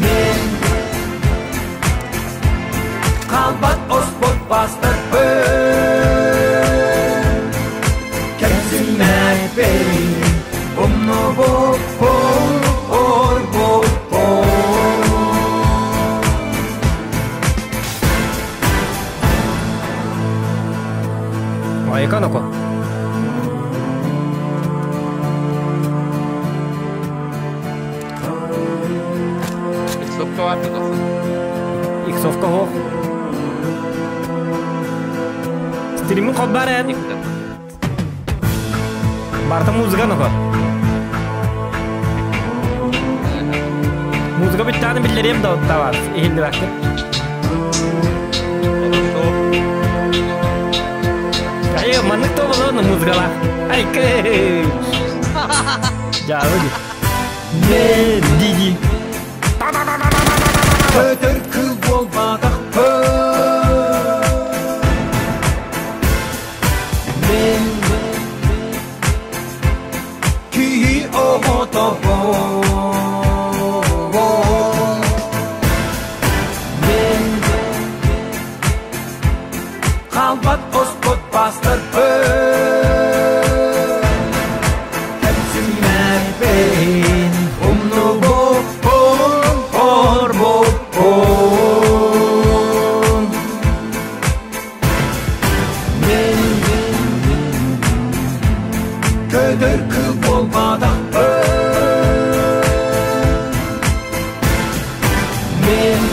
[SPEAKER 8] Мен Қалбат оспот бастарбын Кэмсиммэппин Умнубуппун орбуппун
[SPEAKER 1] Айка ноко.
[SPEAKER 6] Иксовка бар тутасын.
[SPEAKER 1] Иксовка хоох. Стримин холбар эн. Барта музыка ноко. Музыка бүттэҕинэ биллэриэм да табаар иһиллибэккэ. Айы маннык тоболону музыкалаах. Айкы. Дьаабы ди. Мен диди.
[SPEAKER 8] Көтөр кыл буолбатахпын Мен киһи оҕотобун Мен қалбат оспот бастарбын Кэмсиммэппин умнубуппун орбуппун Мен көтөр кыл буолбатахпын Мен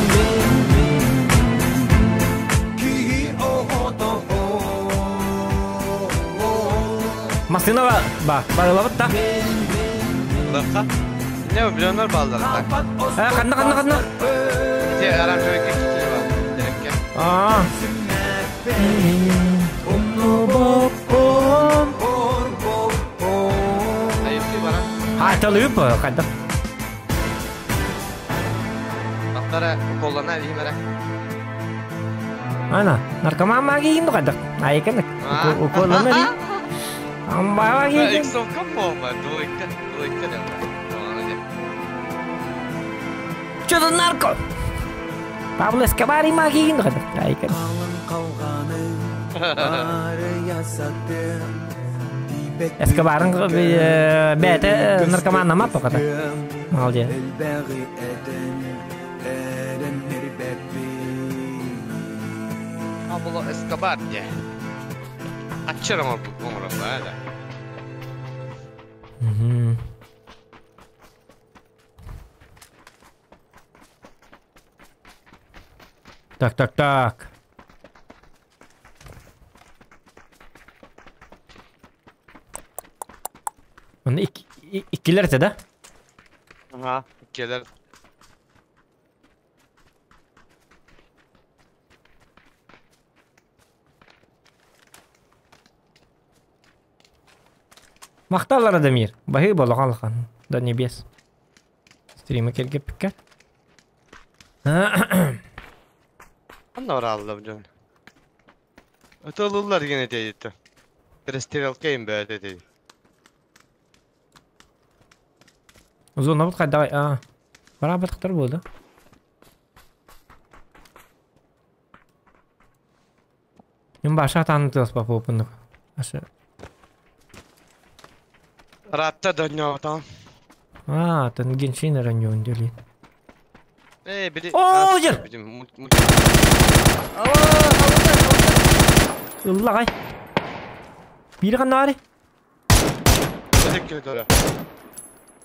[SPEAKER 8] киһи оҕотобун
[SPEAKER 1] Массыына ба барылабыт да.
[SPEAKER 6] Лакка. Не миллионер баллар так.
[SPEAKER 1] Э, ханна ханна ханна.
[SPEAKER 6] Ити оранжевый кикили бар. Дирекке.
[SPEAKER 1] Аа.
[SPEAKER 8] Умнубуппун орбуппун
[SPEAKER 6] Айыпты баран.
[SPEAKER 1] Айталыып хайдах.
[SPEAKER 6] Аттара коллана илиһимэрэ.
[SPEAKER 1] Ана, наркоман магиин хайдах. Айканык. Уколлана ри. Амбаа гиин.
[SPEAKER 6] Иксовка болма, двойка, двойка дем.
[SPEAKER 1] Что за нарко? Пабло Эскобар и магиин хайдах. Айкан.
[SPEAKER 8] Қалың қалғаны
[SPEAKER 1] Эскобарын бәте наркоман намап поката. Молодец.
[SPEAKER 6] Пабло Эскобар де. Ачырым оңром да.
[SPEAKER 1] Так, так, так. Оны иккилер этэ да?
[SPEAKER 6] Ага, иккилер.
[SPEAKER 1] Махталлар Адамир. Баһы болоған лахан. До небес. Стримы келгеппикке.
[SPEAKER 6] Анна оралла дьон. Өтөлуллар гене дейді. Перестрелка им бәді дейді.
[SPEAKER 1] Зона бут давай. А. Бара батықтар болды. Мен баша танытылыс бапы Ашы.
[SPEAKER 6] Ратта дөнья там.
[SPEAKER 1] А, тен геншин раньон дели.
[SPEAKER 6] Эй, били.
[SPEAKER 1] О, жер! Ыллагай. Бири каннары.
[SPEAKER 6] Мөдекке тура.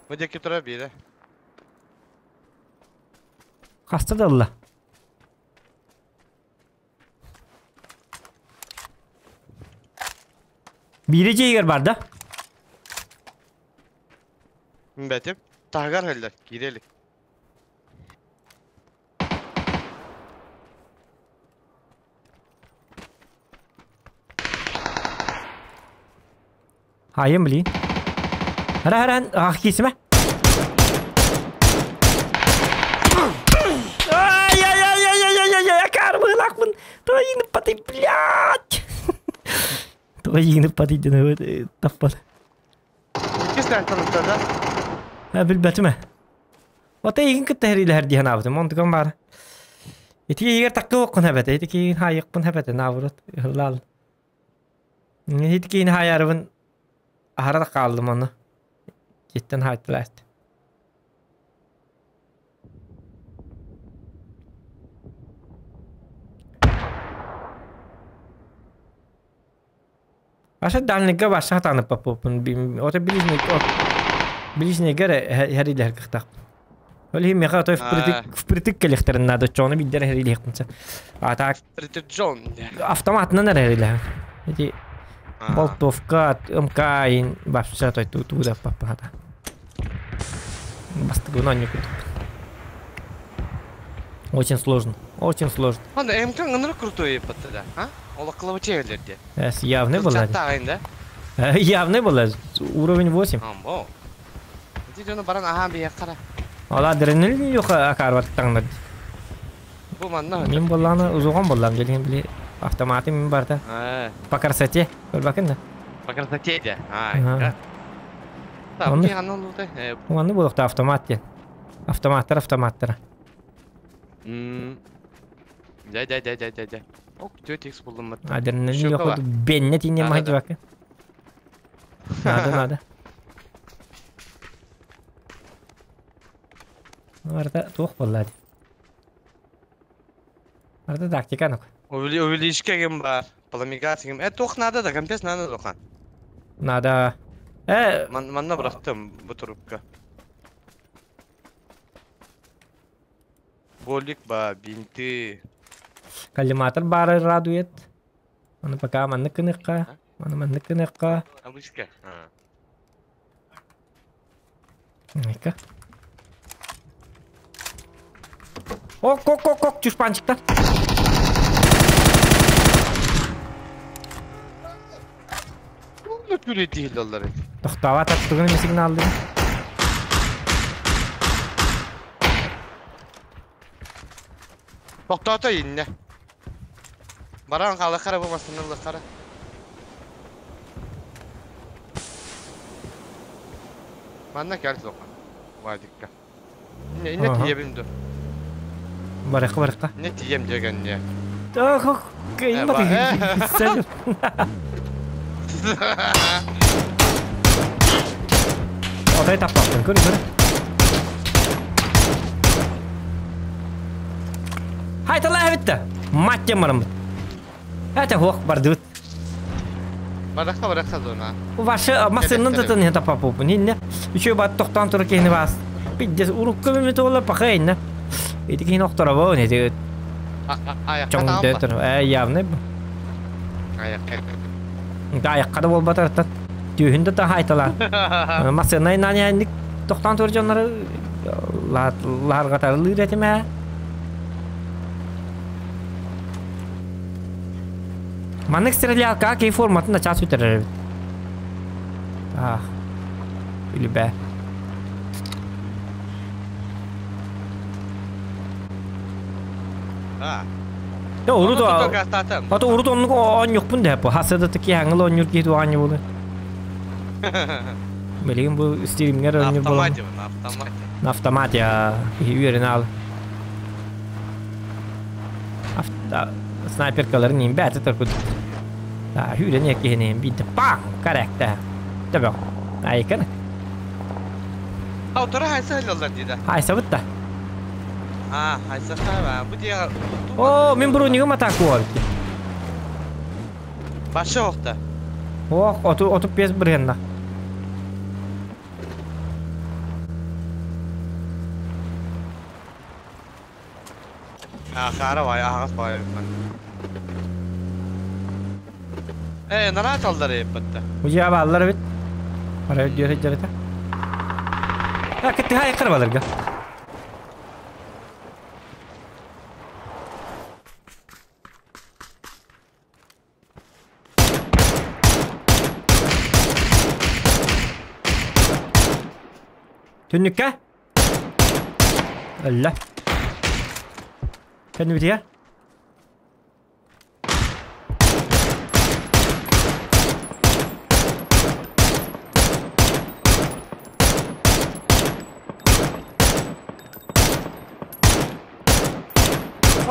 [SPEAKER 6] Мөдекке тура бири.
[SPEAKER 1] Хаста да ылла. Бири жейгер бар да?
[SPEAKER 6] Бәтим. Тагар хәлләр, кирелик.
[SPEAKER 1] Айым блин. Хара хара ах кисме. Ай ай ай ай ай ай ай ай кармылакмын. Тойын паты блядь. Туга йигини патыйдын таппат.
[SPEAKER 6] Кистен tanıttı
[SPEAKER 1] Ha билбэтим. Ота игин кытта херилер диһен абытым. Онтукан бар. Ити егер таккы оккун хабет. Ити кийин хайыкпын хабет. Наоборот. Лал. Ити кийин хаярыбын ахара калдым оны. Жеттен хайттылар. Аша дальныйга баша танып папупун. Ота ближний ближнийге херилер кыхтак. Ол хим меха той впритык келехтерин надо чоны биддер херилер кынса. А так
[SPEAKER 6] Джон.
[SPEAKER 1] Автоматынан херилер. Эти болтовка, МК ин баша той туда папата. Бастыгына не кутуп. Очень сложно. Очень сложно.
[SPEAKER 6] Анда МК ыныры крутой епатты да, а? Ол акылы чевелерде.
[SPEAKER 1] Явный был. Явный был. Уровень 8.
[SPEAKER 6] Амбо. Ити жону баран аха бия кара.
[SPEAKER 1] Ала адреналин yok акар таңнар.
[SPEAKER 6] Бу манна.
[SPEAKER 1] Мен болланы узуган боллам келген биле автоматы мен барда. По красоте. Көр бакын да.
[SPEAKER 6] По красоте де. А. Так, не анан улды.
[SPEAKER 1] Оны болуқта автомат ден. Автоматтар, автоматтар.
[SPEAKER 6] Да, да, да, да, да, да. Ок, 4x булдым.
[SPEAKER 1] Адреналин yok. Бенне тине махи бакын. Надо, надо. Арда туох боллады. Арда тактика нок.
[SPEAKER 6] Увеличка кем бар, пламигация кем. Туох надо да, компес надо тохан.
[SPEAKER 1] Надо.
[SPEAKER 6] Манна бырактым бу трубка. Болик ба, бинты.
[SPEAKER 1] Коллиматор бары радует. Аны пока манны кыныкка. Аны манны кыныкка.
[SPEAKER 6] Обычка.
[SPEAKER 1] Ника. Ок, ок, ок, ок, чушпанчикта.
[SPEAKER 6] Ну түле değil onları.
[SPEAKER 1] Тохтава таттыгын сигналды.
[SPEAKER 6] Тохтата инне. Баран калы кара булмасын ылы кара. Манна кел сока. Вадикка. Не, не тиебим ду.
[SPEAKER 1] Баракка, баракка.
[SPEAKER 6] Не тием деген не.
[SPEAKER 1] Ох, ох, кыйын ба. Отай таппаттын, көр, көр. Хайтала әбітті. Маттен барым. Әте хоқ барды.
[SPEAKER 6] Баракка, баракка зона.
[SPEAKER 1] Вашы масынның да тын таппаппын. Инне. Үшө бат тоқтан тұры кейіні бас. Биддес урукка бімет олар пақа инне. Эти кейін оқтара бұл, не де. Чоң дөтір. Явны. Аяққа да бол батар. Түйінде та хайтала. Масынай нани тоқтан тұры жонлары ларғатарлы ретіме. Маннык стрелялка кей форматында час өтірер. Ах. Үлі бә. Я урут Ата урут оннук онньукпун деп. Хасада таки хаңыл онньур кейт уаньы болы. Билигин бу стримгер онньур болы.
[SPEAKER 6] Автомате, на автомате.
[SPEAKER 1] На автомате, а үйрен ал. Снайперкаларын им бәті тұркуд. Да, хүрен екенем бинті паң, корректа. Табы. Айкын.
[SPEAKER 6] Ауторы хайсы хылалар дейді.
[SPEAKER 1] Хайсы бітті.
[SPEAKER 6] А, хайсы хайва. Бу дия.
[SPEAKER 1] О, мен бронигім атаку алып.
[SPEAKER 6] Башы оқты.
[SPEAKER 1] Ох, отуп без біргенна.
[SPEAKER 6] А, қара вай, ағас бай. Нарат алдар еппетті.
[SPEAKER 1] Уя баллар бит. Ара дөрө дөрөтө. А, кетти хай кыр баларга. Түннүккә? Әллә. Кән бития?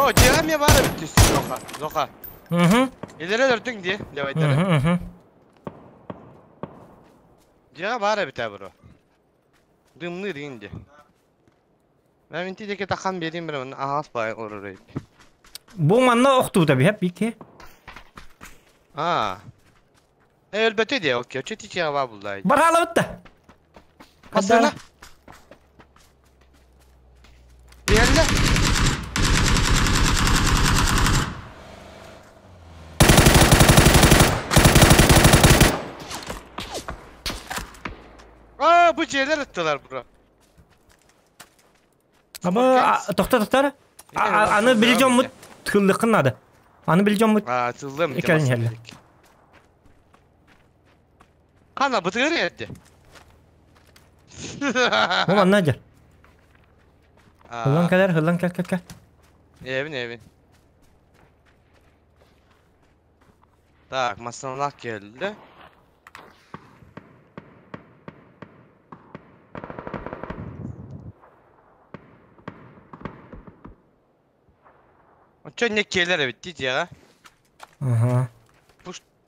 [SPEAKER 6] О, дьиэҕэ эмиэ баар эбит түс, Зоха. Зоха.
[SPEAKER 1] Угу.
[SPEAKER 6] Илэрэ өлөрдүҥ дии, левайдары.
[SPEAKER 1] Угу, угу.
[SPEAKER 6] Дьиэҕэ баар эбит ээ, бро. Дымныыр иин дии. Мен инти диэки тахан биэриим бere онно аһаҕас баай олорор эбит.
[SPEAKER 1] Бу манна охтуута биһэп бики.
[SPEAKER 6] Аа. Э өлбөтө дии, окей, чэ тичиэҕэ баа буллай.
[SPEAKER 1] Бараалабыт да.
[SPEAKER 6] Массыына. Биһэллэ. Аа, бу дьиэлэр ыттылар бро.
[SPEAKER 1] Аба тохто тохтор. Аны били дьоммут тыллыккын надо. Аны били дьоммут
[SPEAKER 6] Аа, тыллым.
[SPEAKER 1] Иккэлин иһэллэр.
[SPEAKER 6] Хана бытыгыр эрди.
[SPEAKER 1] Бу манна дьэр. Хыллан кэлэр, хыллан кэл кэл кэл.
[SPEAKER 6] Эбин, эбин. Так, массыыналаах кэллэ. Оччо инньэ киэлэр эбит дии дьиэҕэ.
[SPEAKER 1] Аха.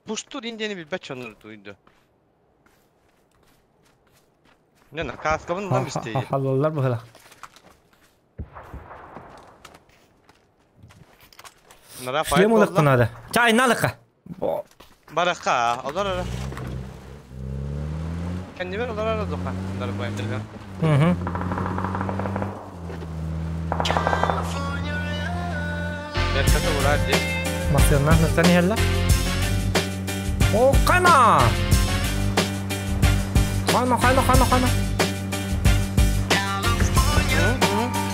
[SPEAKER 6] Пуштур индияны билбэт дьоннор туйду. Не, кааскабын ылан истиий.
[SPEAKER 1] Халлаллар быһыла.
[SPEAKER 6] Нара
[SPEAKER 1] Шлем ылыхха надо. Чай налыха.
[SPEAKER 6] Барахха, олор ара. Кэннибэр олор ара духа. Дарбайдырга.
[SPEAKER 1] Угу.
[SPEAKER 6] Беркаты урар дии.
[SPEAKER 1] Массыыннан ныстан иһэллэр. О, хайма! Хайма, хайма, хайма, хайма.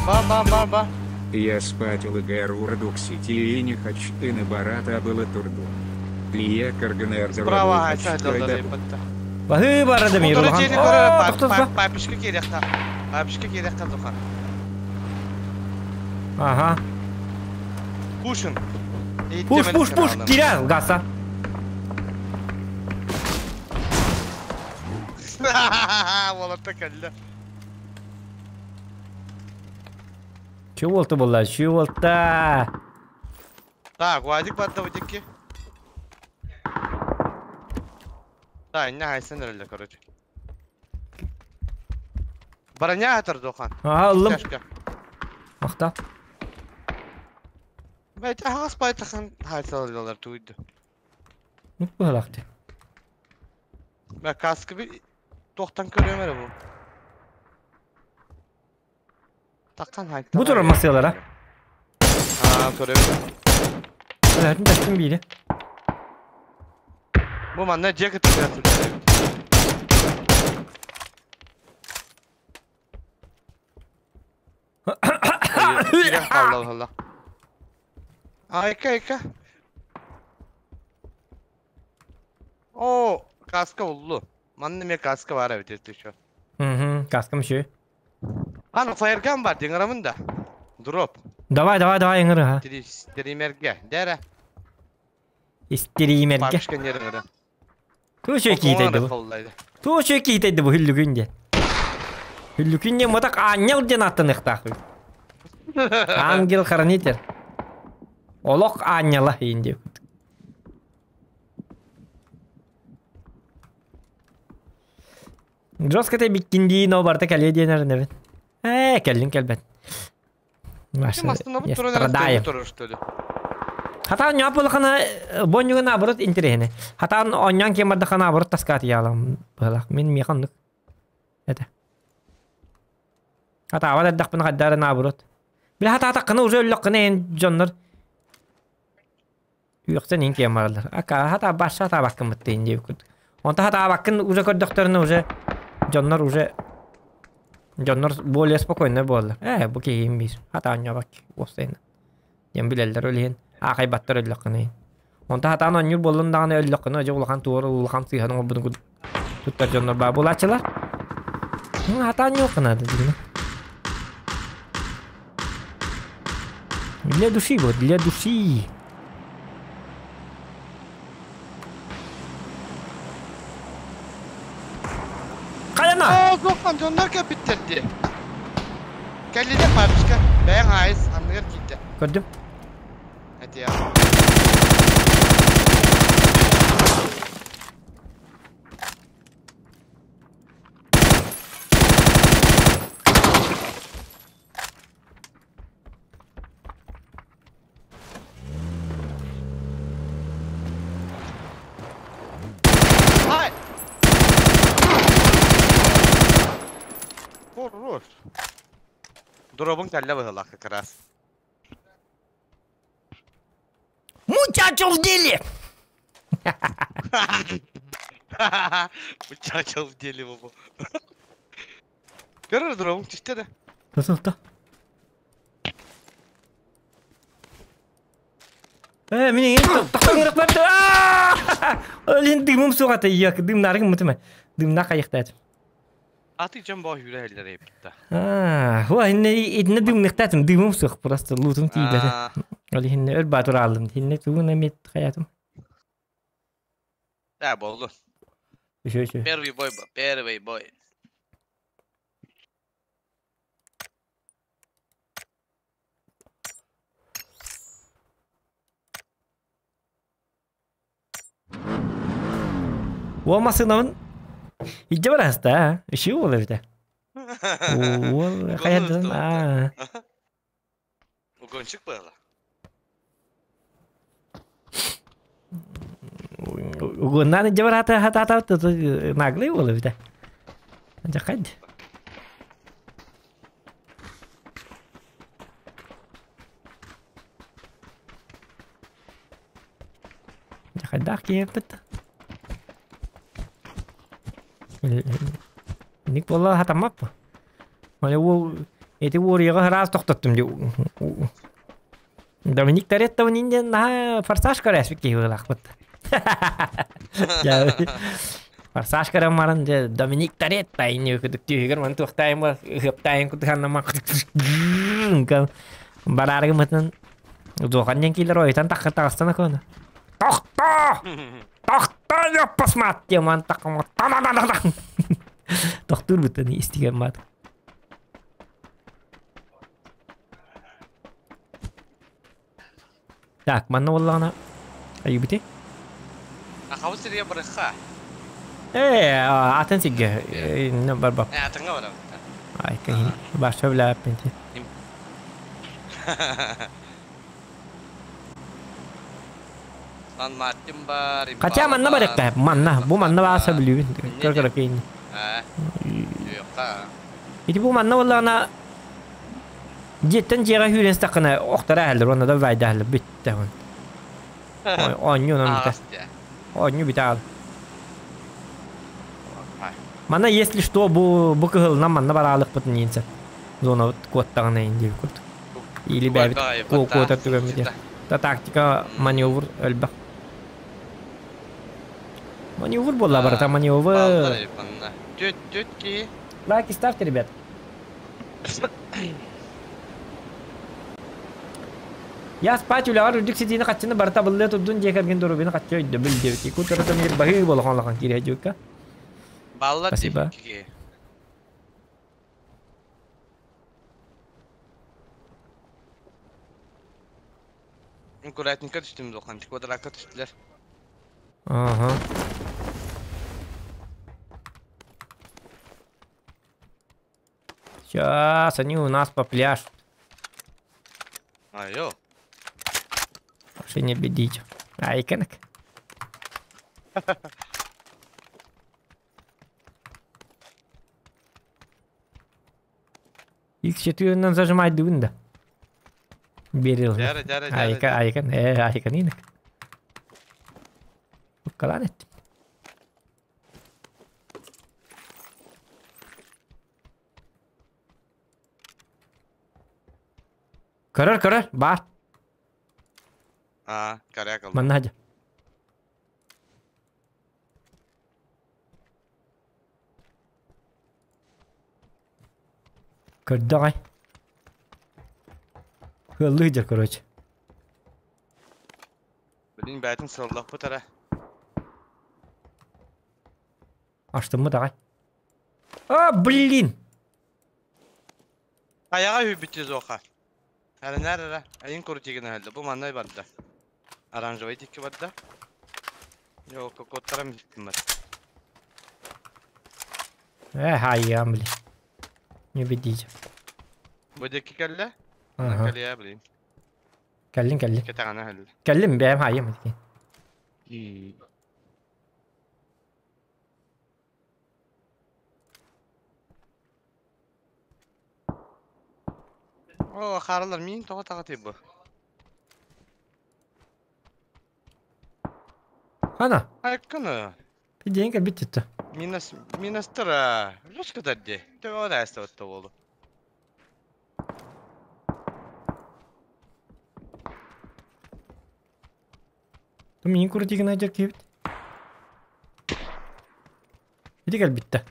[SPEAKER 6] Ба, ба, ба, ба.
[SPEAKER 4] Я спать ЛГР Урдук Сити и не хочу ты на барата было турду. Лия Карганер
[SPEAKER 6] Справа хайса
[SPEAKER 1] Баһыы барады мир улахан. О, тохтотпа.
[SPEAKER 6] Папишка киириэххэ. Папишка киириэххэ духа.
[SPEAKER 1] Ага.
[SPEAKER 6] Пушин.
[SPEAKER 1] Пуш, пуш, пуш, киря, гаса.
[SPEAKER 6] Уолатта кэллэ.
[SPEAKER 1] Чү болты булла, чү болта.
[SPEAKER 6] Так, Вадик барда бу дикки. Да, инне хайсан эрэллэ, короче. Броня атар духан.
[SPEAKER 1] Ага, ыллым. Махта.
[SPEAKER 6] Бәйт аһаҕас байтахан хайсалалар туйду.
[SPEAKER 1] Нук быһалаахты.
[SPEAKER 6] Бә каска би тохтан көрөм эрэ бу. Таккан хайта.
[SPEAKER 1] Бу турар массыалара.
[SPEAKER 6] Аа, көрөм.
[SPEAKER 1] Өлөтүн тэстим биири.
[SPEAKER 6] Бу манна дьиэ кытта сылдьар эбит. Киирэн хаалла хаалла. Айка, айка. О, каска уллу. Манна эмиэ каска баар эбит если что.
[SPEAKER 1] Угу, каскам еще.
[SPEAKER 6] Аны фаерган бар, диңарамын да. Дроп.
[SPEAKER 1] Давай, давай, давай, ыҥыр, ха.
[SPEAKER 6] Стримерге. Дәрә.
[SPEAKER 1] Стримерге.
[SPEAKER 6] Папишка неріңірі.
[SPEAKER 1] Тушу киитейді бу. Тушу киитейді бу хүллүкүн диэн. Хүллүкүн диэн матак ангел диэн аттаныхтаах. Ангел хранитель. Олох ангела иин диэбит. Жестко те биккиндии но барта кэлиэ диэн эрэнэбин. Ээ, кэллин кэлбэт.
[SPEAKER 6] Не
[SPEAKER 1] страдаем. Хатаан ньоп улахана бонньуга наоборот интэриэһинэй. Хатаан оонньоон киэн бардахха наоборот таскаат ялам быһалаах. Мин миэхэ оннук. Это. Хатаабат эрдэхпинэ хайда эрэ наоборот. Бile хатаатаххына уже өллөххүнэ эн дьоннор үөхсэн иин киэн бараллар. Ака хатаа баша хатаабаккын быттыйын диэбит. Онто хатаабаккын уже көрдөхтөрүнэ уже дьоннор уже дьоннор более спокойно буоллар. Ээ бу киһиим биир хатаан ньобак уостайна. Диэн билэллэр ол иһин аахайбаттар өллөххүнэ. Онто хатаан оонньуур буоллун даҕаны өллөххүнэ дьэ улахан туора улахан сыыһаны оҥорбутун курдук туттар дьоннор баа буолааччылар. Хатаан ньуохха наада дигинэ. Для души вот, для души. Хайана!
[SPEAKER 6] Оо, суоххан дьоннор кэлбиттэр дии. Кэллилэр папишка. Бэйэҥ айыс, анныгар киирдэ.
[SPEAKER 1] Көрдүм.
[SPEAKER 6] Ай! Хорош. Дробун кэллэ быһылаах как раз.
[SPEAKER 1] Мучачо в деле!
[SPEAKER 6] Мучачо в деле бу. Көрөр дробун түстэ да.
[SPEAKER 1] Тосолто. Э, мин тохтоҥ барды. Олин дымым суҕата ийак, дымнарыгым мутума. Дымна кайыктаат.
[SPEAKER 6] Аты дьон боо хүрэ хэллэр эбитта.
[SPEAKER 1] Аа, хуа инне инне дымныктаатым, дымым суох просто лутум тиийбэтэ. Ол иһинне өр баатыр аалым. Инне тугун эмиэ хаятым.
[SPEAKER 6] Да, болду.
[SPEAKER 1] Еще еще.
[SPEAKER 6] Первый бой, первый бой.
[SPEAKER 1] Уол массыынабын илдьэ бараста, үчүгэй уол эбитэ. Уол хайадан аа.
[SPEAKER 6] Угончик было.
[SPEAKER 1] Угоннан илдьэ бараата хатаатаабыт наглый уол эбитэ. Дьэ Хайдах киһиппит? Ник буолла хатаммаппы. Маны уол эти уоруйаҕа ыраас тохтоттум дии. Доминик Торетто диэн наһаа форсаж көрөөспүт киһи быһыылаахпыт. Форсаж көрөн баран дьэ Доминик Торетто инни кудук түһүгэр маны туохтаайым ыһыаптаайым кутуханнама бараарыгымытын Дуохан диэн киилэр ойутан тахха таҕыстана куона. Тохтоо! Тохтоо ёппасмаат диэн ман таххама та Тохтуур бутан истигэн маат. Так, манна буоллаҕына айыбыты.
[SPEAKER 6] Ахабы сирге барыха.
[SPEAKER 1] Э, атын сирге барбап.
[SPEAKER 6] Э, атынга барабыт.
[SPEAKER 1] Ай, кайын. Баша билээппин.
[SPEAKER 6] Сан Мартин бар.
[SPEAKER 1] Хотя манна барыахта. Манна, бу манна бааса билүүбүн. Көр-көр кейин.
[SPEAKER 6] Юкка.
[SPEAKER 1] Ити бу манна буоллаҕына дьиэттэн дьиэҕэ сүүрэн сытаххына охторо аһаллар уонна да вайдаһаллар бүттэ он. Оонньуу онон бүтэ. Оонньуу бүтэ аал. Манна если что бу бу кыһылынан манна бараалыкпытын иин сеп. Зонабыт куоттаҕына иин диэбит курдук. Или бэйэбит куотар түгэммит Та тактика маневр элбэх. Маневр буолла барыта маневр.
[SPEAKER 6] Түт түт ки.
[SPEAKER 1] Лайки ставьте, ребят. Я спать үлэҕэр үрдүк ситиини хаччыны барыта быллыа турдун дьиэ кэргэн доруобуйаны хаччы өйдөбүл диэбит. Кутарата мир баһыы болохон лахан киирэ дьукка.
[SPEAKER 6] Баллар
[SPEAKER 1] Спасибо.
[SPEAKER 6] Аккуратненько түстүм духан, квадратка түстүлэр.
[SPEAKER 1] Ага. Сейчас они у нас попляшут.
[SPEAKER 6] Айо.
[SPEAKER 1] Вообще не бедить. Айконок. X4-нан зажимать дыбын да. Берил.
[SPEAKER 6] Дәрі, дәрі, дәрі.
[SPEAKER 1] Айка, айкан, э, айкан инок. Уккалан эттим. Көрөр, көрөр, бар.
[SPEAKER 6] А, корякал.
[SPEAKER 1] Манна хадьа. Көрдө аҕай. Ыаллыы дьэ, короче.
[SPEAKER 6] Блин, бэйтин сыллахпыт эрэ.
[SPEAKER 1] Аштыммыт аҕай. А, блин!
[SPEAKER 6] Айаҕа үһүйбүт Зоха. Эрэнээр эрэ, эйин крутигын өһөллө, бу манна барда. Оранжевый дикки барда. Йоо, куттарам иһиттим бар.
[SPEAKER 1] Э, хайыам, блин. Не убедите.
[SPEAKER 6] Бу дикки кэллэ?
[SPEAKER 1] Ага.
[SPEAKER 6] Кэлиэ, блин.
[SPEAKER 1] Кэллин, кэллин.
[SPEAKER 6] Кэтэҕинэ өһөллө.
[SPEAKER 1] Кэллим, бэйэм хайыам.
[SPEAKER 6] Оо, харалар миин тоҕо таҕатый бу?
[SPEAKER 1] Ана,
[SPEAKER 6] Айканы.
[SPEAKER 1] пидиэн кэлбит титта.
[SPEAKER 6] Минус, минустара. Ручка дадди. Төбө да эстэ болу.
[SPEAKER 1] Миин крутигын ажар киһибит. Ити кэлбитте.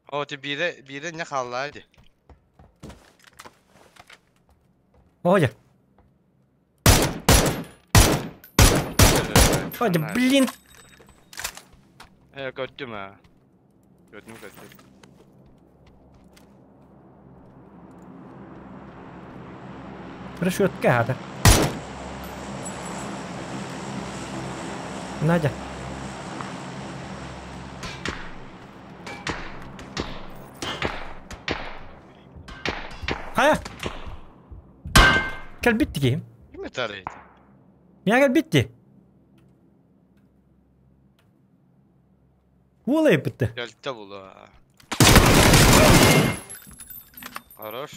[SPEAKER 6] О, ти бире, бире не халла ди.
[SPEAKER 1] Оля. Оля, блин.
[SPEAKER 6] Э, көттүм а. Көттүм, көттүм.
[SPEAKER 1] Расчетка хата. Надя. Хайа. Кэлбитти киһим.
[SPEAKER 6] Ким этарый?
[SPEAKER 1] Миа кэлбитти. Уола еппитти.
[SPEAKER 6] Кэлтэ була. Хорош.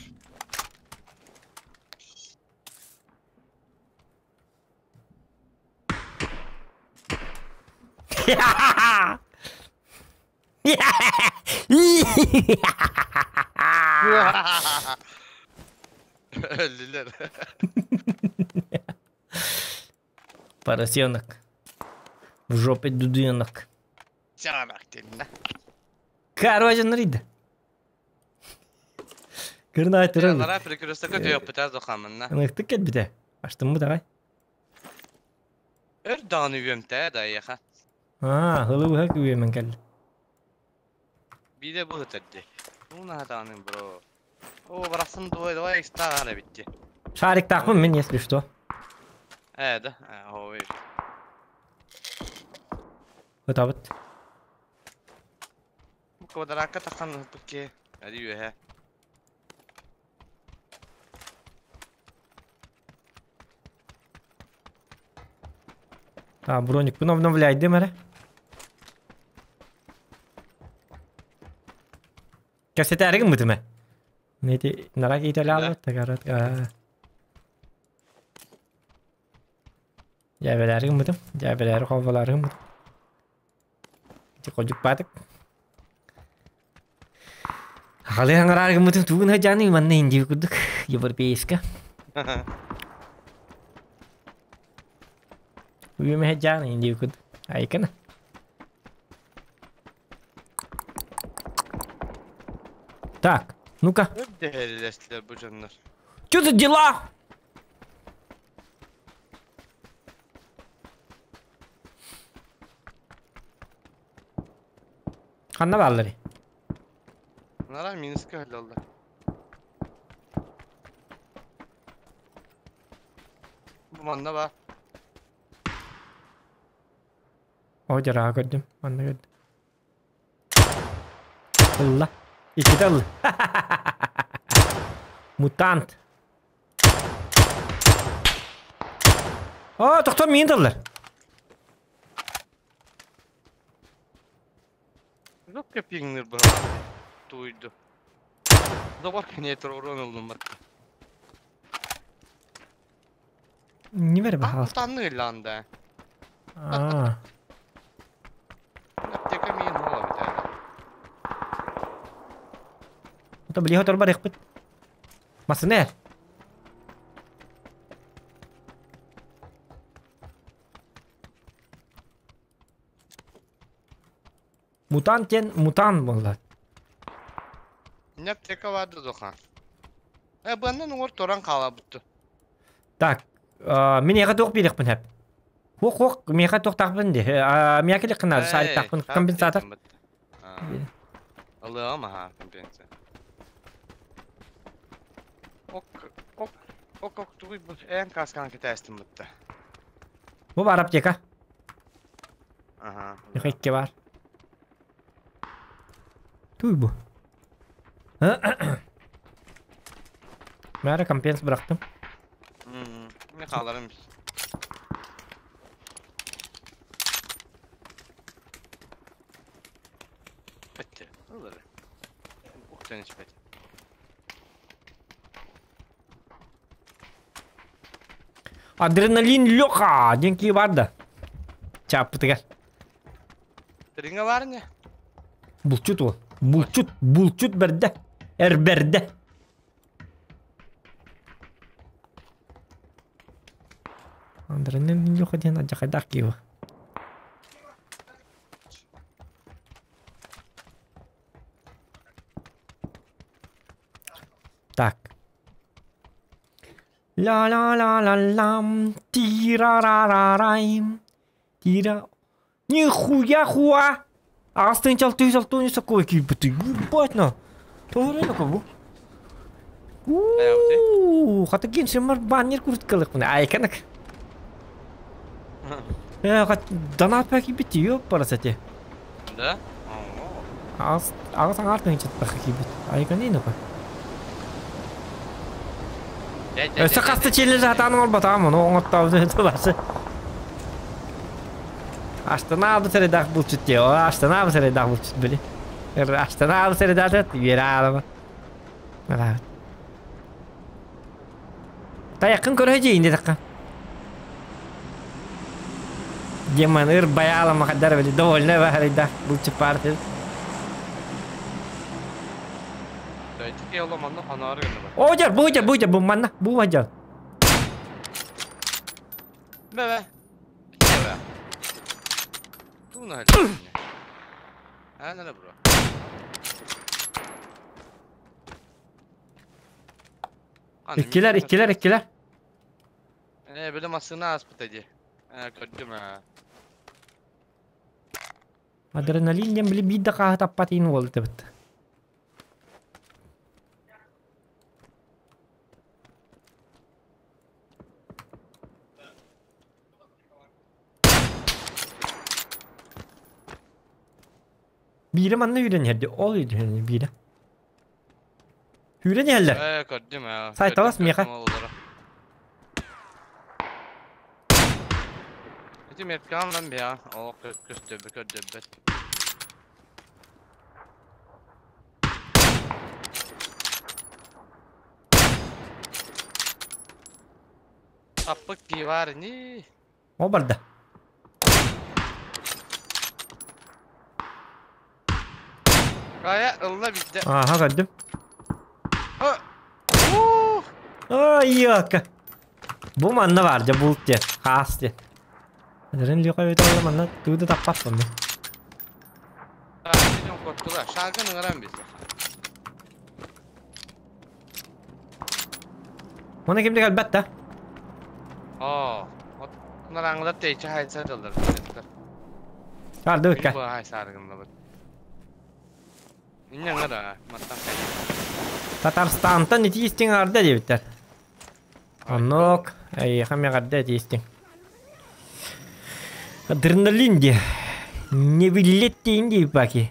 [SPEAKER 6] Өллүлэр.
[SPEAKER 1] Поросенок. В жопе дуденок.
[SPEAKER 6] Чанак тинна.
[SPEAKER 1] Короче, нрида. Кырнай турар.
[SPEAKER 6] Лара перекресток өтө битаз дохамынна.
[SPEAKER 1] Ыныктык кэлбите. Аштым бу давай.
[SPEAKER 6] Өр дааны үөмтэ да яха.
[SPEAKER 1] Аа, хылы быһа күөмен кэлли.
[SPEAKER 6] Биде бу хытырды. Уна дааны бро. О, барасын дуой давай экстра гана битти.
[SPEAKER 1] Шарик тахпын мен, если что.
[SPEAKER 6] Э, да. Ой.
[SPEAKER 1] Ытабыт.
[SPEAKER 6] Бу квадракка тахан букке. Ади үһэ.
[SPEAKER 1] А, броник бун обновляйдым эрэ. Кэсетээригин бытыме. Нети нара кейтеле тагарат. Жабеләригин бытым. Жабеләри ховаларыгын бытым. Ти кожук батык. Халы аңарарыгын бытым тугун хажаны манна инди кудук. Европейска. Үйүмө хажаны инди кудук. Айкана. Так, ну-ка.
[SPEAKER 6] Өр дэһэллэстилэр бу дьоннор.
[SPEAKER 1] Чё за дела? Ханна бааллары?
[SPEAKER 6] Нара минуска хөллөллөр. Бу манна ба.
[SPEAKER 1] О, жараға көрдүм. Манна көрдүм. Алла. Икките алла. Мутант. О, тоқтор миин таллар.
[SPEAKER 6] Жоқ кепиңнер бу. Туйду. Забар кенетер урон ылдым бар.
[SPEAKER 1] Не бер бахал.
[SPEAKER 6] Мутанны ылланда.
[SPEAKER 1] А,
[SPEAKER 6] Аптека миин хола битэ.
[SPEAKER 1] Это блиха торба рехпит. Масынер. Мутант тен мутант болла.
[SPEAKER 6] Не аптека барды дохан. Э, баннан уңор торан кала бутту.
[SPEAKER 1] Так, мен яға тоқ берекпін хәп. Хоқ, хоқ, меха тоқ тақпын де. Меха келе қынады, сарик тақпын, компенсатор.
[SPEAKER 6] Алыам аха компенсация. Ок, Ок ок тугуй бу эн каскан кэтэстим бутта.
[SPEAKER 1] Бу бар аптека.
[SPEAKER 6] Ага.
[SPEAKER 1] Икки бар. Туй бу. Мәрі компенс бырақтым.
[SPEAKER 6] Не қаларым. Бітті. Олар. Уқтан ішпеді.
[SPEAKER 1] Адреналин Леха! Деньги бар да. Чаппытыгар.
[SPEAKER 6] Тринга бар не?
[SPEAKER 1] Булчут ол. Булчут, булчут берді. Эрберді. Адреналин Леха диэн адьахайдаах киһи. Так. Ла-ла-ла-ла-лам, тира-ра-ра-райм, тира... Нихуя хуа! Астын чал ты сакой кипты. Ебать на. Торе на кого? Уу, хата ген сымар баннер курткалык мына айканак. Хат донат паки бити ёп парасате.
[SPEAKER 6] Да?
[SPEAKER 1] Ас ас аңар чат паки бит. Айканы ну-ка. Өссө хаста челлендж атаның ол батамын, оңоттауды басы. Аштана бу сәредах булчут те, аштана бу сәредах булчут били. Аштана бу сәредах бер алама. Та якын көрө инде такка. Демон ыр баялама кадар били, довольно бахарыда булчут партия. О, жар, бу жар, бу жар, бу манна, бу жар.
[SPEAKER 6] Бе, бе. Бе. Туна. Ана бро.
[SPEAKER 1] Иккилер, иккилер, иккилер.
[SPEAKER 6] Биле масына аспыт эди. Көрдүм.
[SPEAKER 1] Адреналин дем били бидда каха таппатин болду бит. Бире манна үйрен herdi. Ол үйрен бире. Үйрен yerler.
[SPEAKER 6] Көрдүм.
[SPEAKER 1] Сайталас меха.
[SPEAKER 6] Ити мерткан бия. О, көстөбү көрдөбөт. Аппык пивар ни.
[SPEAKER 1] О барда.
[SPEAKER 6] Кая ылла битте.
[SPEAKER 1] Аха көрдүм. Ай, яка. Бу манна бар жа булт же. Хас же. Адреналин Леха бит алла манна тууда таппаппын мен.
[SPEAKER 6] Коттула. Шагын ыңыран биз.
[SPEAKER 1] Оны кимде калбатта?
[SPEAKER 6] О, Нараңлар тейчи хайса жылдар.
[SPEAKER 1] Арды өккә.
[SPEAKER 6] Бу хайса аргында бу. Инне маттан кай.
[SPEAKER 1] Татарстантан итистин арды дебиттер. Онок, ай, хаме арды тиистин. Адреналин де. Не билет инди баки.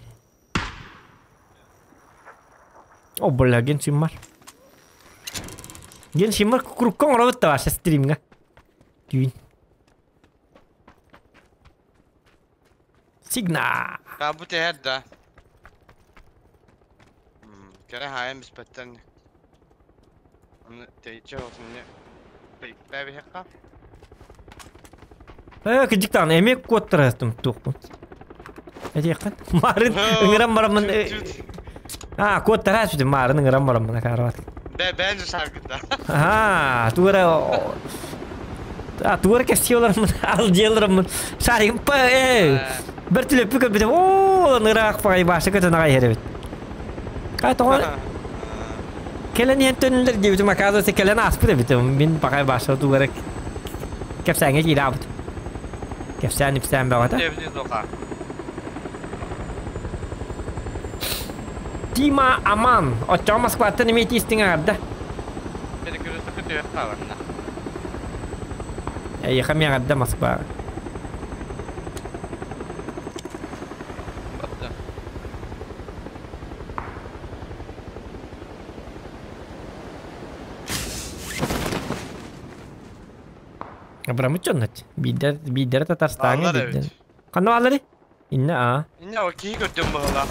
[SPEAKER 1] О, бля, ген симмар. Ген симмар куруккон робот ваше стримга. Түйін. Сигна.
[SPEAKER 6] Та бу тээр да. Кере хайым биспеттен. Аны тейчи olsun не. Бэби хекка.
[SPEAKER 1] Кыжыктан эмек коттырастым туқпын. Эти Марын ыңырам барамын. А, коттырас сүтү марын ыңырам барамын карабат.
[SPEAKER 6] Бе бенже шаргында.
[SPEAKER 1] А, тура А, тура кесиолармын, ал делармын. Шарим па, э. Бир түлөп бүкө битеп, о, ыңырак пагай башы көтөн агай херебит. Кай тоңор Келен ентөнлөр дебитим, оказывается, келен аспы дебитим. Мин пагай башы тугара кепсәңе кире абыт. Кепсән ипсән багата.
[SPEAKER 6] Дебди дока.
[SPEAKER 1] Тима Аман. Отчо Москваттан эме тистиң арды.
[SPEAKER 6] Бери көрөсө түһүөххэ манна.
[SPEAKER 1] Эйиэхэ миэҕэрдэ Москваҕа.
[SPEAKER 6] Батта.
[SPEAKER 1] Абырамыт дьоннот. Биирдэр биирдэрэ Татарстаҥҥа
[SPEAKER 6] Бааллар
[SPEAKER 1] биирдэр.
[SPEAKER 6] эбит.
[SPEAKER 1] Ханна баалларый? Иннэ аа.
[SPEAKER 6] Иннэ о киһи көрдүм быһыылаах.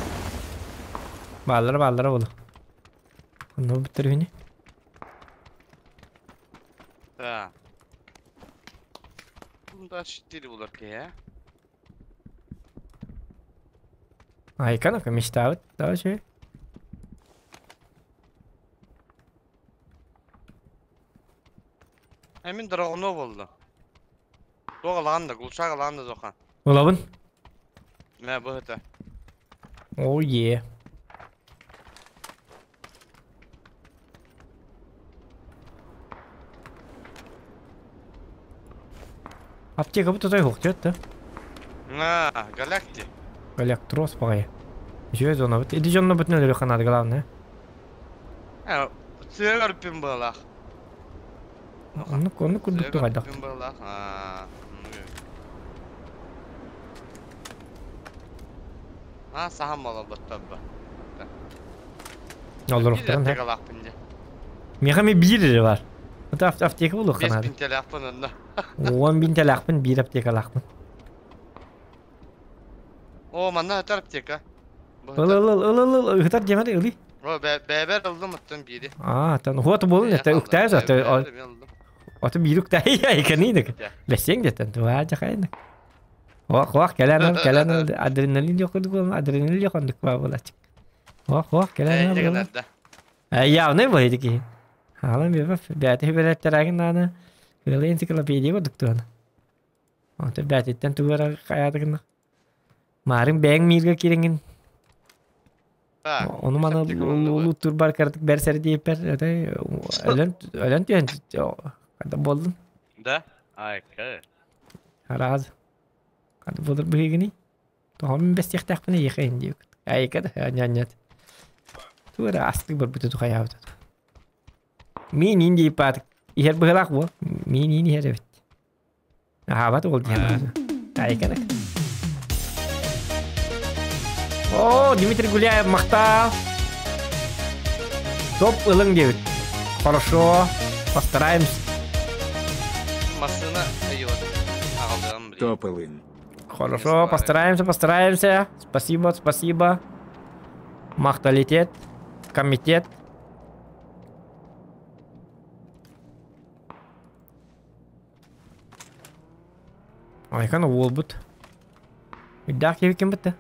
[SPEAKER 1] Бааллара бааллара буолу. Ханна бүттэр үһүнү?
[SPEAKER 6] Да. Bunda 4 булар киһи, ээ?
[SPEAKER 1] Айканов мечтабыт. Давай чуй.
[SPEAKER 6] Эмин драгоно болду. Туох ылаҕын да, глушак ылаҕын да Зохан.
[SPEAKER 1] Ылабын.
[SPEAKER 6] Мэ бу ыта.
[SPEAKER 1] Oh yeah. Аптека бу тутай хуктет да.
[SPEAKER 6] На, галакти.
[SPEAKER 1] Электрос баҕайы. Үчүгэй зона бут. Иди дьонно бутун өлөрүөххэ наада главное.
[SPEAKER 6] Э, сыа көрпүн быһалаах.
[SPEAKER 1] Оннук оннук курдук
[SPEAKER 6] Сыа
[SPEAKER 1] тугайдах.
[SPEAKER 6] көрпүн быһалаах. Аа, Аа, саһан болоботтор бу. Биир
[SPEAKER 1] Олоруохтарын хэ.
[SPEAKER 6] аптекалаахпын дии.
[SPEAKER 1] Миэхэ ми биир эрэ бар. Это аптека буолуохха
[SPEAKER 6] Бес
[SPEAKER 1] наада.
[SPEAKER 6] бинтэлээхпин онно.
[SPEAKER 1] 10 бинтэлээхпин, биир аптекалаахпын.
[SPEAKER 6] О, манна өтөр аптека. Бу
[SPEAKER 1] Ыл
[SPEAKER 6] өтөр.
[SPEAKER 1] ыл ыл ыл ыл ыл ыһытар диэмэр ылый.
[SPEAKER 6] О, бэбэр ылдым оттон биири.
[SPEAKER 1] Аа, тан хуат буолун
[SPEAKER 6] Бэйэ
[SPEAKER 1] это
[SPEAKER 6] хаалла.
[SPEAKER 1] үктэс аты
[SPEAKER 6] Бэбэр эмиэ ылдым.
[SPEAKER 1] аты биир үктэй айканыйдык.
[SPEAKER 6] Дьэ.
[SPEAKER 1] Бэссиэҥ деттен туа жахайны. Ох, ох, кэлэн ыл, кэлэн ыл, адреналин yok курдук адреналин yok ондук баа буолачык. Ох, ох, кэлэн ыл.
[SPEAKER 6] Эйдэ гынарда.
[SPEAKER 1] Явный бу киһи. Хаалан бэбэ бэти бэлэттерагин наана. Ыалы энциклопедия курдук туана. Онто бэтиттен тугара хаятыгына. Марын бэң миирге кирингин.
[SPEAKER 6] Так.
[SPEAKER 1] Ону маны
[SPEAKER 6] аптека манна бу.
[SPEAKER 1] улуу турбар картык бэрсер диэппэр это өлөн өлөн түһэн хада болдун.
[SPEAKER 6] Да? Айка.
[SPEAKER 1] Араас. Хада болдур быһыгыни. Тоһом бэстиэхтээхпин иэхэйин диэбит. Айка да няннят. Тура астык бар бүтү тухайаабыт. Мин инди пат иһэр быһылаах бу. Мин ин иһэр эбит. Ахабат ол диэн. Айка да. О, Дмитрий Гуляев махтал. Топ ылың диэбит. Хорошо. Постараемся.
[SPEAKER 6] Массыына айыот. Аҕалдыгым билигин.
[SPEAKER 4] Топ ылын.
[SPEAKER 1] Хорошо, постараемся, постараемся. Спасибо, спасибо. Махталитет. Комитет. Айкан уолбут. Үддах ким бітті.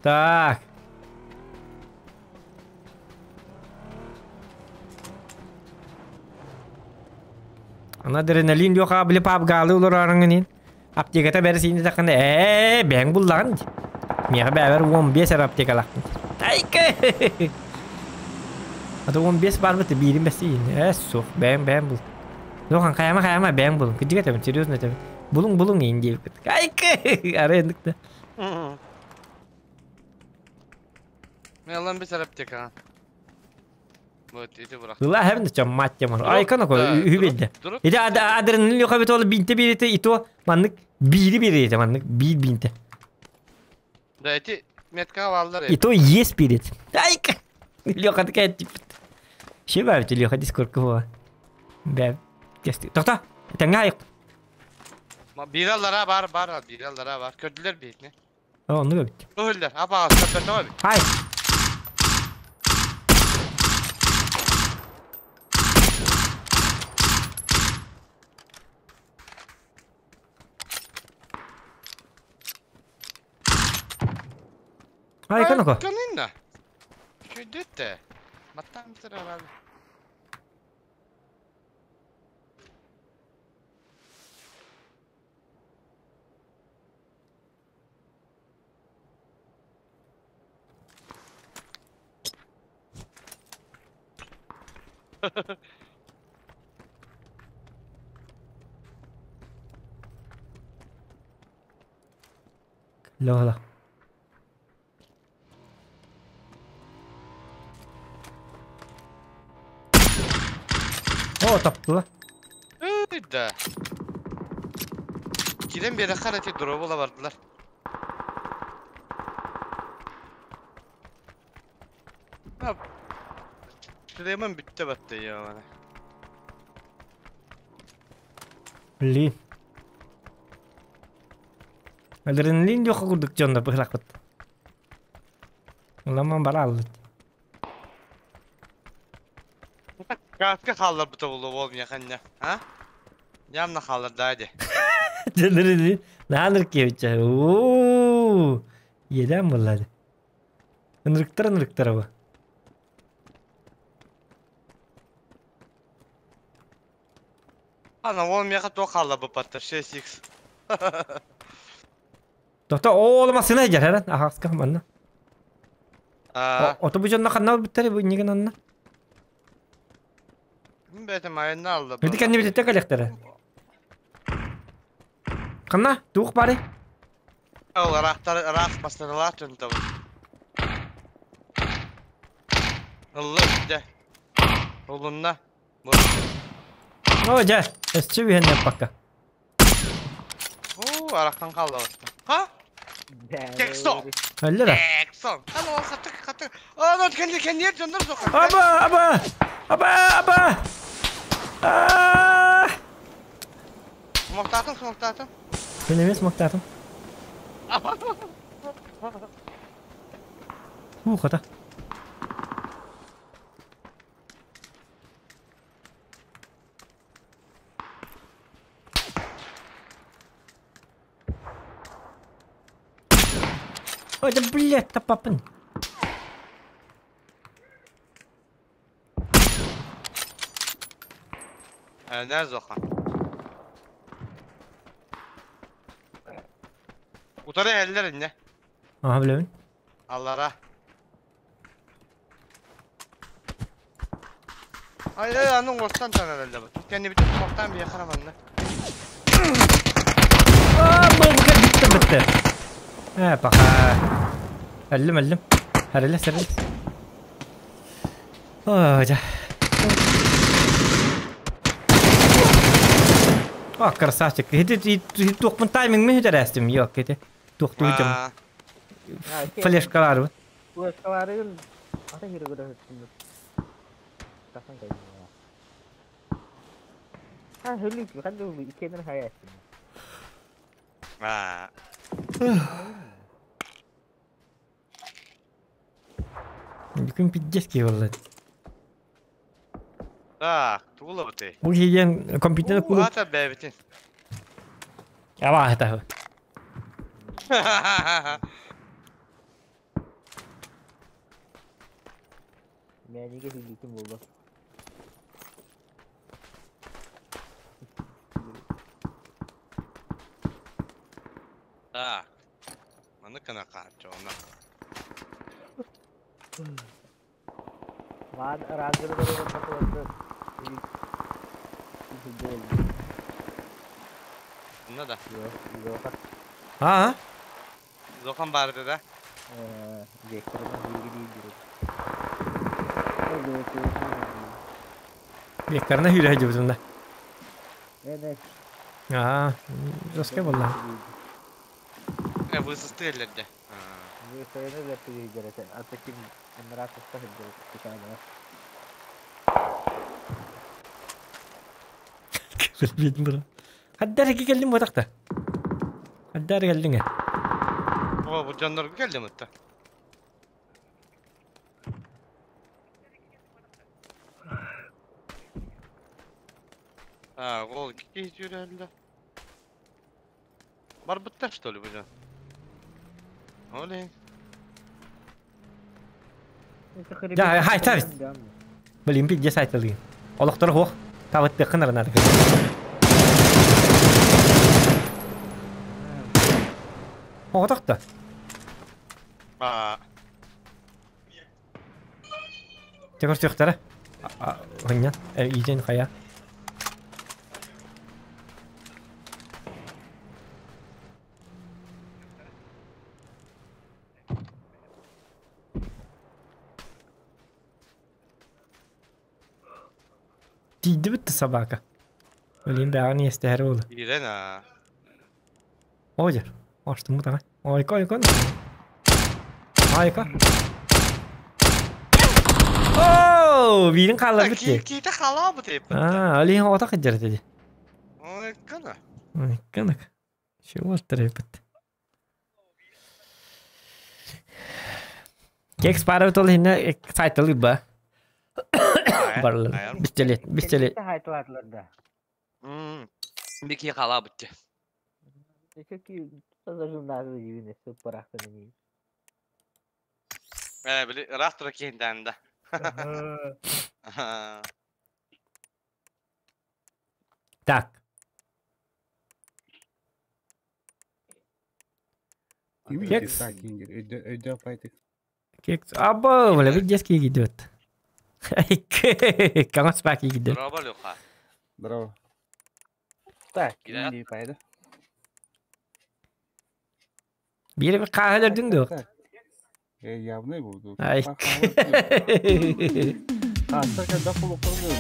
[SPEAKER 1] Так. Ана адреналин yok абли пап галы олар арыңын. Аптеката бәрі сені таққанда, э, бәң бұллаған. Меға бәбір 15 ар аптекалақпын. Айка! Ата 15 бар бітті, бирин бәсі. Э, сух, бәң, бәң бұл. Жохан, қаяма, қаяма, бәң бұлың. Күдік етемін, серьезно етемін. Бұлың, бұлың енді деп. Айка! Ары ендікті.
[SPEAKER 6] Мен алам бес аптека. Вот, ити бырах.
[SPEAKER 1] Ыла хэбин чам мать тема. Айка на
[SPEAKER 6] Да,
[SPEAKER 1] үбедде.
[SPEAKER 6] Дуруп.
[SPEAKER 1] Ити адреналин yok бит ол бинте бирите ито маннык бири бирите маннык бир бинте.
[SPEAKER 6] Да, ити метка баллар.
[SPEAKER 1] И то есть перед. Айка! Леха такая типа. Ще бабите Леха дискорд кого? Бә. Кести. Тохта. Таңга айык.
[SPEAKER 6] Бираллара бар, бар, бираллара бар. Көрдүлөр битни.
[SPEAKER 1] О, ну бит.
[SPEAKER 6] Өһүллөр. Апа, сөпөтө бит.
[SPEAKER 1] Хай. Ай, канако.
[SPEAKER 6] Канынна. Чүдөттө. Маттан битер abi.
[SPEAKER 1] Ла ла. О, таптыла.
[SPEAKER 6] Ый да. Кирен бері қарати дробула бардылар. Шлемім бүтті батты я бана.
[SPEAKER 1] Блин. Адреналин жоқ курдук дьонно быһылахпыт. Уламан бара аллыт.
[SPEAKER 6] Каска халлар бұта болу бол мияханна. А? Ямна халлар да де.
[SPEAKER 1] Адреналин. Нааныр кебиче. Ооо. Еден буллады. Ынырыктар ынырыктар бу.
[SPEAKER 6] Ана ол мияха то халлар бұ патта 6x.
[SPEAKER 1] Тоқта оолума сына жараран ахаска манна. Ото бу жонно ханна бүттери бу ниген анна.
[SPEAKER 6] Бәтем айына алды.
[SPEAKER 1] Бити кенни битте калектер. Ханна тух бары.
[SPEAKER 6] Ол рахтар рах бастырылар түнті. Ыллы бітті. Олунна.
[SPEAKER 1] О, жа, эсчи бихенне пакка.
[SPEAKER 6] О, арақтан қалды. Ха? Тексон.
[SPEAKER 1] Әлле
[SPEAKER 6] Тексон. Ана ол хаты хаты. Ана кенди кенди жондар соқа.
[SPEAKER 1] Аба, аба. Аба, аба. Аа!
[SPEAKER 6] Смоктатым, смоктатым.
[SPEAKER 1] Мен емес мактатым. У, хата. Ой, да блядь, та папын.
[SPEAKER 6] Не zoхан. Утары әллер инне.
[SPEAKER 1] Ага, билебин.
[SPEAKER 6] Аллара. Ay ay anın ortan tane herhalde bu. Kendi bütün ortan bir yakara bende.
[SPEAKER 1] Aa, bu bitti bitti. He bak ha. Ellим ellим. Herele serele. Ой, да. А, красавчик. Хити туқпын тайминг мен хүтәрәстім. Yok, хити. Туқты хүтім. Флешкалар bu.
[SPEAKER 7] Флешкалары ата хири көрө хөттүм. Тасан кайны. Ha hölük ханды икенен хаяттым.
[SPEAKER 6] Аа.
[SPEAKER 1] Бүкүн пиздец ки болду.
[SPEAKER 6] Так, тула бите.
[SPEAKER 1] Бу хиген компьютер кулу.
[SPEAKER 6] Ата бәбитин.
[SPEAKER 1] Аба хата.
[SPEAKER 7] Мәниге хилитим болду.
[SPEAKER 6] Так. Маны кана качы она.
[SPEAKER 7] Вад разыр болду.
[SPEAKER 6] Bunda da.
[SPEAKER 7] Yok, yok.
[SPEAKER 1] Ha?
[SPEAKER 6] Zokan bardı da.
[SPEAKER 1] Беккарына хүрэ жубутунда.
[SPEAKER 7] Evet.
[SPEAKER 1] Аа, жоске болла.
[SPEAKER 6] Э, высыстырылды.
[SPEAKER 1] Билбедим бро. Хаддар келдим ботакта. Хаддар келдиң.
[SPEAKER 6] О, бу жандар келди мытта. А, гол кiki жүрелді. Бар бітті, что ли, bu жан? Олей.
[SPEAKER 1] Ja, хай тавит. Блин, пиздец айтылгын. Олохтор хуох. Тавытты кынырына. Оғытақты.
[SPEAKER 6] А,
[SPEAKER 1] Тегір түйіқтары. Ғыннан, үйден қая. Тиийдибит да собака. Блин, бэҕэн иэстэһэр буолла.
[SPEAKER 6] Ирен а.
[SPEAKER 1] Озер. Оштуммут аҕай. Ойко, ойко. Айка. Оо, биирин хаалларбыт дии.
[SPEAKER 6] Киитэ халаабыт эппит.
[SPEAKER 1] Аа, ол иһин оҕото кыдьар этэ дии.
[SPEAKER 6] Ойкана.
[SPEAKER 1] Ойканак. Чего эппит. Кекс пара ол иһинэ сайталыыр ба. Барылар. Бистелет, бистелет.
[SPEAKER 7] Хайтылаатылар да.
[SPEAKER 6] Бики халаабыт дии. Э, били ыраах тура киһинтээн да.
[SPEAKER 1] Так. Кекс. Кекс. Аба, бля, бит детский идет. Кама спаки идет.
[SPEAKER 6] Здорово, Леха.
[SPEAKER 9] Здорово. Так, не пайда.
[SPEAKER 1] Биир хааһылардын дуо?
[SPEAKER 9] Э, явный буду.
[SPEAKER 1] Ай.
[SPEAKER 9] А, так когда полукруглый.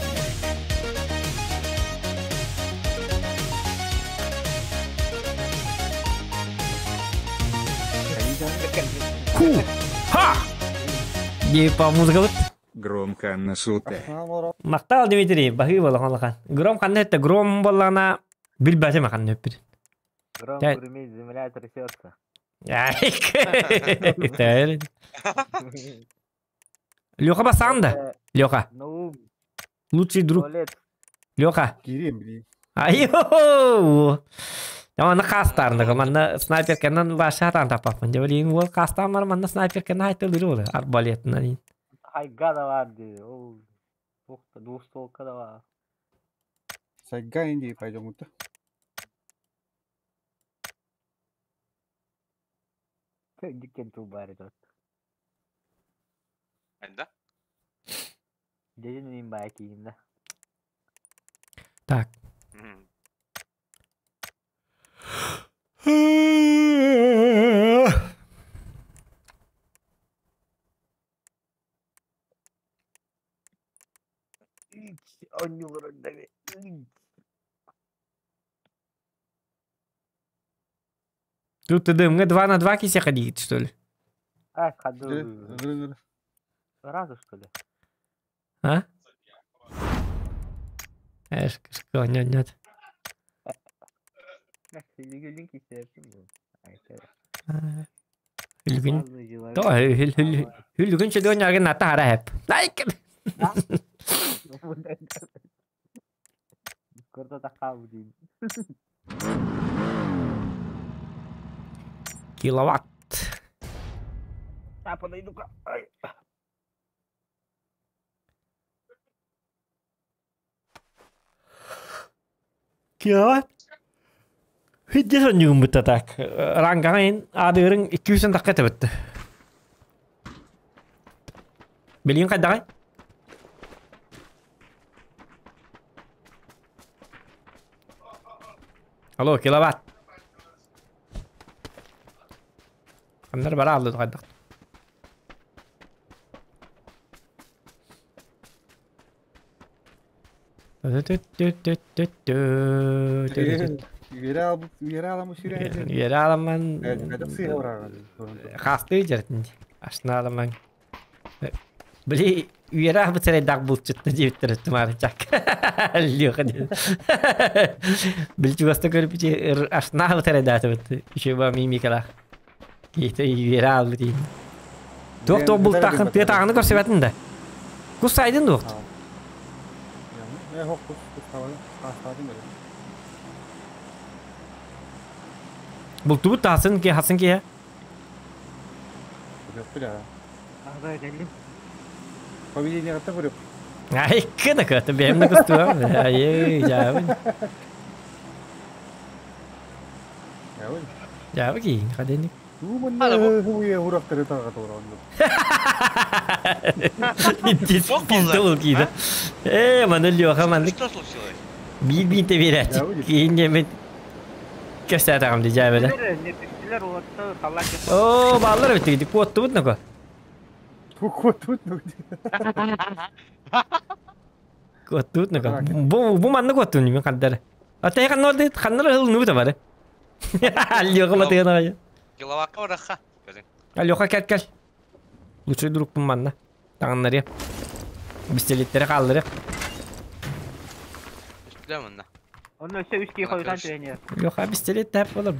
[SPEAKER 1] Ху! Ха! Не по музыка вот.
[SPEAKER 4] Гром ханна суте.
[SPEAKER 1] Мактал Дмитрий, баһыы буолан улахан. Гром ханна этте, гром буоллаҕына билбэтим ханна өппүт.
[SPEAKER 7] Гром гремит, земля трясется.
[SPEAKER 1] Леха басаан да? Леха.
[SPEAKER 7] Ну,
[SPEAKER 1] Лучший друг. Леха.
[SPEAKER 9] Кирим, блин.
[SPEAKER 1] Айо! Манна хастарны, манна снайперканан баша таан таппаппын. Дьэ билигин уол хастаан бар манна снайперканан хайтылыр уолу арбалетынан.
[SPEAKER 7] Хайга да бар дии. Ол туохта двухстволка да бар.
[SPEAKER 9] Сайга инди пойдем вот.
[SPEAKER 7] Диккен тул бар этот.
[SPEAKER 6] Да?
[SPEAKER 7] Дедин им бай кийин да.
[SPEAKER 1] Так. Тут ты дымга 2 на 2 кисе ходить, что ли?
[SPEAKER 7] А, ходу. Сразу, что ли?
[SPEAKER 1] А? Эш, что, нет, нет. Хүлгүн. То хүл хүл хүлгүн чөдөн яргын ата хара хэп. Лайк.
[SPEAKER 7] Көрдө такабы дейм.
[SPEAKER 1] Киловатт.
[SPEAKER 7] А, подойду-ка.
[SPEAKER 1] Киловатт. Хиддесон ньюмбута так. Рангаын адырын 200 такка тебетти. Билин кайдагай? Алло, киловатт. Андар бара алды кайдак. Үөрэ аламан хастыы дьэртин ашна аламан били үөрэ абыт сэрэй булчутта диэбиттэр тумаарычак Леха били чугаста көрүпүчи ашна абыт сэрэй үчүба мимикалах киһитэ үөрэ албыт иин туох туох бултаахын тыатааҕыны көрсөбөтүн да кус сайдын дуохт Бултубут тасын ки хасын ки.
[SPEAKER 9] Победение готов говорю.
[SPEAKER 1] Ай, кына ката бемне кустуа. Ай, жабы. Жабы ки, хадени. Пиздол кида. Э, маны Леха, маны.
[SPEAKER 6] Что случилось?
[SPEAKER 1] Бир бир те берет. Кийин неме Көстәтәгәм ди жабы. О, баллар бит, куоттубут нако.
[SPEAKER 9] Куоттубут ну.
[SPEAKER 1] Куоттуут нука. Бу бу манна куоттуун мен хандар. Ата ханнар дейт ханнар хыл нубута бары. Леха матыган ая.
[SPEAKER 6] Киловакка барахха. Көрүн.
[SPEAKER 1] Леха кел кел. Лучший друг манна. Таңнары. Пистолеттери қалдыры.
[SPEAKER 6] Үстүлэ манна.
[SPEAKER 7] Онно өссө үс киһи хойутаан түһэн
[SPEAKER 1] Леха пистолет тәп болар.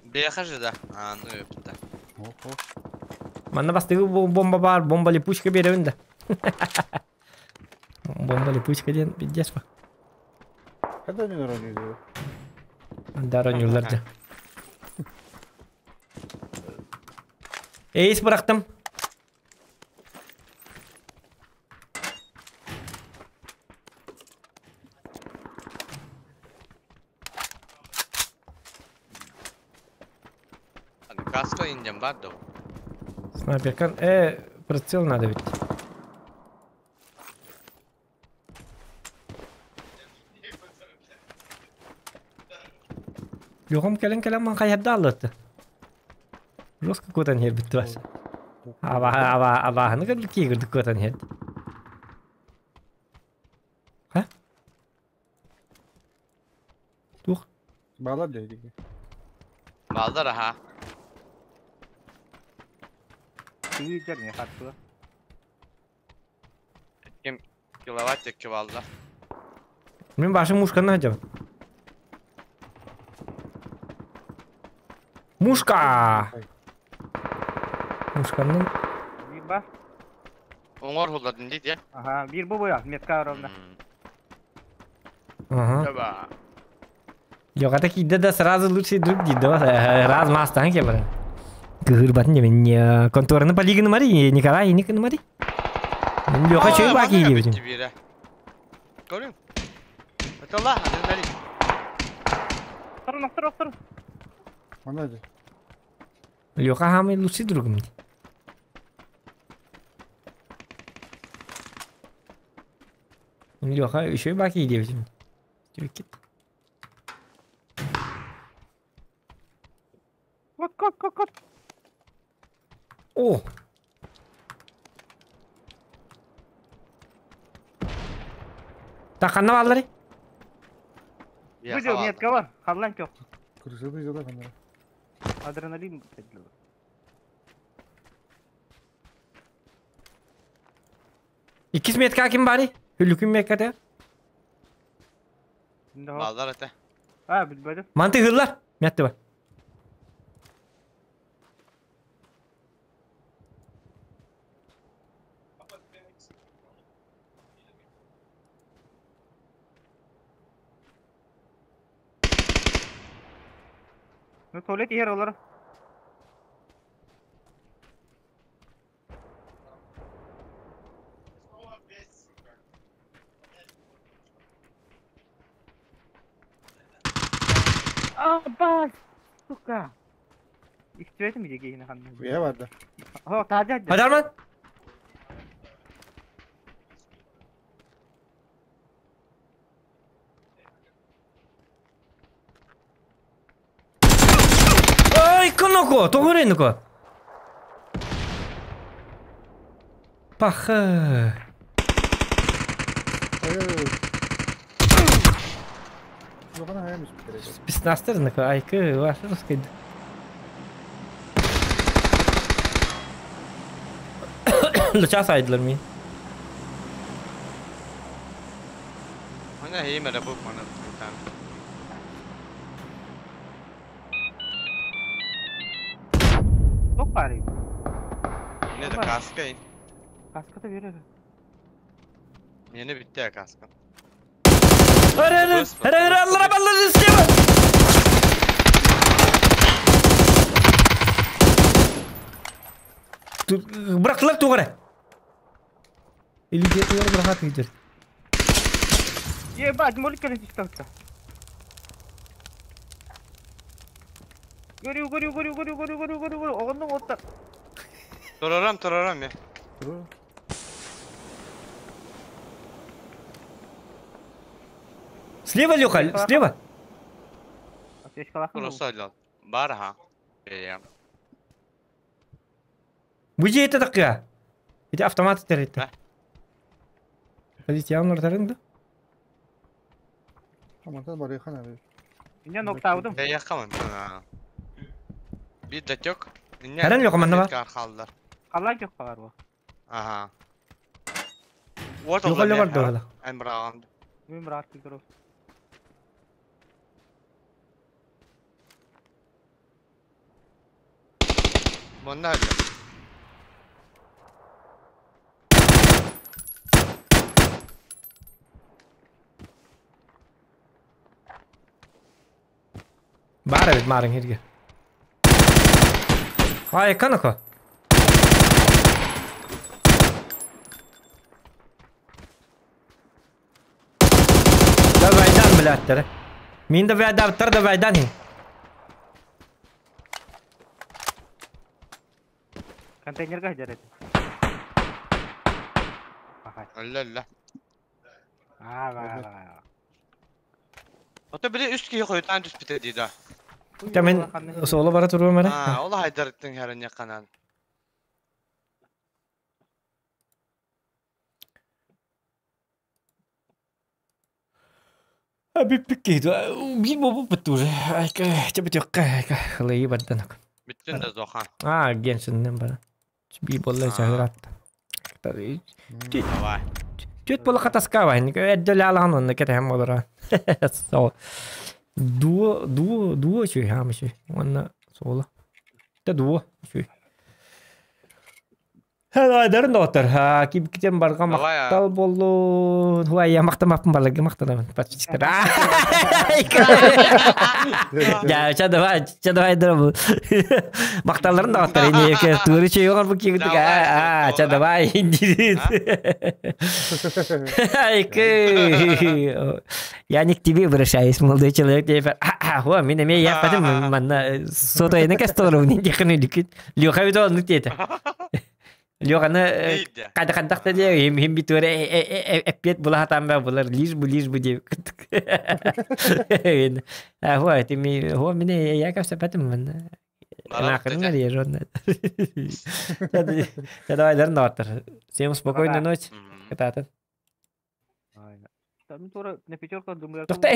[SPEAKER 6] Бэйэхэ же да. А, ну ёпта.
[SPEAKER 1] Манна бастыгы бомба бар, бомба липучка беребин да. Бомба липучка диэн пиздец ба.
[SPEAKER 9] Когда не оронньууллар?
[SPEAKER 1] Анда оронньууллар да. Эйс бырахтым.
[SPEAKER 6] Каска индем бар да.
[SPEAKER 1] Снайперкан, прицел надо ведь. Лехом кэлэн кэлэн ман хайарда аллатты. Жестко кутан хер битти бас. Аба аба абаханы кырдык кигирдик кутан хер. Ха? Тух.
[SPEAKER 9] Балар дейди.
[SPEAKER 6] Балдар аха.
[SPEAKER 7] Тиийдер не хаттыла.
[SPEAKER 6] Ким киловатт екки балдар.
[SPEAKER 1] Мен башым мушканы хадьям. Мушка! Мушканын
[SPEAKER 7] Биир ба?
[SPEAKER 6] Оңор хулладын дейт, я?
[SPEAKER 7] Аха, биир бу буя, метка ровно.
[SPEAKER 1] Ага.
[SPEAKER 6] Таба.
[SPEAKER 1] Леха такие, да да сразу лучший друг дейт, да, раз мастан кебір. Кыгырбатын демен, не конторны полиганы мари, Николай, Никон мари. Леха чөй баки дейбін.
[SPEAKER 6] Көрүң. Аталла, адреналин.
[SPEAKER 7] Тұрын, охтыр, охтыр.
[SPEAKER 9] Мана же.
[SPEAKER 1] Леха самый лучший друг мне. Леха еще и баки дейбін.
[SPEAKER 7] Кот, кот, кот, кот.
[SPEAKER 1] О! Так, ханна баллары?
[SPEAKER 7] Видео метка бар, халлан чок.
[SPEAKER 9] Крышады жада ханна.
[SPEAKER 7] Адреналин.
[SPEAKER 1] Иккис метка ким бари? Хүлүкүн метка те?
[SPEAKER 6] Балдар эте.
[SPEAKER 7] А, билбедим.
[SPEAKER 1] Манты хыллар. Мятты бар.
[SPEAKER 7] Ну, туалет иһэр олар. А, бас, сука. Истибетим бije кейини ханна.
[SPEAKER 9] Я бар да.
[SPEAKER 7] О, таажа.
[SPEAKER 1] Адарман? Ай, кыноко, тоғыренко. Паха. Спецназтар, айкы, ваша русская. Луча сайдылар ми.
[SPEAKER 6] Мына хеймере бук мана там.
[SPEAKER 7] Тоқ барый.
[SPEAKER 6] Не да каска ин.
[SPEAKER 7] Каска да берер.
[SPEAKER 6] Мени битти каска.
[SPEAKER 1] Аре, аре, аре, алла балла система. Бырактылар тугары. Или где-то бырахат идет.
[SPEAKER 7] Ебать, молик кэлэн түстэ. Горю, горю, горю, горю, горю, горю, горю, горю. Оҕоннуҥ отта.
[SPEAKER 6] Турарам, турарам я.
[SPEAKER 1] Слева, Леха, слева.
[SPEAKER 6] Просто бар ха. Э.
[SPEAKER 1] Где это такая? Эти автоматы теряют. Подождите, я он да?
[SPEAKER 9] Мантан барыахха наада.
[SPEAKER 7] Инне ноктаабытым.
[SPEAKER 6] Бэйэххэ мантан. Биир датек. Инне
[SPEAKER 1] Хәрән yok манна бар.
[SPEAKER 6] Хааллар.
[SPEAKER 7] Халлаан жоқ бар бу.
[SPEAKER 6] Аха. Вот
[SPEAKER 1] Yok öyle var da.
[SPEAKER 6] Эн быраган.
[SPEAKER 7] Мен бір артын тұру.
[SPEAKER 6] Манна әлі.
[SPEAKER 1] Бар эбит маарыҥ сиргэ. Ай, канако. Давайдан, блядь, Мин да вайдавтар да вайдан хин.
[SPEAKER 7] Контейнерга жарайды.
[SPEAKER 6] Әллә әллә.
[SPEAKER 7] А, ба, ба.
[SPEAKER 6] Ото били үс киһи хойутаан түспүтэ дии да.
[SPEAKER 1] Та мен соло бара туруом эрэ.
[SPEAKER 6] Аа, ол хайдарыттын хәрэн якканан.
[SPEAKER 1] Бүппүк биир буолбуппут уже. Айка, чэбитиэххэ, айка, хылыйы барданак.
[SPEAKER 6] Бүттүн да зоха.
[SPEAKER 1] Аа, генсиннен бара. Биир буолла чаһыратта.
[SPEAKER 6] Давай.
[SPEAKER 1] Түөт буола хатаска баһын, эрдэ алахан онно кэтэһэн буолара. Со. Дуо, дуо, дуо үчүгэй, хаама үчүгэй. Уонна суола. Тэ дуо үчүгэй. Хайдарын доҕоттор, кибикитен барга
[SPEAKER 6] Давай, а.
[SPEAKER 1] махтал буоллун. Хуай, махтамаппын баларга махтанабын. Подписчиктар. Я, ча давай, ча давай дырабы. Махталларын доҕоттор, инеке тууру чөйөҕөр бу кигитик.
[SPEAKER 6] Давай,
[SPEAKER 1] А, ча давай, индирит. Айкы. Я не к тебе обращаюсь, молодой человек. Теперь, а, мен эме я потом манна сотайны кастору, не дихны ликит. Леха ведь он это. Леханы
[SPEAKER 6] Бейді.
[SPEAKER 1] када кадакта де хим хим битуре эппет була хатам ба булар лишь бы лишь бы де. А хуа ты ми хуа мине я как потом манна.
[SPEAKER 6] Барабыт
[SPEAKER 1] Нахрен ежодно. Давай, доҕоттор. Всем спокойной ночи.
[SPEAKER 6] Мгм.
[SPEAKER 1] Кытаатын.
[SPEAKER 7] Там тура на пятерку думаю.
[SPEAKER 1] Тохта